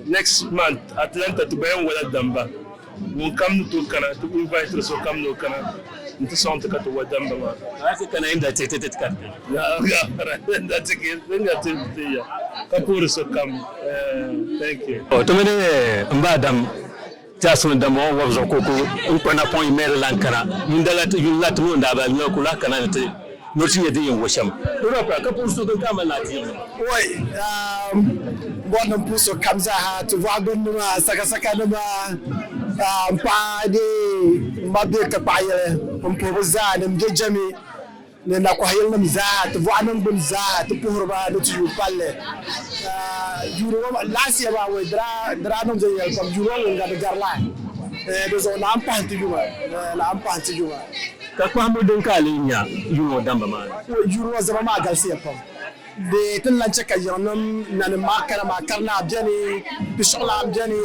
Next month Atlanta ti gba yɛn wala damba. Ŋun kam ni tooi kana, ti invitiri sokam ni o kana nti sɔŋ ti ka ti wa damba maa. A ti kana inda ti ti ti ka ti kana. Inda ti ki inda ti ti ya ka puhiri sokam. Thank you. To mini m ba Adam ti a suni damba ŋɔ wɔbu zuɣu ka o ku n kpa napɔŋ yi Maryland kana. Yuun dala ti yuun la ti mi o ni daa bala ka o lahi kana ni ti ni o ti nya di yɛn wo shɛm. Ka puhiri sokam ka a mali ni a ti yiŋ nima. Oi, bɔri ni m puhi sokam zaaha, ti bɔɣa gbunni maa, sakasakanima, m paɣa ni m ma be Kakpaɣayili, m puhi bɛ zaa ni m be Jɛmi ni Nakɔhayilinim zaa, ti bɔɣa niŋgbuni zaa, ti puhiri ba ni ti yuun palli. Yuuni ŋɔ maa, last year maa, di daa niŋ viɛnyɛla pam, yuuni ŋɔ ŋun gari di garila, di zuɣu naɣim pahi ti yuma, naɣim pahi ti yuma. Ka kpahimbu din ka a lee nya yuuni ŋɔ damba maa ni? Yuuni ŋɔ zama maa galisiya pam. Bee ti ni lan chɛ ka yiŋnim nanim maa kana maa, Karinaa beni, Pishiɣulan beni,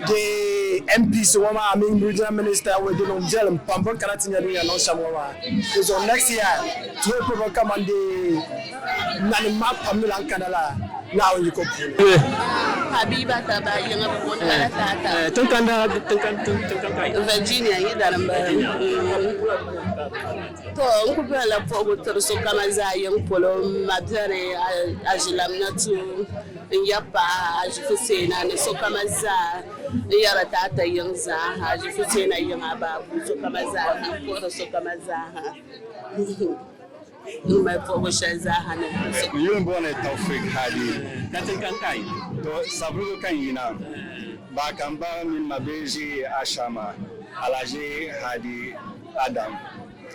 bee MPs ŋɔ maa mini Regional Minister wee di niŋ viɛlim pam bɛ ni kana ti nya din yɛn niŋ shɛm ŋɔ maa. Di zuɣu next year ti hope mi kaman dee nanim maa pam ni lan kana la Naawuni yiko puuni. Habiba Taba yiŋa bɛ booni ma la Tata. Tiŋkani Virginia yi dani m-bala. To n ku bela puhigu tiri sokama zaa yiŋ polo, m ma beni, Aʒilamnatu, n ya paɣa Aʒifuseena ni sokama zaa, n yɛra taata yiŋ zaa ha, Aʒifuseena yiŋ Abaaku sokama zaa ha, m puhiri sokama zaa ha n mali puhigu shɛli zaa ha ni. N yuli m-booni Taufik Hadi. Ka tiŋkani ka a yi? To Savelugu ka n yina. Ba ka m ba mini ma bihi ʒi Ashama, Alhaji Hadi Adam.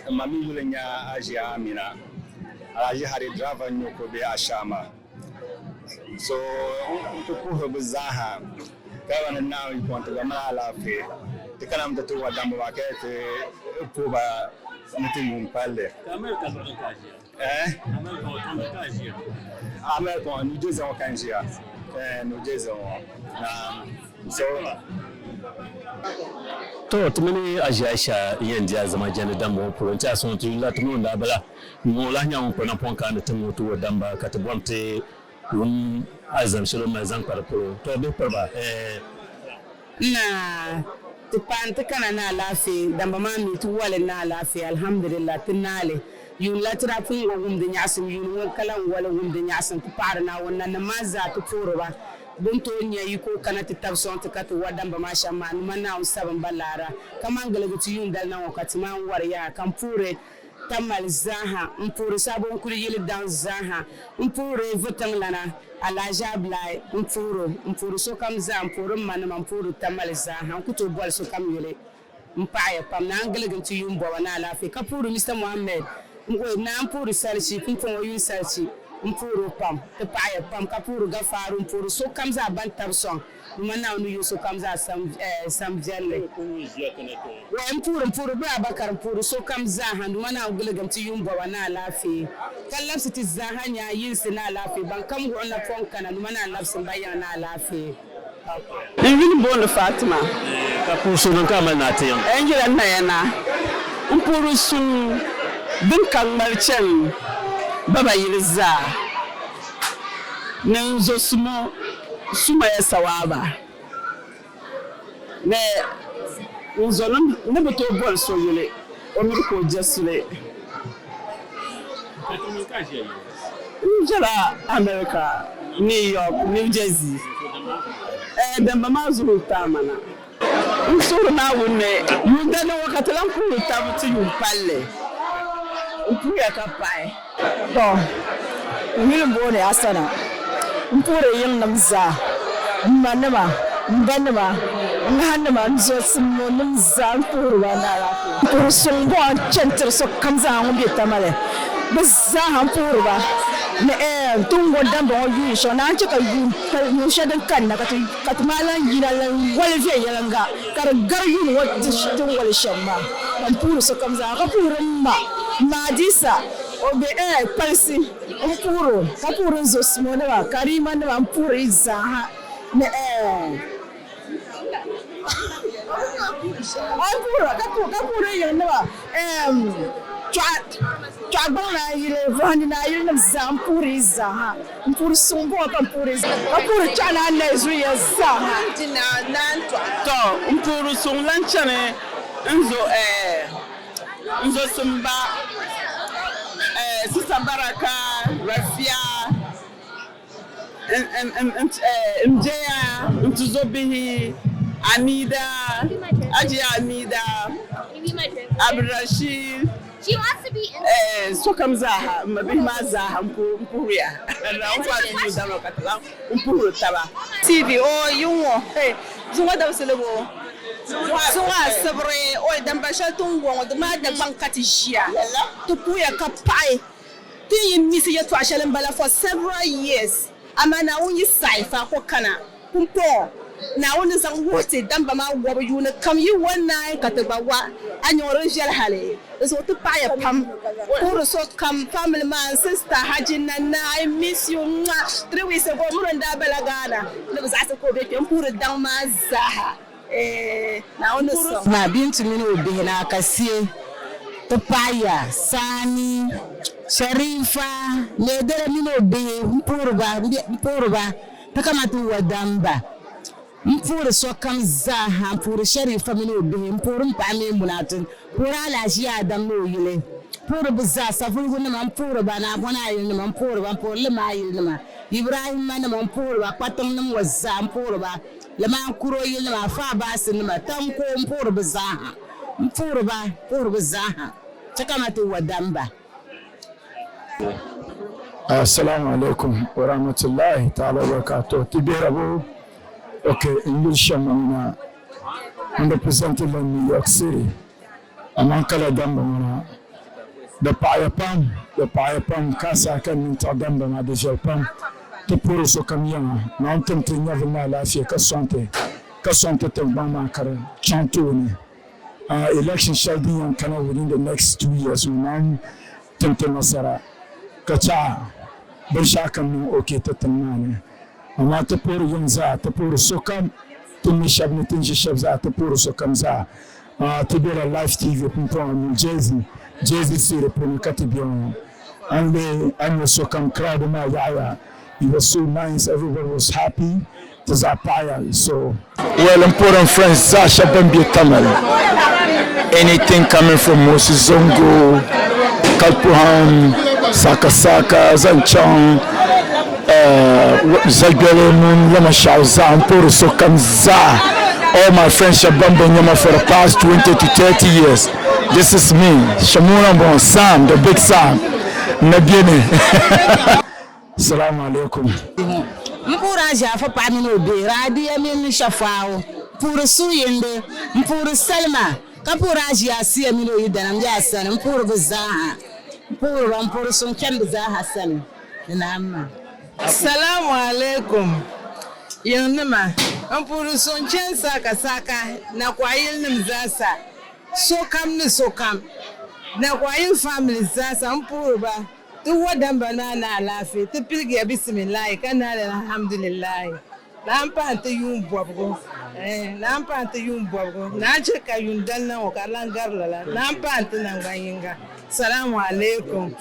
N ma mi yuli n-nyɛ Aʒia Amina. Alhaji Hadi driver n-nyɛ o ka o be Ashama. So n ku puhiri bɛ zaaha ka yɛli ba ni Naawuni yiko n-ti ba mali alaafee. Ti kana mi ti ti wa dambu maa ka ti puhi ba ni ti yuun palli. America luɣili ka a ʒiya? Eh? America ŋɔ tiŋli ka a ʒiya? America ŋɔ New Jersey ŋɔ ka n ʒiya. Eh, New Jersey ŋɔ. Naam. So. To, ti mini Aʒi Aisha yɛn di alizama jɛndi dambu ŋɔ polo n-ti a sɔŋ ti yuli la ti mini o ni daa bala. Ŋɔ lahi nyɛ ŋun kpa napɔŋ ka ni ti ŋɔ ti o damba ka ti bɔri ti wum alizam shɛli o ni mali zaŋ kpa di polo. To, bihi piriba, eh. Naa, ti paai nti kana ni alaafee, damba maa mi ti wali ni alaafee, alhamdulillah, ti naali. Yuun la ti daa pun ŋɔ wumdi nyaɣisim, yuuni ŋɔ ka lan wali wumdi nyaɣisim, ti paɣiri Naawuni nanim maa zaa ti puhiri ba. Bɛ ni tooi nya yi ka o kana ti tabi sɔŋ ti ka ti wa damba maa shɛm maa, nima Naawuni sabim ba laara. Kaman giligi ti yuun dali na ŋɔ ka ti maan wari yaha, ka m puhiri Tamale zaaha, m puhiri Sabonkuli yili daŋ zaaha, m puhiri Vutiŋlana, Alhaji Abulai, m puhiri o, m puhiri sokam zaa, m puhiri m manima, m puhiri Tamale zaaha, n ku tooi boli sokam yuli. M paɣiya pam, naa n-giligi nti yuun bɔba ni alaafee, ka puhiri Mister Mohammed, n naa m-puhiri Salichi, pumpɔŋɔ o yuli Salichi, m puhiri o pam, ti paɣiya pam, ka puhiri Gafaaru, m puhiri sokam zaa ban tabi sɔŋ ni ma Naawuni ni yo sokam zaa sam viɛlli. Wai m puhiri, m puhiri Bra Abakar, m puhiri sokam zaaha, ni ma Naawuni giligi nti yuun bɔba ni alaafee, ka labisi ti zaaha nyaa yinsi ni alaafee, ban kam wuɣi napɔŋ kana, ni ma Naawuni labisi m ba yiŋa ni alaafee. N yuli m-booni Fatima. Ka puhi so din ka a mali ni a ti yiŋ. N yila Naya na. M puhiri suŋ din ka ŋmali chani baba yili zaa ni n zo sumo Sumaya Sawaaba ni n zonim ni bi tooi boli so yuli o miri ka o je suli. N ʒila America, New York, New Jersey. Eh, damba maa zuɣu taai ma na. N suhiri Naawuni ni yuun dali ŋɔ ka ti lan puhiri tab ti yuun palli. N puhiya ka paɣi. Tɔ! N yuli m-booni Asana. M puhiri yiŋnim zaa, m manima, m banima, n ŋahinima, n zɔsimmonim zaa, m puhiri ba ni alaafee. M puhiri suŋgɔŋ n-chani tiri sokam zaa ŋun be Tamale. Bɛ zaaha m puhiri ba ni ɛɛm ti ni ŋɔ damba ŋɔ yuun shɛŋa naan chɛ ka yuun shɛli din kanna ka ti maa lan yina lan wali viɛnyɛliŋga ka di gari yuun ŋɔ ti ni wali shɛm maa. Ka m puhiri sokam zaa ka puhiri m ma, m ma Adisa, o be ɛɛ kpalisi. M puhiri o ka puhiri n zo sumonima, karimanima, m puhiri yi zaaha ni ɛɛ m puhiri ka puhiri n yiŋnima ɛɛm Chɔɣu gbaŋ naa yili, Vuhindi naa yili nim zaa, m puhiri yi zaaha. M puhiri Suŋbuŋɔ ka m puhiri ka puhiri Chɔɣu naa Nayi zuliya zaaha. Tɔ! M puhiri suŋ lan chani n zo ɛɛ n zo Simba ɛɛ Sista Baraka, Rafia, n jeya n tuzobihi Amida, Ajiya Amida, Abdulrashid, sokam zaaha, m mabihi maa zaaha m puhiriya. M puhiri taba. TV o yi ŋɔ hey zuŋɔ dabisili bo zuŋɔ asibiri o damba shɛli ti ni wa ŋɔ di maa Dagbaŋ ka ti ʒiya ti puhiya ka paɣi Ti yi misi yɛtɔɣ shɛli m-bala for several years, amaa Naawuni yi saɣi faako kana pumpɔŋɔ. Naawuni ni zaŋ wuhi ti damba maa wabu yuuni kam yi wa naai ka ti gba wa. A nya ŋɔ di viɛli hali, di zuɣu ti paɣiya pam. Puhiri sokam, family maa, n sister Haji Nana, I miss you mwah. 3 weeks ago mini o n-daa bela Ghana ni bɛ zaɣisi ka o be kpe. M puhiri daŋ maa zaaha. Eeh Naawuni ni sɔŋ. Naa Bintu mini o bihi ni Akasie ti paɣi ya, Sani, Sharifa, Leedere mini o bihi m-puhiri ba, m-puhiri ba ti kama ti wa damba. M puhiri sokam zaa ha, m puhiri Sharifa mini o bihi, m puhiri m paɣa Maimunatu, m puhiri Alhaji Adam ni o yili, m puhiri bɛ zaa, Savuligu nima, m puhiri ba, Naabɔna ayili nima, m puhiri ba, m puhiri Lima ayili nima, Ibrahimma nima, m puhiri ba, Kpatiŋ nim ŋɔ zaa, m puhiri ba. Limaan kuro yilinima, Afa Abaasi nima, Tanko m puhiri bɛ zaaha. M puhiri ba, puhiri bɛ zaaha. Chɛ ka ma ti wa damba. Assalamu alaikum wa rahmatullahi ta'ala wa barakatuh. Ti bihira bo ok n yuli shɛm ŋuna n represent la New York City amaa n kala damba ŋuna di paɣaya pam di paɣaya pam ka saha ka n nini tiɣi damba maa di viɛli pam. Ti puhiri sokam yiŋa Naawuni tim ti nyɛvili ni alaafee ka sɔŋ ti. ka sɔŋ ti tiŋgbani maa ka di chaŋ tooni. Election shɛli din yɛn kana within the next 2 years ŋɔ Naawuni tim ti nasara ka chaɣ binshɛɣu kam niŋ ok ti tiŋ maa ni. Amaa ti puhiri yiŋ zaa, ti puhiri sokam, ti mi shɛba ni ti ni ʒi shɛba zaa, ti puhiri sokam zaa. Ti bela Life TV pumpɔŋɔ New Jersey, Jersey City puuni ka ti be ŋɔ. A ni lihi a ni nya sokam crowd maa yaɣiya. It was so nice, everybody was happy, ti zaa paɣiya so. Well, m puhiri n friends zaa shɛba ban be Tamale. Anything coming from Moses Zongo, Kalpuham, Saka Saka zaŋ chaŋ Zagbeli mini Lamashau zaa n puhiri sokam zaa. All my friends shɛba ban bi nya ma for the past 20 to 30 years. This is me, Shamuna m-bɔŋɔ, Sam, the big Sam, n na beni. Salamu alaikum. M puhiri Aʒiafa paɣa mini o bihi, Raadiya mini Shafaawu. M puhiri Suhuyindi. M puhiri Salima, ka puhiri Aʒia Asiya mini o yidana m-be a sani. M puhiri bɛ zaaha. M puhiri ba, m puhiri suŋkpɛm bɛ zaaha sani. Di naam maa. Salamu alaikum yiŋnima. M puhiri suŋkpɛm saakasaka nakɔɣiyilinima zaasa, sokam ni sokam. Nakɔɣiyili family zaasa, m puhiri ba. Ti wa damba maa ni alaafee, ti piligiya bisimilahi ka naali alhamdulilahi. Naan pahi ti yuun bɔbigu, eh, naan pahi ti yuun bɔbigu, naan chɛ ka yuun dali na ŋɔ ka di lan gari lala, naan pahi ti nangban yiŋga. Salamu alaikum.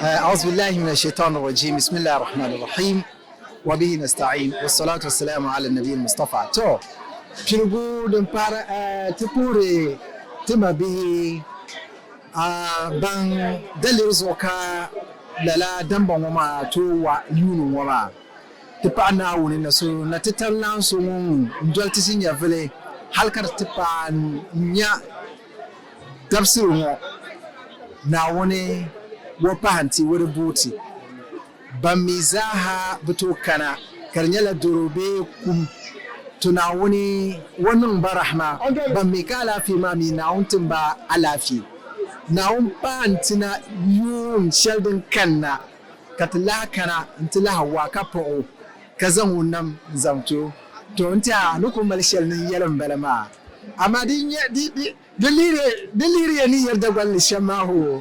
أعوذ بالله من الشيطان الرجيم بسم الله الرحمن الرحيم وبه نستعين والصلاة والسلام على النبي المصطفى to piligu din para ti puhiri ti mabihi ban daliri zuɣu ka lala damba ŋɔ maa tooi wa yuuni ŋɔ maa. Ti paɣi Naawuni na so na ti tari lan so ŋun doli ti ʒinyɛvili hal ka di ti paai n-nya dabisili ŋɔ. Naawuni wo pahi nti wo di booti. Ban mi zaaha bi tooi kana ka di nyɛla doro bee kum, to Naawuni wo niŋ ba rahima. Ban mi ka alaafee maa mi Naawuni tim ba alaafee. Naawuni paai nti na yuun shɛli din kanna ka ti lahi kana nti lahi wa ka paɣ o ka zaŋ o nam n-zaŋ ti o. To n tɛha ni ku mali shɛli ni n yɛli m-bala maa. Amaa di nyɛ di di Di lihiriya ni yɛri Dagbanli shɛm maa hoo.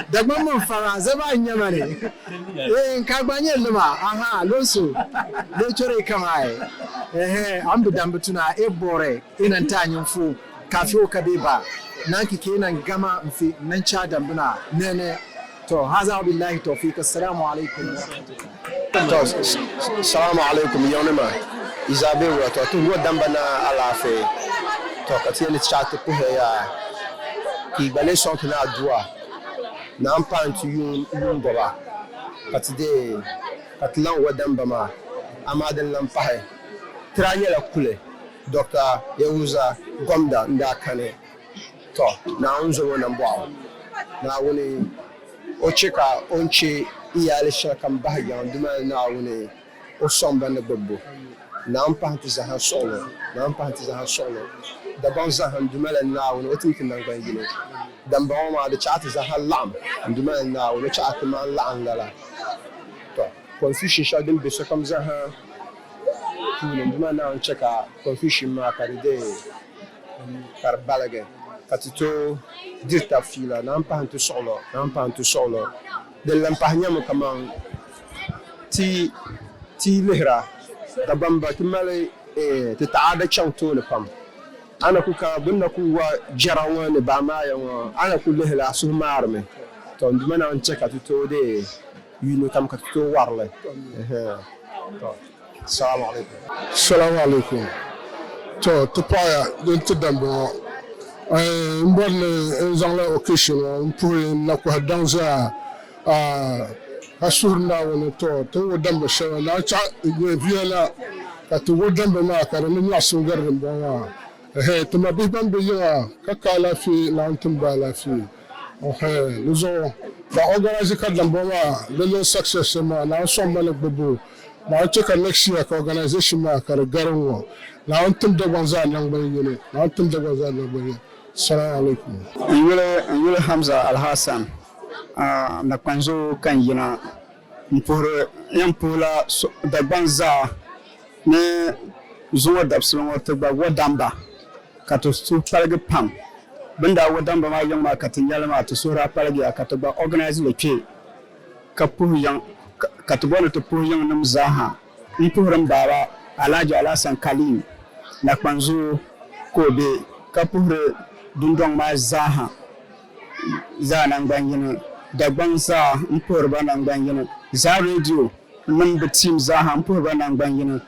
Dagbaŋ mini fama zaba n-nyɛ ma ni. Eeh ka gba nyɛ lima ahaa lonso lee chɔri kam ai ehe an bi dambi tuna e bore e nan ta nyin fu kafi o ka be ba nan ki ke nan gama nfi nan cha dambi na nene to haza wa billahi tawfiq assalamu alaikum wa rahmatullah. To salamu alaikum yiŋnima yi zaa be wula to ti ŋɔ damba na alaafee to ka ti yɛn ni ti chaɣ ti puhiya yaa ka yi gba lee sɔŋ ti ni adua na m paai nti yuun yuun bɔba ka ti deei ka ti lan wa damba maa amaa din lan pahi ti daa nyɛla kuli Doctor Yahuza Gomda n-daa kani. Tɔ! Naawuni zom o nambɔɣu. Naawuni o chɛ ka o ni chɛ iyaali shɛlikam bahi yiŋ dimali Naawuni o sɔŋ ba ni gbibbu. Naawuni pahi nti zahim suɣilo. Naawuni pahi nti zahim suɣilo. Dagbaŋ zahim dumala Naawuni o tim ti naŋgban yini. Dambɔŋɔ maa di chaɣ ti zaaha laɣim n dumala Naawuni o chaɣ ti maan laɣim lala. Tɔ! Confusion shɛli din be sokam zaaha puuni n dumala Naawuni chɛ ka confusion maa ka di deei. Ka di baligi ka ti tooi diri tab fiila naan pahi n-ti suɣulo, naan pahi n-ti suɣulo. Din lan pahi nyɛmi kaman ti ti yi lihira Dagbamba ti mali ti taɣaada chaŋ tooni pam. A na ku ka bɛ ni na ku wa jɛra ŋɔ ni baamaaya ŋɔ, a na ku lihi li a suhu maarimi. Tɔ n Duuma Naawuni chɛ ka ti tooi deei yuuni kam ka ti tooi wari li. Tɔ. Salamu alaikum. Salamu alaikum. To, ti paɣiya din ti dambi ŋɔ. N bɔri ni n zaŋla occasion ŋɔ m puhi n nakɔhi daŋ zaa ka suhiri Naawuni to ti ni wo dambi shɛba naan chaɣ nyɛ viɛla ka ti wo dambi maa ka di ni nyaɣisim gari dimbɔŋɔ maa. Ɛhɛ, ti mabihi ban be yiŋa ka ka alaafee Naawuni tim ba alaafee. Ɛhɛ, di zuɣu ka organize ka dambɔŋɔ maa di niŋ success shɛm maa Naawuni sɔŋ ma ni gbubbu. Naawuni chɛ ka next year ka organization maa ka di gari ŋ-ŋɔ. Naawuni tim Dagbaŋ zaa naŋgban yini. Naawuni tim Dagbaŋ zaa naŋgban yini. Salaam alaikum. N yuli n yuli Hamza Alhassan Nakpanzuɣu ka n yina n puhiri n yɛn puhila Dagbaŋ zaa ni. Zuŋɔ dabisili ŋɔ ti gba wa damba ka ti suhu paligi pam. Bɛ ni daa wa damba maa yiŋ maa ka ti nya li maa, ti suhu daa paligiya ka ti gba organize li kpe ka puhi yiŋ ka ti bɔri ni ti puhi yiŋnim zaaha. M puhiri m baaba Alhaji Alhassan Kalim Nakpanzuo ka o be ka puhiri dundɔŋ maa zaaha zaa nangban yini, Dagbaŋ zaa m puhiri ba nangban yini, Zaa Radio mini bɛ team zaaha m puhiri ba nangban yini.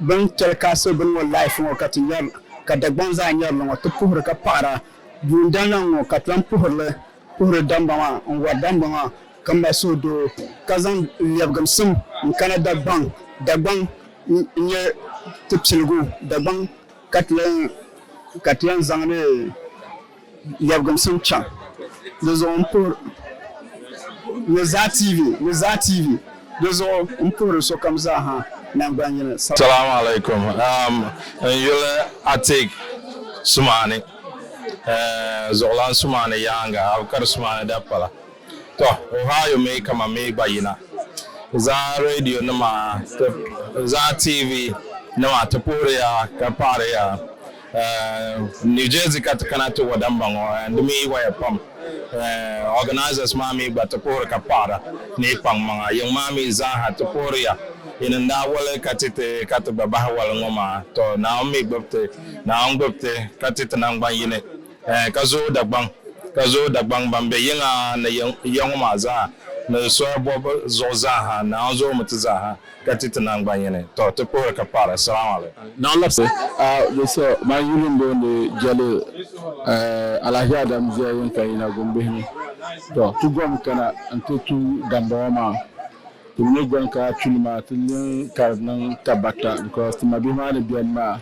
Bɛ ni telecast bini ŋɔ live ŋɔ ka ti nyari ka Dagbaŋ zaa nyari li ŋɔ ti puhiri ka paɣira. Yuundali ŋɔ ka ti lan puhiri li puhiri damba maa n wari damba maa ka m ba suhudoo ka zaŋ lɛbigimsim n kana Dagbaŋ. Dagbaŋ n-nyɛ ti piligu Dagbaŋ ka ti lan zaŋdi lɛbigimsim chaŋ di zuɣu m puhiri ni Zaa TV ni Zaa TV di zuɣu m puhiri sokam zaa ha nangban yini. Salamu alaikum n yuli Atik Sumani zuɣulan Sumani yaaŋa Abukar Sumani dapala to Ohio mi ka ma mi gba yina Zaa radio nima Zaa TV nima ti puhiriya ka paɣiriya. New Jersey ka ti kana ti wa damba ŋɔ di mi waya pam. Organizers maa mi gba ti puhiri ka paɣira ni yi kpaŋ maŋa. Yiŋ maa mi zaaha ti puhiriya. Yini n-daa wali ka ti ti ka ti gba bahi wali ŋɔ maa. Tɔ Naawuni mi gbubi ti. Naawuni gbubi ti ka ti ti naŋgban yini ka zooi Dagbaŋ ka zooi Dagbaŋ ban be yiŋa ni ya ŋɔ maa zaa ni soya bɔbu zuɣu zaaha. Naawuni zoomi ti zaaha. Ka ti ti naŋgban yini. Tɔ, ti puhiri ka paɣiri. Assalamu alaikum. Naɣ labisi a di so man yuli m-booni Jɛli Alhaji Adam Zia yin ka yina Gumbihi ni. Tɔ, ti gom kana nti tuhi dambɔŋɔ maa. Ti mi ni gom ka tuuli maa ti niŋ ka di niŋ tabata because ti mabihi maa ni beni maa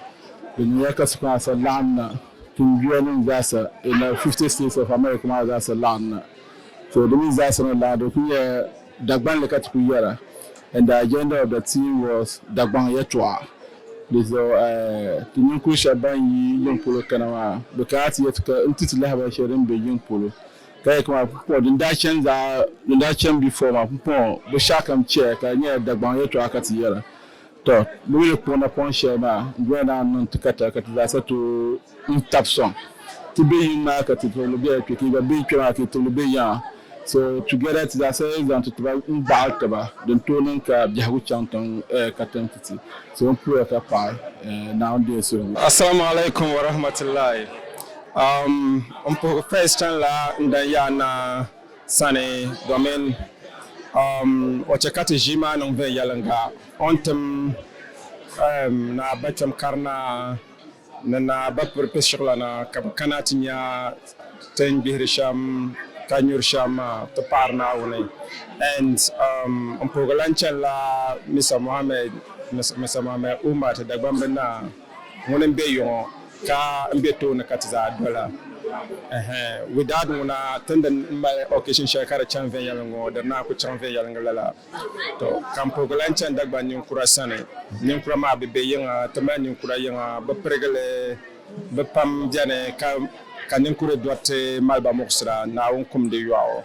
di niŋya ka sukɔŋ sa laɣim na tinduya nim zaasa in the 50 states of America maa zaasa laɣim na. So di mi zaasa ni laɣim di kuli nyɛla Dagbanli ka ti kuli yɛra and the agenda of the team was Dagbaŋ yɛltɔɣa. Di zuɣu ti ninkuri shɛba ban yi yiŋ polo kana maa bɛ kana ti yɛti ka n-ti ti lahabali shɛli din be yiŋ polo ka yɛli kaman pumpɔŋɔ din daa chani zaa din daa chani before maa pumpɔŋɔ binshɛɣu kam chɛya ka di nyɛla Dagbaŋ yɛltɔɣa ka ti yɛra. Tɔ bɛ mi ni kpuɣi napɔŋ shɛli maa n-doli naan niŋ ti katari ka ti zaasa tooi n-tabi sɔŋ. Ti be yiŋ maa ka ti tibili bela kpe, ka yi gba be kpe maa ka yi tibili be yiŋa. So together ti zaasa zaŋ ti tiba n-gbaɣili taba din tooi niŋ ka biɛhigu chaŋ tiŋ katiŋ ti ti. So m puhiya ka paɣi Naawuni deei suhigu. Assalamu alaikum wa rahmatullahi. M puhigu first chanila n dan yaa naa sani domin o che ka ti ʒii maa niŋ viɛnyɛliŋga. O ni tim Naa Bacham Karinaa ni Naa Bapiri Pishiɣilana ka bɛ kana ti nya ti ni gbihiri shɛm ka nyuri shɛm maa ti paɣiri Naawuni. And m puhigi lan chanila Misa Mohammed, Misa Mohammed Umar ti Dagbambi Naa ŋuni m-be yiŋɔ ka m be tooni ka ti zaa dola. Ɛhɛn without ŋuna ti ni di mali occasion shɛli ka di chani viɛnyɛliŋga ŋɔ di naan ku chaŋ viɛnyɛliŋga lala. To, ka m puhigi lan chani Dagbaŋ ninkura sani. Ninkura maa bi be yiŋa, ti mali ninkura yiŋa, bɛ pirigi li, bɛ pam beni ka ka ninkuri dɔriti mali ba muɣisira. Naawuni kum di yɔɣu.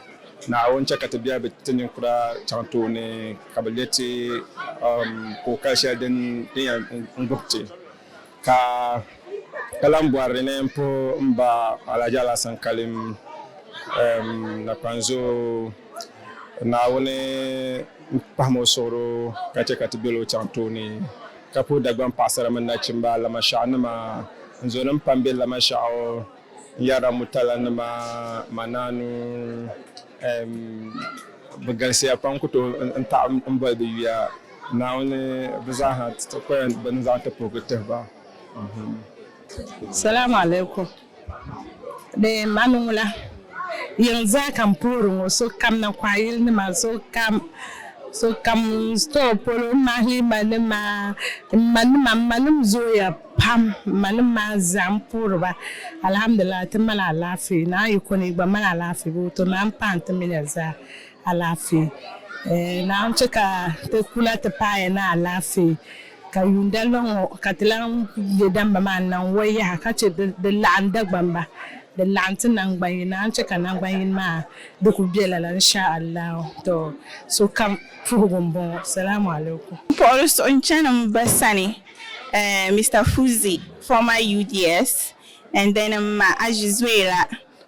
Naawuni chɛ ka ti biɛhi bi ti ninkura chaŋ tooni ka bɛ leei ti kookali shɛli din yɛn gbubi ti. Ka ka lan bɔri ni m puhi m ba Alhaji Alhassan Kalim Nakpanzo. Naawuni m-pahim o suɣuro ka chɛ ka ti bel o chaŋ tooni, ka puhi Dagbaŋ paɣisara mini nachimba, Lamashɛɣunima, n zonim pam be Lamashɛɣu, n yɛrila Mutalanima, Manaanu, bɛ galisiya pam ku tooi n taɣi m boli bɛ yuya. Naawuni bɛ zaaha ti kɔya bɛ ni zaŋ ti puhigi tihi ba. Salamu alaikum. Di mani ŋula yiŋ zaa ka m puhiri ŋɔ sokam na kɔɣa yili nima sokam sokam store polo m mahi ma nima m ma nima m ma nim zooya pam m ma nim maa zaa m puhiri ba alhamdulillah ti mali alaafee naa yi ko ni yi gba mali alaafee boo to naa m paai ti mini ya zaa alaafee Naawuni chɛ ka ti kuna ti paaya ni alaafee. Ka yuun dali ŋɔ ka ti lan je damba maa n-lan wai yaha ka che di laɣim Dagbamba, di laɣim ti naŋgban yini, a ni che ka naŋgban yini maa di kuli be lala insha Allahu. To sokam puhigu m-bɔŋɔ. Salamu alaikum. M puhiri suhu n-chani m ba sani, Mister Fuzi, former UDS, and then m ma Aji Zuela.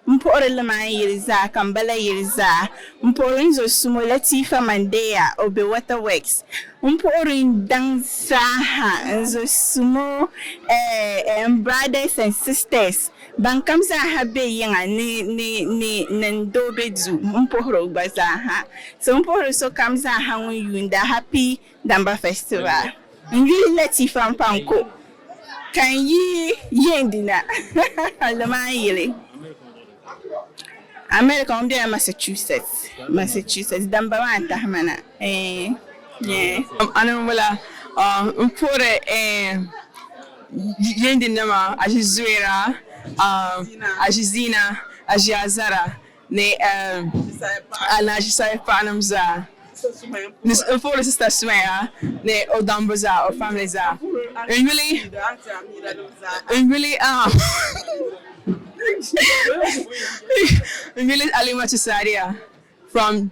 M puhiri Liman yili zaa ka m bala yili zaa. M puhiri n zo sumo Latifa Mandeya o be Waterworks. M puhiri n daŋ zaaha n zo sumo eh, m brothers and sisters ban kam zaaha be yiŋa ni ni ni ni n doo be duu m puhiri o gba zaaha. So m puhiri sokam zaaha ŋun yuunda Happy Damba Festival. N yuli Latifa Mpanko ka n yi Yendina Liman yili. America ŋun bela Massachusetts, Massachusetts. Damba maa n-tahi ma na. Eh, yeah. Ani m-bala m puhiri eh Yendinima, Aʒi Zuwera, Aʒi Zina, Aʒi Azara ni Alhaji Saif paɣanim zaa ni n puhiri Sista Sumaya ni o dambu zaa o family zaa n yuli n yuli n yuli Alimatu Sadiya from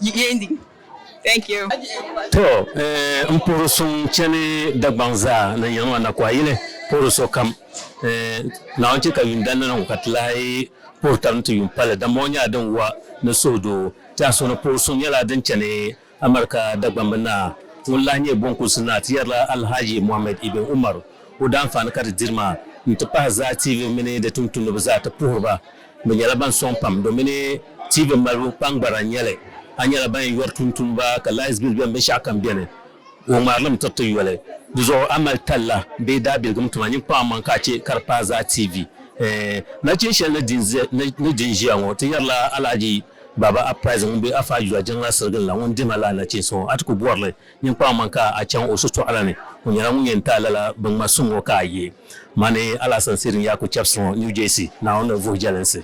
Yendi thank you. To n puhiri suŋ chani Dagbaŋ zaa ni yiŋ maa nakɔha yili puhiri sokam. Naawuni chɛ ka yuun dandi niŋ ka ti lahi puhiri tab ni ti yuun pali, dama o nyɛla din wa ni suhudoo. Tɛha so ni puhiri suŋ nyɛla din chani Amarika Dagbamba Naa ŋun lahi nyɛ Bonkusi Naa ti yɛrila Alhaji Mohammed Ibn Umar o daanfaani ka di diri maa nti pahi Zaa TV mini di tumtumdiba zaa ti puhiri ba. Bɛ nyɛla ban sɔŋ pam domini TV malibu kpaŋgbara n-nyɛ li. A nyɛla ban yɛn yɔri tumtumdiba ka lights bill beni binshɛɣu kam beni. O ŋmarilimi tiri ti yoli. Di zuɣu a mali talla bee daabiligim tuma nyin kpaŋ maŋ ka a che ka di paai Zaa TV. Nachin shɛli ni di n-ʒiya ŋɔ, ti yɛrila Alhaji Baba Uprising ŋun be Afa Ajua jiŋla sirigini la ŋun dihima lala nachinsi ŋɔ. A ti ku bɔri li, nyin kpaŋ maŋ ka a chaŋ o sitɔɣu la ni. O nyɛla ŋun yɛn ti a lala binŋma suŋ ŋɔ ka a ye. Mani Alhassan Sirin Yaku Chɛbisi ŋɔ, New Jersey, Naawuni ni vuhi jɛlinsi.